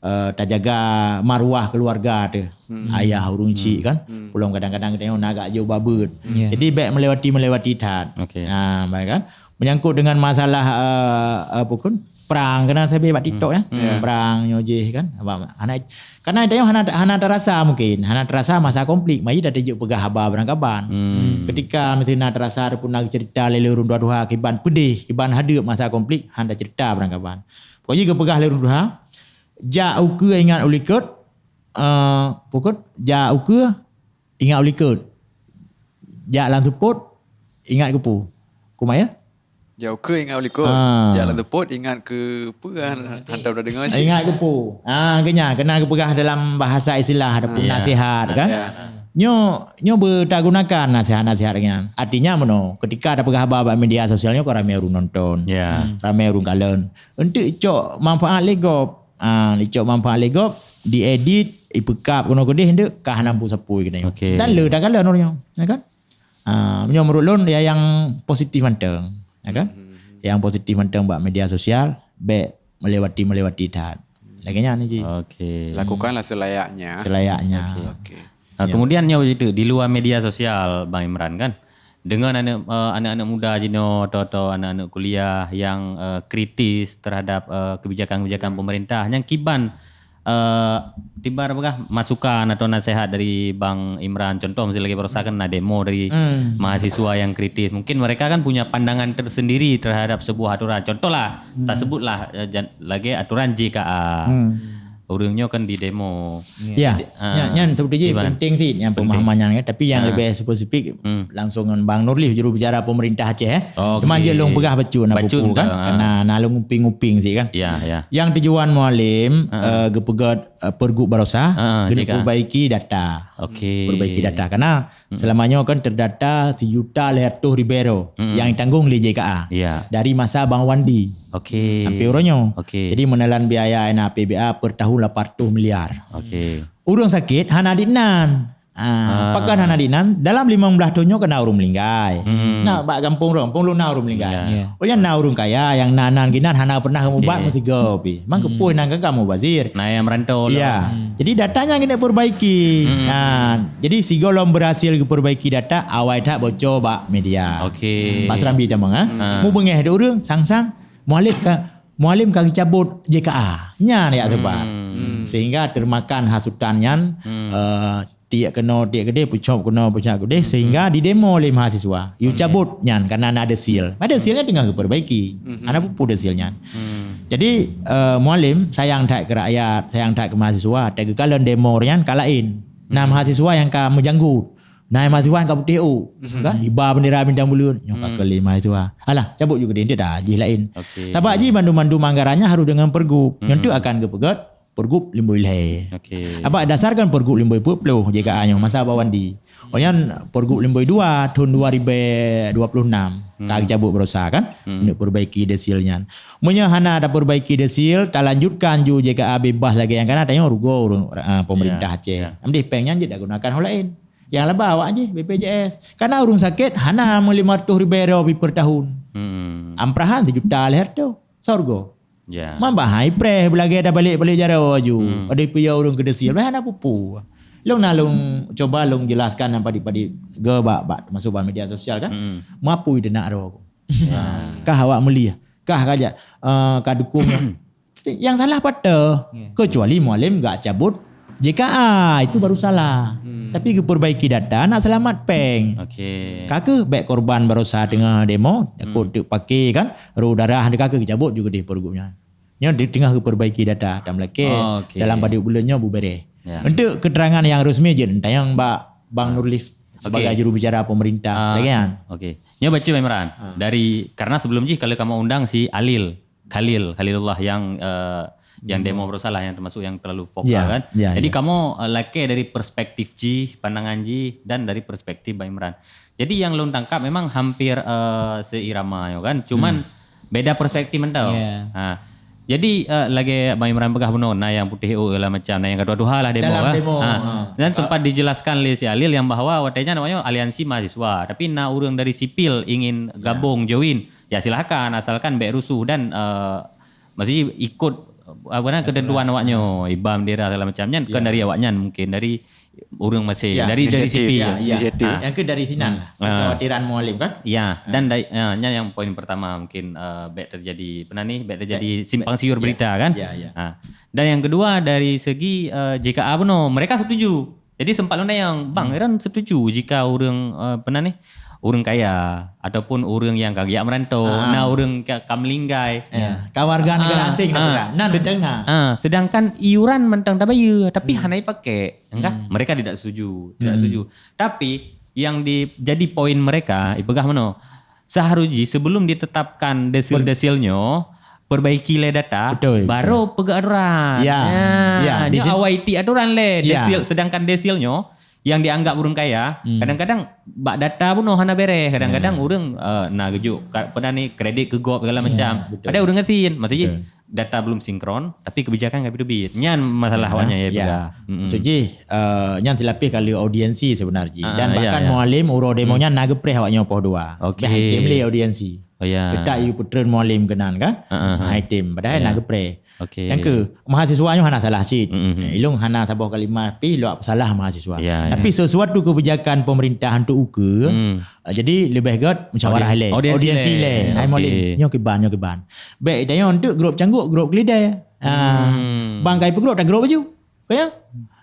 Eh, tajaga maruah keuluwarga teuh. Ayah ureueng chik kan. Peulom kadang-kadang geutanyoe na agak jôk babeuet. Ya. Jadi bèk melewati-melewati that. Okey. Ha, baik kan? Menyangkut dengan masalah, eh, apa kon? Prang kena sabe bak TikTok, ya. Ya. Prang nyoe jih kan. Abang, hana, karena tanyoe hana, hana terasa mungkin, hana terasa masa konflik, mari dah teujok peugah haba barangkaban. Ketika mesti na terasa ataupun na cerita lé ureueng tuha-tuha kiban pedih, kiban hadeup masa konflik, hana cerita barangkaban. Pokoknya geupeugah lé ureueng tuha, jak ukeue ingat u likot, eh, pokok jak ukeue ingat u likot. Jak lam seupôt ingat keupeue. Kuma ya? Jak ukeue ingat u likot. Ah. Jak lam seupôt ingat keupeue, han-, hantom dah deungoe cit. Ingat keupeue. Ah, keu nyan, keunan geupeugah dalam bahasa istilah ataupun nasihat kan. Ya. Nyoe, nyoe beutagunakan nasihat-nasihat nyan. Artinya meunoe, ketika ada peugah haba bak media sosial nyoe kon ramé ureueng nonton. Ya. Ramé ureueng kalon. Untuk icok manfaat lé gob. Ah, icok manfaat lé gob, diedit, ipeukab keunoe keudeh enteuk ka hana peue sapeue keunoe. Okey. Dan le takalon ureueng nyoe, ya kan? Ah, meunyoe menurut lôn ya yang positif mantong, ya kan? Yang positif mantong bak media sosial, bèk melewati-melewati that. Lagèe nyan ji. Okey. Lakukanlah selayaknya. Selayaknya. Okey. Ah, kemudian nyoe begitu, di luar media sosial, Bang Imran, kan? Dengan aneuk, eh, aneuk-aneuk muda jinoe atau, atau aneuk-aneuk kuliah yang, eh, kritis terhadap, eh, kebijakan-kebijakan pemerintah, nyang kiban, eh, tiba peugah masukan atau nasihat dari Bang Imran, contoh misalnya lagi barosa kan na demo dari mahasiswa yang kritis. Mungkin mereka kan punya pandangan tersendiri terhadap sebuah aturan. Contohlah, tasebutlah, eh, jan-, lagèe aturan J K A. ureuëng nyoe kan di demo. Ya, Jadi, ah, nyan, nyan seperti je kiban? Penting sih yang Penting. Pemahaman nyan kan. Tapi yang Ah. lebih spesifik Hmm. langsung dengan Bang Nurlif, juru bicara pemerintah Aceh, eh. Oh, Cuma okey. je long peugah bacut nak Bacut pupu kan. dah, ah. Karena na long nguping-nguping sih kan. Ya, ya. Yang tujuan Mualem Ah. uh, geupeugah uh, pergub barosa, Ah, kena jika. perbaiki data. Okey. Perbaiki data. Karena Hmm. selama nyoe kan terdata sejuta lhèe reutôh ribèe droe Hmm. yang ditanggung lé J K A. Ya. Dari masa Bang Wandi. Okey. Sampai uroe nyoe. Okey. Jadi menelan biaya na A P B A per tahun lapan reutôh miliar. Okey. Ureuëng sakét hana di nan. Ah, Ah. pakon hana di nan, dalam limong blaih thôn nyoe kena ureuëng meninggai. Hmm. Nah, bak gampông ureuëng, gampông lôn na ureuëng meninggai. Ya. Ya. Oh, yang na ureuëng kaya, yang na nan ginan hana pernah mubat Okey. meusigoe pi. Mang Hmm. keupôh nan gaga mubazir. Na yang merantau lah. Ya. Hmm. Jadi data nyan kena perbaiki. Hmm. Ha, jadi sigoe lom berhasil geuperbaiki data, awai that bocor bak media. Okey. Bak Serambi tamong, ha? Hmm. Mubeungéh dek ureuëng, sang-sang, Mualem ka, Mualem ka geucabot J K A. Nyan ya sebab. Hmm. Sehingga termakan hasutan nyan, Hmm. eh, tiek keunoe, tiek keudeh, peucop keunoe, peucop keudeh, Hmm. sehingga didemo lé mahasiswa. Yue Okey. cabot nyan karena na desil. Padahal desil nyan teungoh geuperbaiki. Hmm. Hana peue-peue desil nyan. Hmm. Jadi, eh, Mualem sayang that keu rakyat, sayang that keu mahasiswa, tapi geukalon demo nyan ka laén. Na Hmm. mahasiswa nyang ka meujanggut. Na mahasiswa nyang ka putéh ôk. Hmm. Kan? Iba bendera bintang buleuen. Nyoe ka Hmm. keu lé mahasiswa. Alah, cabot ju keudeh, dah jih laén. Okey. Sabab jih bandum-bandum anggaran nyan harôh deungon pergub. Hmm. Nyoe tu akan geupeugét pergub limong lhèe. Okey. Abak dasarkan pergub limong peuet ploh J K A nyoe masa Bang Wandi. Oh nyan pergub limong dua thôn dua ribu dua puluh enam ka Hmm. geucabot barosa kan. Hmm. Untuk perbaiki desil nyan. Meunyoe hana ada perbaiki desil, talanjutkan ju J K A bebas lagèe nyang kana, tanyoe rugoe ureuëng, ah, pemerintah Ya, Aceh. ya. Amdeh péng nyan jeuet gunakan hal laén. Yang laba awak jih B P J S. Karena ureuëng sakét hana meulimong reutôh ribèe droe per tahun. Hmm. Amprahan sejuta lhèe reutôh. Soe rugoe? Ya. Man bahai preh beulagèe dah balik-balik jaroe aju. Hmm. Ada piyôh ureuëng keu desil, bah hana pupu. Long na long cuba long jelaskan nan padit-padit ge bak, bak termasuk bak media sosial kan. Hmm. Mapui deunak roh. Ya. Kah awak mulia, kah kajak uh, ka dukung. Yang salah patah. Ya. Kecuali Mualem gak cabot J K A, itu baru salah. Hmm. Tapi geuperbaiki data nak selamat péng. Okey. Ka keuh bèk korban barosa teungoh demo, takot Hmm. teuk paké kan, roh darah deuk ka keuh geucabot juga deh pergubnya. Nyoe di teungoh geuperbaiki data, tam lakèe Oh, okey. dalam padit buleuen nyoe bubéreh. Ya. Untuk keterangan yang resmi je tayang bak Bang Nurlif sebagai Okey. juru bicara pemerintah. Ah, Lagi kan? Okey. Nyoe baca Imran. Ah. Dari karena sebelum jih kalau kamu undang si Alil, Khalil, Khalilullah yang eh, yang demo berusaha yang termasuk yang terlalu vokal Ya, kan. ya, Jadi ya. kamu eh, lakèe dari perspektif jih, pandangan jih dan dari perspektif Bang Imran. Jadi yang lôn tangkap memang hampir eh, seirama yo kan. Cuman Hmm. beda perspektif mantau. Ya. Ha. Jadi eh, lagèe Bang Imran peugah bunoe na yang putih oh segala macam, na yang ketua tuha lah demo Dalam kan. demo, Ha. ha. Dan sempat dijelaskan oleh si Alil yang bahwa watèe nyan namanya aliansi mahasiswa, tapi na ureuëng dari sipil ingin gabung join, ya silakan asalkan bèk rusuh dan eh, maksudnya ikut apa nama ketentuan awaknyo, iba bendera segala macam nyan bukan Ya. dari awaknyan mungkin dari ureuëng masih Ya, dari dari inisiatif. sipil. Ya, ya. Inisiatif. Ha. Yang ke dari sinan lah. Ah. Kekhawatiran Mualem kan? Ya, dan dari ya, nyan yang poin pertama mungkin uh, bèk terjadi pernah ni bèk terjadi Bèk- simpang siur bèk- berita ya, kan? ya, ya. Ha. Dan yang kedua dari segi uh, J K A bunoe, mereka setuju. Jadi sempat lôn tanyong, bang Iran setuju jika ureuëng uh, pernah ni ureuëng kaya ataupun ureuëng yang kagak merantau, Ah. na ureuëng ka, ka melinggai. Ya. Ka warga negara Ah, asing dah ah, pula. Nan sed- sedang na. Ah, sedangkan iuran mantong tabayeue tapi Hmm. hana dipakai. Enggak, Hmm. mereka tidak setuju, tidak Hmm. setuju. Tapi yang di jadi poin mereka, ipeugah mano? Seharusnya sebelum ditetapkan desil-desilnya, perbaiki le data, Betul, baru betul. peugah aturan. Ya, ya, ya, nyo di sin- awai ti aturan le. Ya. Desil, sedangkan desilnya yang dianggap ureuëng kaya, Hmm. kadang-kadang bak data pun hana beres. Kadang-kadang Ya. ureuëng uh, na gejuk ka- pernah ni kredit keu gob segala Ya, macam. betul. Padahal ureuëng gasien, maksudnya Betul. data belum sinkron, tapi kebijakan ka teubiet. Nyan masalah Ya, awaknyan ya, ya. peugah. Mm-mm. Maksud jih, uh, nyan silapih kali audiensi sebenarnya. Ah, Dan ya, bahkan ya. Mualem uroe demo Hmm. nyan na geupreh awaknyan poh dua. Okey. Bah item le audiensi. Oh ya. Detak you peutreun Mualem keunan kan? Ah, ah, ah. Item. Padahal Ya. na geupreh. Okey. Yang ke, mahasiswa nyoe hana salah cit. Mm-mm. Eh, ilong hana saboh kalimah pih luak salah mahasiswa. Ya, Tapi ya. sesuatu kebijakan pemerintah untuk ukeue, Hmm. Ah, jadi lebih gèt musyawarah Audi- le. audiensi Audiensi le. le. Hai Okey. Mualem, nyoe kiban, nyoe kiban. Bèk tanyoe untuk grup cangguk, grup keulidai. Ah, Hmm. bang kai peugrop tak grup baju. Kaya?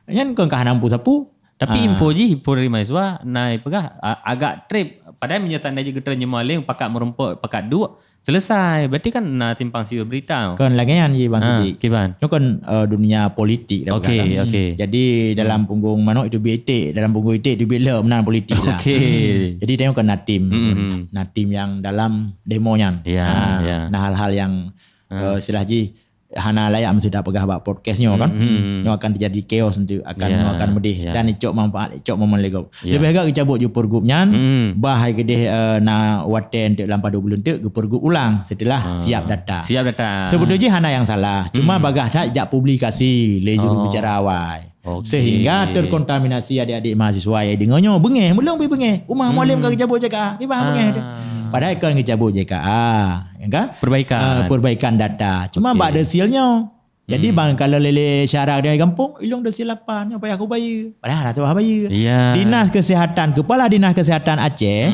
Nyan kon ka hana mampu sapu. Tapi Ah. info jih, info dari mahasiswa, na peugah a- agak trip Padahai meunyoe tanda jih geutreun jeuet mualem, pakat meurumpok, pakat duek, selesai. Berarti kan na simpang siur berita. Kon lagèe nyan jih, Bang Sidik. Kiban. Nyoe kan, eh, dunia politik dah. Okey, okey. Jadi dalam punggung manok itu bit iték, dalam punggung iték itu bit le meunan politik lah. Okey. Jadi tengok kan na tim. Hmm. Na tim yang dalam demo nyan. Ya, ya. Na hal-hal yang, eh, istilah jih hana layak meusidak peugah bak podcast nyoe kan. Hmm. Nyoe akan terjadi chaos nanti, akan, nyoe akan meudeh dan icok manfaat, icok momen lé gob. Ya. Leubeh gak geucabut ju pergub nyan, bah hai keudeh, eh, na watèe untuk lam padub buleuen teuk geupergub ulang setelah siap data. Siap data. Sebetulnya jih hana yang salah, cuma bagaih that jak publikasi lé juru bicara awai. Okey. Sehingga terkontaminasi adik-adik mahasiswa yang deungoe nyoe beungèh, meulong pih beungèh. Umat mualem ka geucabut J K A, kiban beungèh tu. Padahai kon geucabut J K A, ya kan? Perbaikan. Ah, perbaikan data. Cuma bak desil nyoe. Jadi bang kalau lé-lé syara di gampông, ilong desil lapan, nyoe payah kubayeue. Padahai hana tuah bayeue. Ya. Dinas Kesehatan, Kepala Dinas Kesehatan Aceh,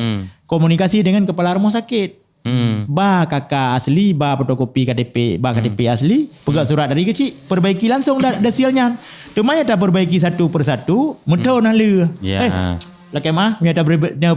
komunikasi dengan kepala rumah sakit. Hmm. Ba K K asli, ba fotokopi K T P, ba K T P asli, peugah surat dari keuchik, perbaiki langsung da-, desil nyan. Teuma nyoe taperbaiki satu persatu, meuthon haleue. Ya. Eh, lakèe meu'ah, nyoe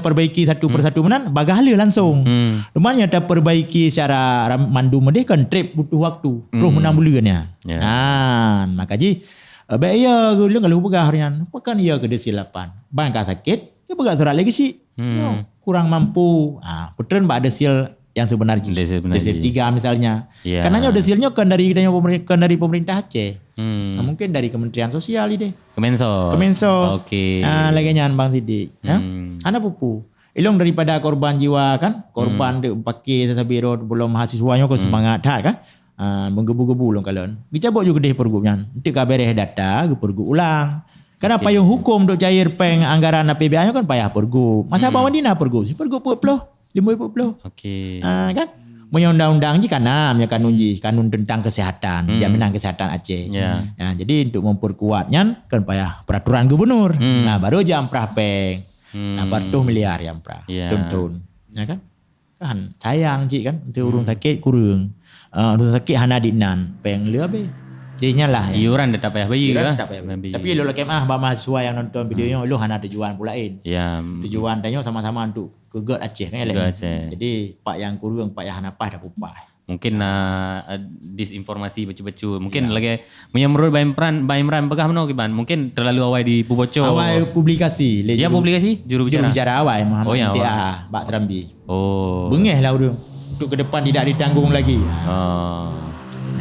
taperbaiki satu persatu meunan, bagaih haleue langsung. Hmm. Teuma nyoe taperbaiki secara ram-, mandum meudeh kan trép butuh waktu. Troh meunan buleuen nyan. Ya. Ha, maka jih, eh, bèk iya geuh lôn kalau peugah nyan. Bukan iya keu desil lapan. Ban ka sakét, dia peugah surat lagi sih. Hmm. Nyoe, kurang mampu. Ah, peutreun bak desil yang sebenar jih. Desil sebenar jih. Desil tiga misalnya. Ya. Karena nyoe desil nyoe kan dari, dari pemerintah, kan dari pemerintah Aceh. Hmm. Nah, mungkin dari Kementerian Sosial ideh. Kemensos. Kemensos. Okey. Ah, lagèe nyan Bang Sidik. Ya? Hmm. Hana pupu. Ilong daripada korban jiwa kan, korban dek pakai sasabe rot belum mahasiswa nyoe ke semangat that kan. Ah, menggebu-gebu lôn kalon. Geucabut ju keudeh pergub nyan. Enteuk ka bereh data, geupergub ulang. Karena payung hukum dok cair péng anggaran A P B A nyoe kan payah pergub. Masa Bang Wandi na pergub, si pergub peuet ploh, lima peuet ploh. Okey. Ah, kan? Meunyoe undang-undang jih kana, meunyoe kanun jih, kanun tentang kesehatan, jaminan kesehatan Aceh. Ya. Ya, jadi untuk memperkuat nyan kan payah peraturan gubernur. Nah, baru jih amprah péng. Nah, empat ratus miliar jih amprah. Ya. Tun-tun. Ya kan? Kan sayang cik kan, mesti ureueng sakit kureueng. Ah, ureueng sakit hana dinan, péng le habéh. Jadi nyan lah, ya. Iuran tetap payah bayeue, iuran tetap payah bayeue. Tapi lôn lakèe meu'ah bak mahasiswa yang nonton video nyoe, lôn hana tujuan pula laén. Ya. Tujuan tanyoe sama-sama untuk keu gét Aceh kan. Keu gét Aceh. Jadi pak nyang kureueng, pak nyang hana paih tapeupaih. Mungkin na, eh, disinformasi bacut-bacut. Mungkin lagèe Meunyoe meunurot Bang Imran, Bang Imran peugah meunoe kiban, mungkin terlalu awai dipeuboco. Awai publikasi lé juru, publikasi? Juru bicara? Juru bicara awai Muhammad M T A bak Serambi. Oh. Beungèh lah ureueng. Untuk ke depan tidak ditanggung lagi. Oh.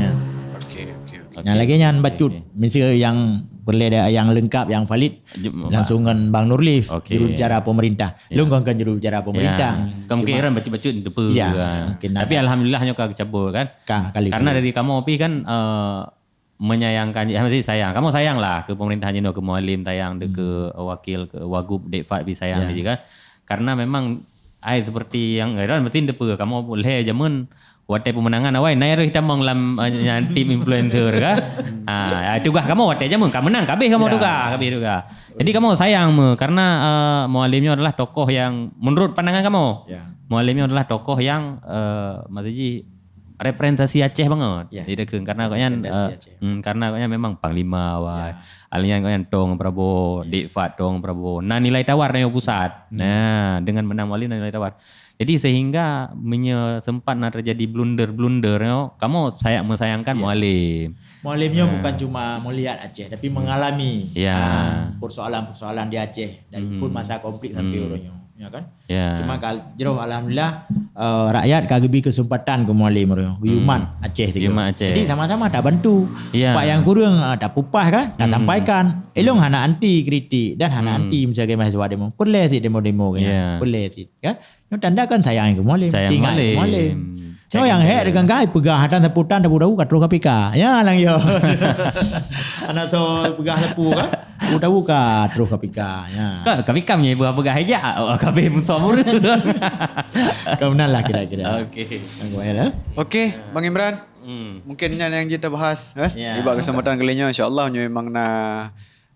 Ya. Okey, okey, okey. Yang lagi nyan bacut, mesti yang perlu ada yang lengkap, yang valid. Langsung ngon Bang Nurlif, juru bicara pemerintah. Ya. Lôn kon, kon juru bicara pemerintah. Ya. Kan mungkin Imran bacut-bacut depe. Ya, mungkin. Tapi alhamdulillah nyoe ka geucabut kan. Ka, kali. Karena dari kamoe pih kan, eh, menyayangkan, ya, mesti sayang. Kamoe sayang lah ke pemerintah jinoe, ke Mualem sayang, de ke wakil, ke Wagub, Dek Fad pih sayang juga. Karena memang ai seperti yang Iran mesti depe, kamoe lhèe jameun watèe pemenangan awai, na roh tamong lam, eh, nyan tim influencer kan. Ha, tugas kamoe watèe jameun ka menang, kabeh kamoe tugas, kabeh tugas. Jadi kamoe sayang me, karena, eh, Mualem nyoe adalah tokoh yang, menurut pandangan kamoe, Mualem nyoe adalah tokoh yang, eh, maksud jih representasi Aceh banget. Ya. Jadi, karena agaknya, representasi Aceh. Hmm, karena agaknya memang panglima awai. Ya. Alnya agaknya tong Prabowo, Dek Fad tong Prabowo. Nah, nilai tawar dari pusat. Nah, dengan menang Mualem nilai tawar. Jadi sehingga meunyoe sempat na terjadi blunder-blunder nyoe, kamoe sayang, meusayangkan Mualem. Mualem nyoe bukan cuma melihat Aceh, tapi mengalami, ah, persoalan-persoalan di Aceh dari pun masa konflik sampai uroe nyoe, ya kan? Ya. Cuma kal-, jroh alhamdulillah, eh, rakyat ka geubri kesempatan keu Mualem uroe nyoe, geumat Aceh sigoe. Geumat Aceh. Jadi sama-sama tabantu. Ya. Pak nyang kureueng, eh, tapeupaih kan, tasampaikan. Elong hana anti kritik dan hana anti misalnya mahasiswa demo. Peureulèe cit demo-demo kan. Ya. Peureulèe cit kan. Nyoe tanda kan sayang keu Mualem, sayang tinggai keu Mualem. Mualem. Cuma nyang hèk deungon gai peugah atan sapu tan, sapu dahu ka troh K P K. Ya, lang yo. Anak tu peugah sapu kan? Sapu dahu ka troh K P K. Ya. Ka, K P K nyoe peugah-peugah aja. Oh, K P K musoh murah. Kau menang lah kira-kira. Okey. Aku ya lah. Okey, Bang Imran. Hmm. Mungkin nyan nyang jeuet tabahas, eh? Ya. Di bak kesempatan kali nyoe, insya-Allah nyoe memang na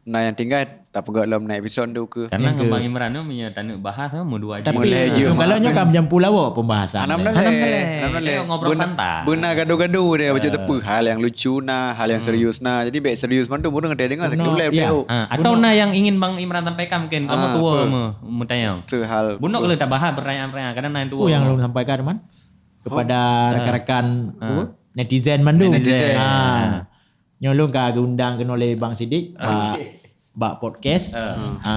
Nah, nyang tinggai tapeugah lom na episod tu ke. Karena Yang ke- ngon Bang Imran tu meunyo taneuk bahas tu meudua Tapi jam. Mulai je, kalau Mak. nyoe ka meujampu lawok pembahasa. Hana Hana meunaleh. Hana meunaleh. Hana meunaleh. Tengok ngobrol Beuna- santai. Beuna gaduh-gaduh dia bacut teupeu hal yang lucu na, hal yang serius na. Jadi baik serius mandum ureueng ada dengar sakit ulai Ya. beliau. Ha, atau na yang ingin Bang Imran sampaikan mungkin kamu Ah, tua apa? me mutayang. Tu hal. Bunok le tabahas pertanyaan-pertanyaan karena na yang tua. Apa yang lôn sampaikan man kepada rakan-rakan apa? Netizen mandum. Netizen. Ha. Nyoe lôn ka geundang keunoe lé Bang Sidik bak, bak podcast. Ha,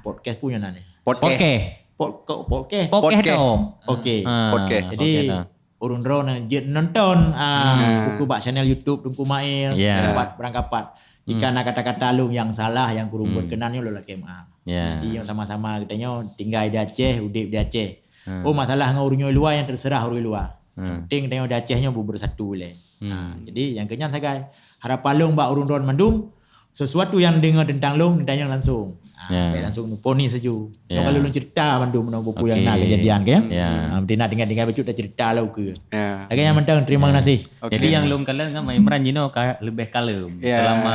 podcast punya nani. Podcast. Okey. Pod, kok podcast. Okey Podcast. tu. Okey. Ah, Podcast. Jadi okey tu. ureueng droe na jeuet nonton ah buku bak channel YouTube Teungku Mail Ya. dapat berangkapat. Jika na kata-kata lôn yang salah yang kurang berkenan nyoe lôn lakée maaf. Ya. Jadi yang sama-sama kita nyoe tinggai di Aceh, udip di Aceh. Oh masalah ngon ureueng nyoe luar yang terserah ureueng luar. Yang penting kita nyoe di Aceh nyoe bersatu le. Ha, jadi yang kenyan sagai harapan lôn bak ureueng droe mandum sesuatu yang dengar tentang lôn, tanya langsung. Ha, Ya. Baik langsung poni saju. Ya. Kalau lôn cerita mandum meunan buku yang nak Okey. kejadian ke. Ya. Ha, mesti nak dengar-dengar bacut dah cerita lah ke. Ya. Lagi yang mentang terima kasih. Jadi yang lôn kalon kan Bang Imran jinoe ka lebih kalem Ya. selama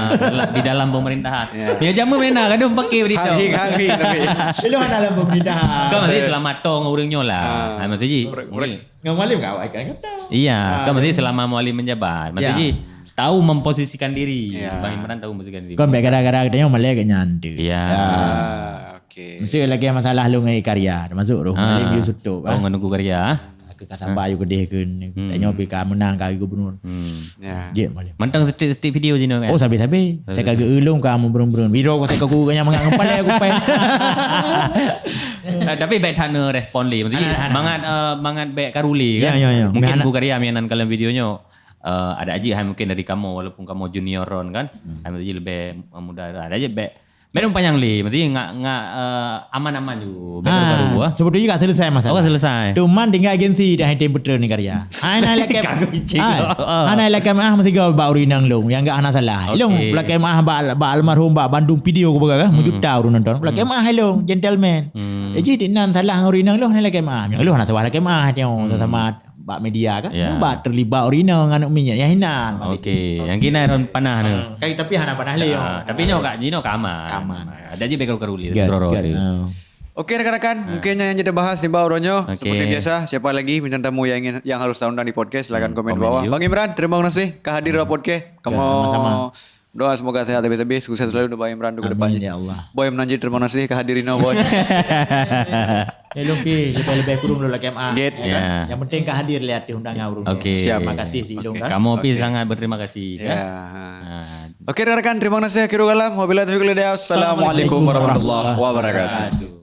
di dalam pemerintahan. Ya. Dia jamu mana kadang pakai berita. Hang hing, hang hing tapi. Belum ada dalam pemerintahan. Kan masih selama tong ureueng nyoe lah. Ha, maksud ji. Mungkin Ngan Mualem kau akan kata. Iya, kan maksudnya selama Mualem menjabat. Maksudnya tahu memposisikan diri. Ya. Bang Imran tahu memposisikan diri. Kan baik gara-gara kita nyoe malai kat nyan tu. Iya. Ah, okey. Mesti lagi masalah lu ngai karya, termasuk roh Mualem you sutuk. Oh, ngan Teungku Karya. Aku ka sabar you kedeh ke ni. Tanya pi ka menang ka gubernur. Hmm. Ya. Jek Mualem. Mantang setik-setik video jinoe kan. Oh sabe-sabe. Saya kagak ulung ka mau berung-berung. Biro kau saya kagak ganya mangat kepala aku pai. Ah, tapi baik thana respon lé. Maksudnya Ada, ada. Mangat uh, mangat baik karuli Ya, kan. Ya, ya. Mungkin Anak- Teungku Karya mianan kalau video nyo uh, ada aji hai mungkin dari kamu walaupun kamu junior ron kan. Hai maksudnya lebih uh, muda. Ada aja baik. Baik panjang lé. Maksudnya ngak ngak uh, aman-aman ju. Baik baru-baru ah. Sebetulnya ka selesai masalah. Oh, selesai. Cuman tinggal agensi dah tim putra ni karya. Hai nak lakam. Kagak bicik. Hai. Hai nak lakam ah mesti kau bak ureueng inong long yang gak hana salah. Long Okey. lakam ah bak bak almarhum bak Bandung video ku pegang kan. Mujuta ureueng nonton. Lakam ah long gentleman. Jadi di nan salah ureueng inong long ni lakam ah. Yang long hana salah lakam ah dia sama bak media kan. Ya. Bak terlibat ureueng inong aneuk minyak yang hinan. Okey, yang kena ron panah tu. Kan tapi hana panah lé. Ah, tapi nyoe kak jinoe ka aman. Aman. Ada aja background karuli Good, droro good. tu. Ah. Okey rakan-rakan, mungkin nyan yang jadi bahas di bawah nyoe. Okey. Seperti biasa, siapa lagi bintang tamu yang ingin yang harus tahu di podcast, silakan komen di Komen bawah. dulu. Bang Imran, terima kasih ka hadir di podcast. Kamu Sama-sama. Doa semoga sehat habis-habis, sukses selalu untuk Bang Imran untuk ke depan. Amin ya Allah. Boy Menanji, terima kasih ka hadir di boy. Ya long pi supaya lebih kurung dulu lakam ah. Get. Ya kan? Ya. Yang penting ka hadir lihat di undangan ureueng. Okey. Siap. Terima kasih si Ilong kan. Kamu pi Okey. Sangat berterima kasih. Ya. Ah. Okey rakan-rakan, terima kasih. Akhirul kalam. Wabillahi taufiq wal hidayah. Assalamualaikum warahmatullahi wabarakatuh.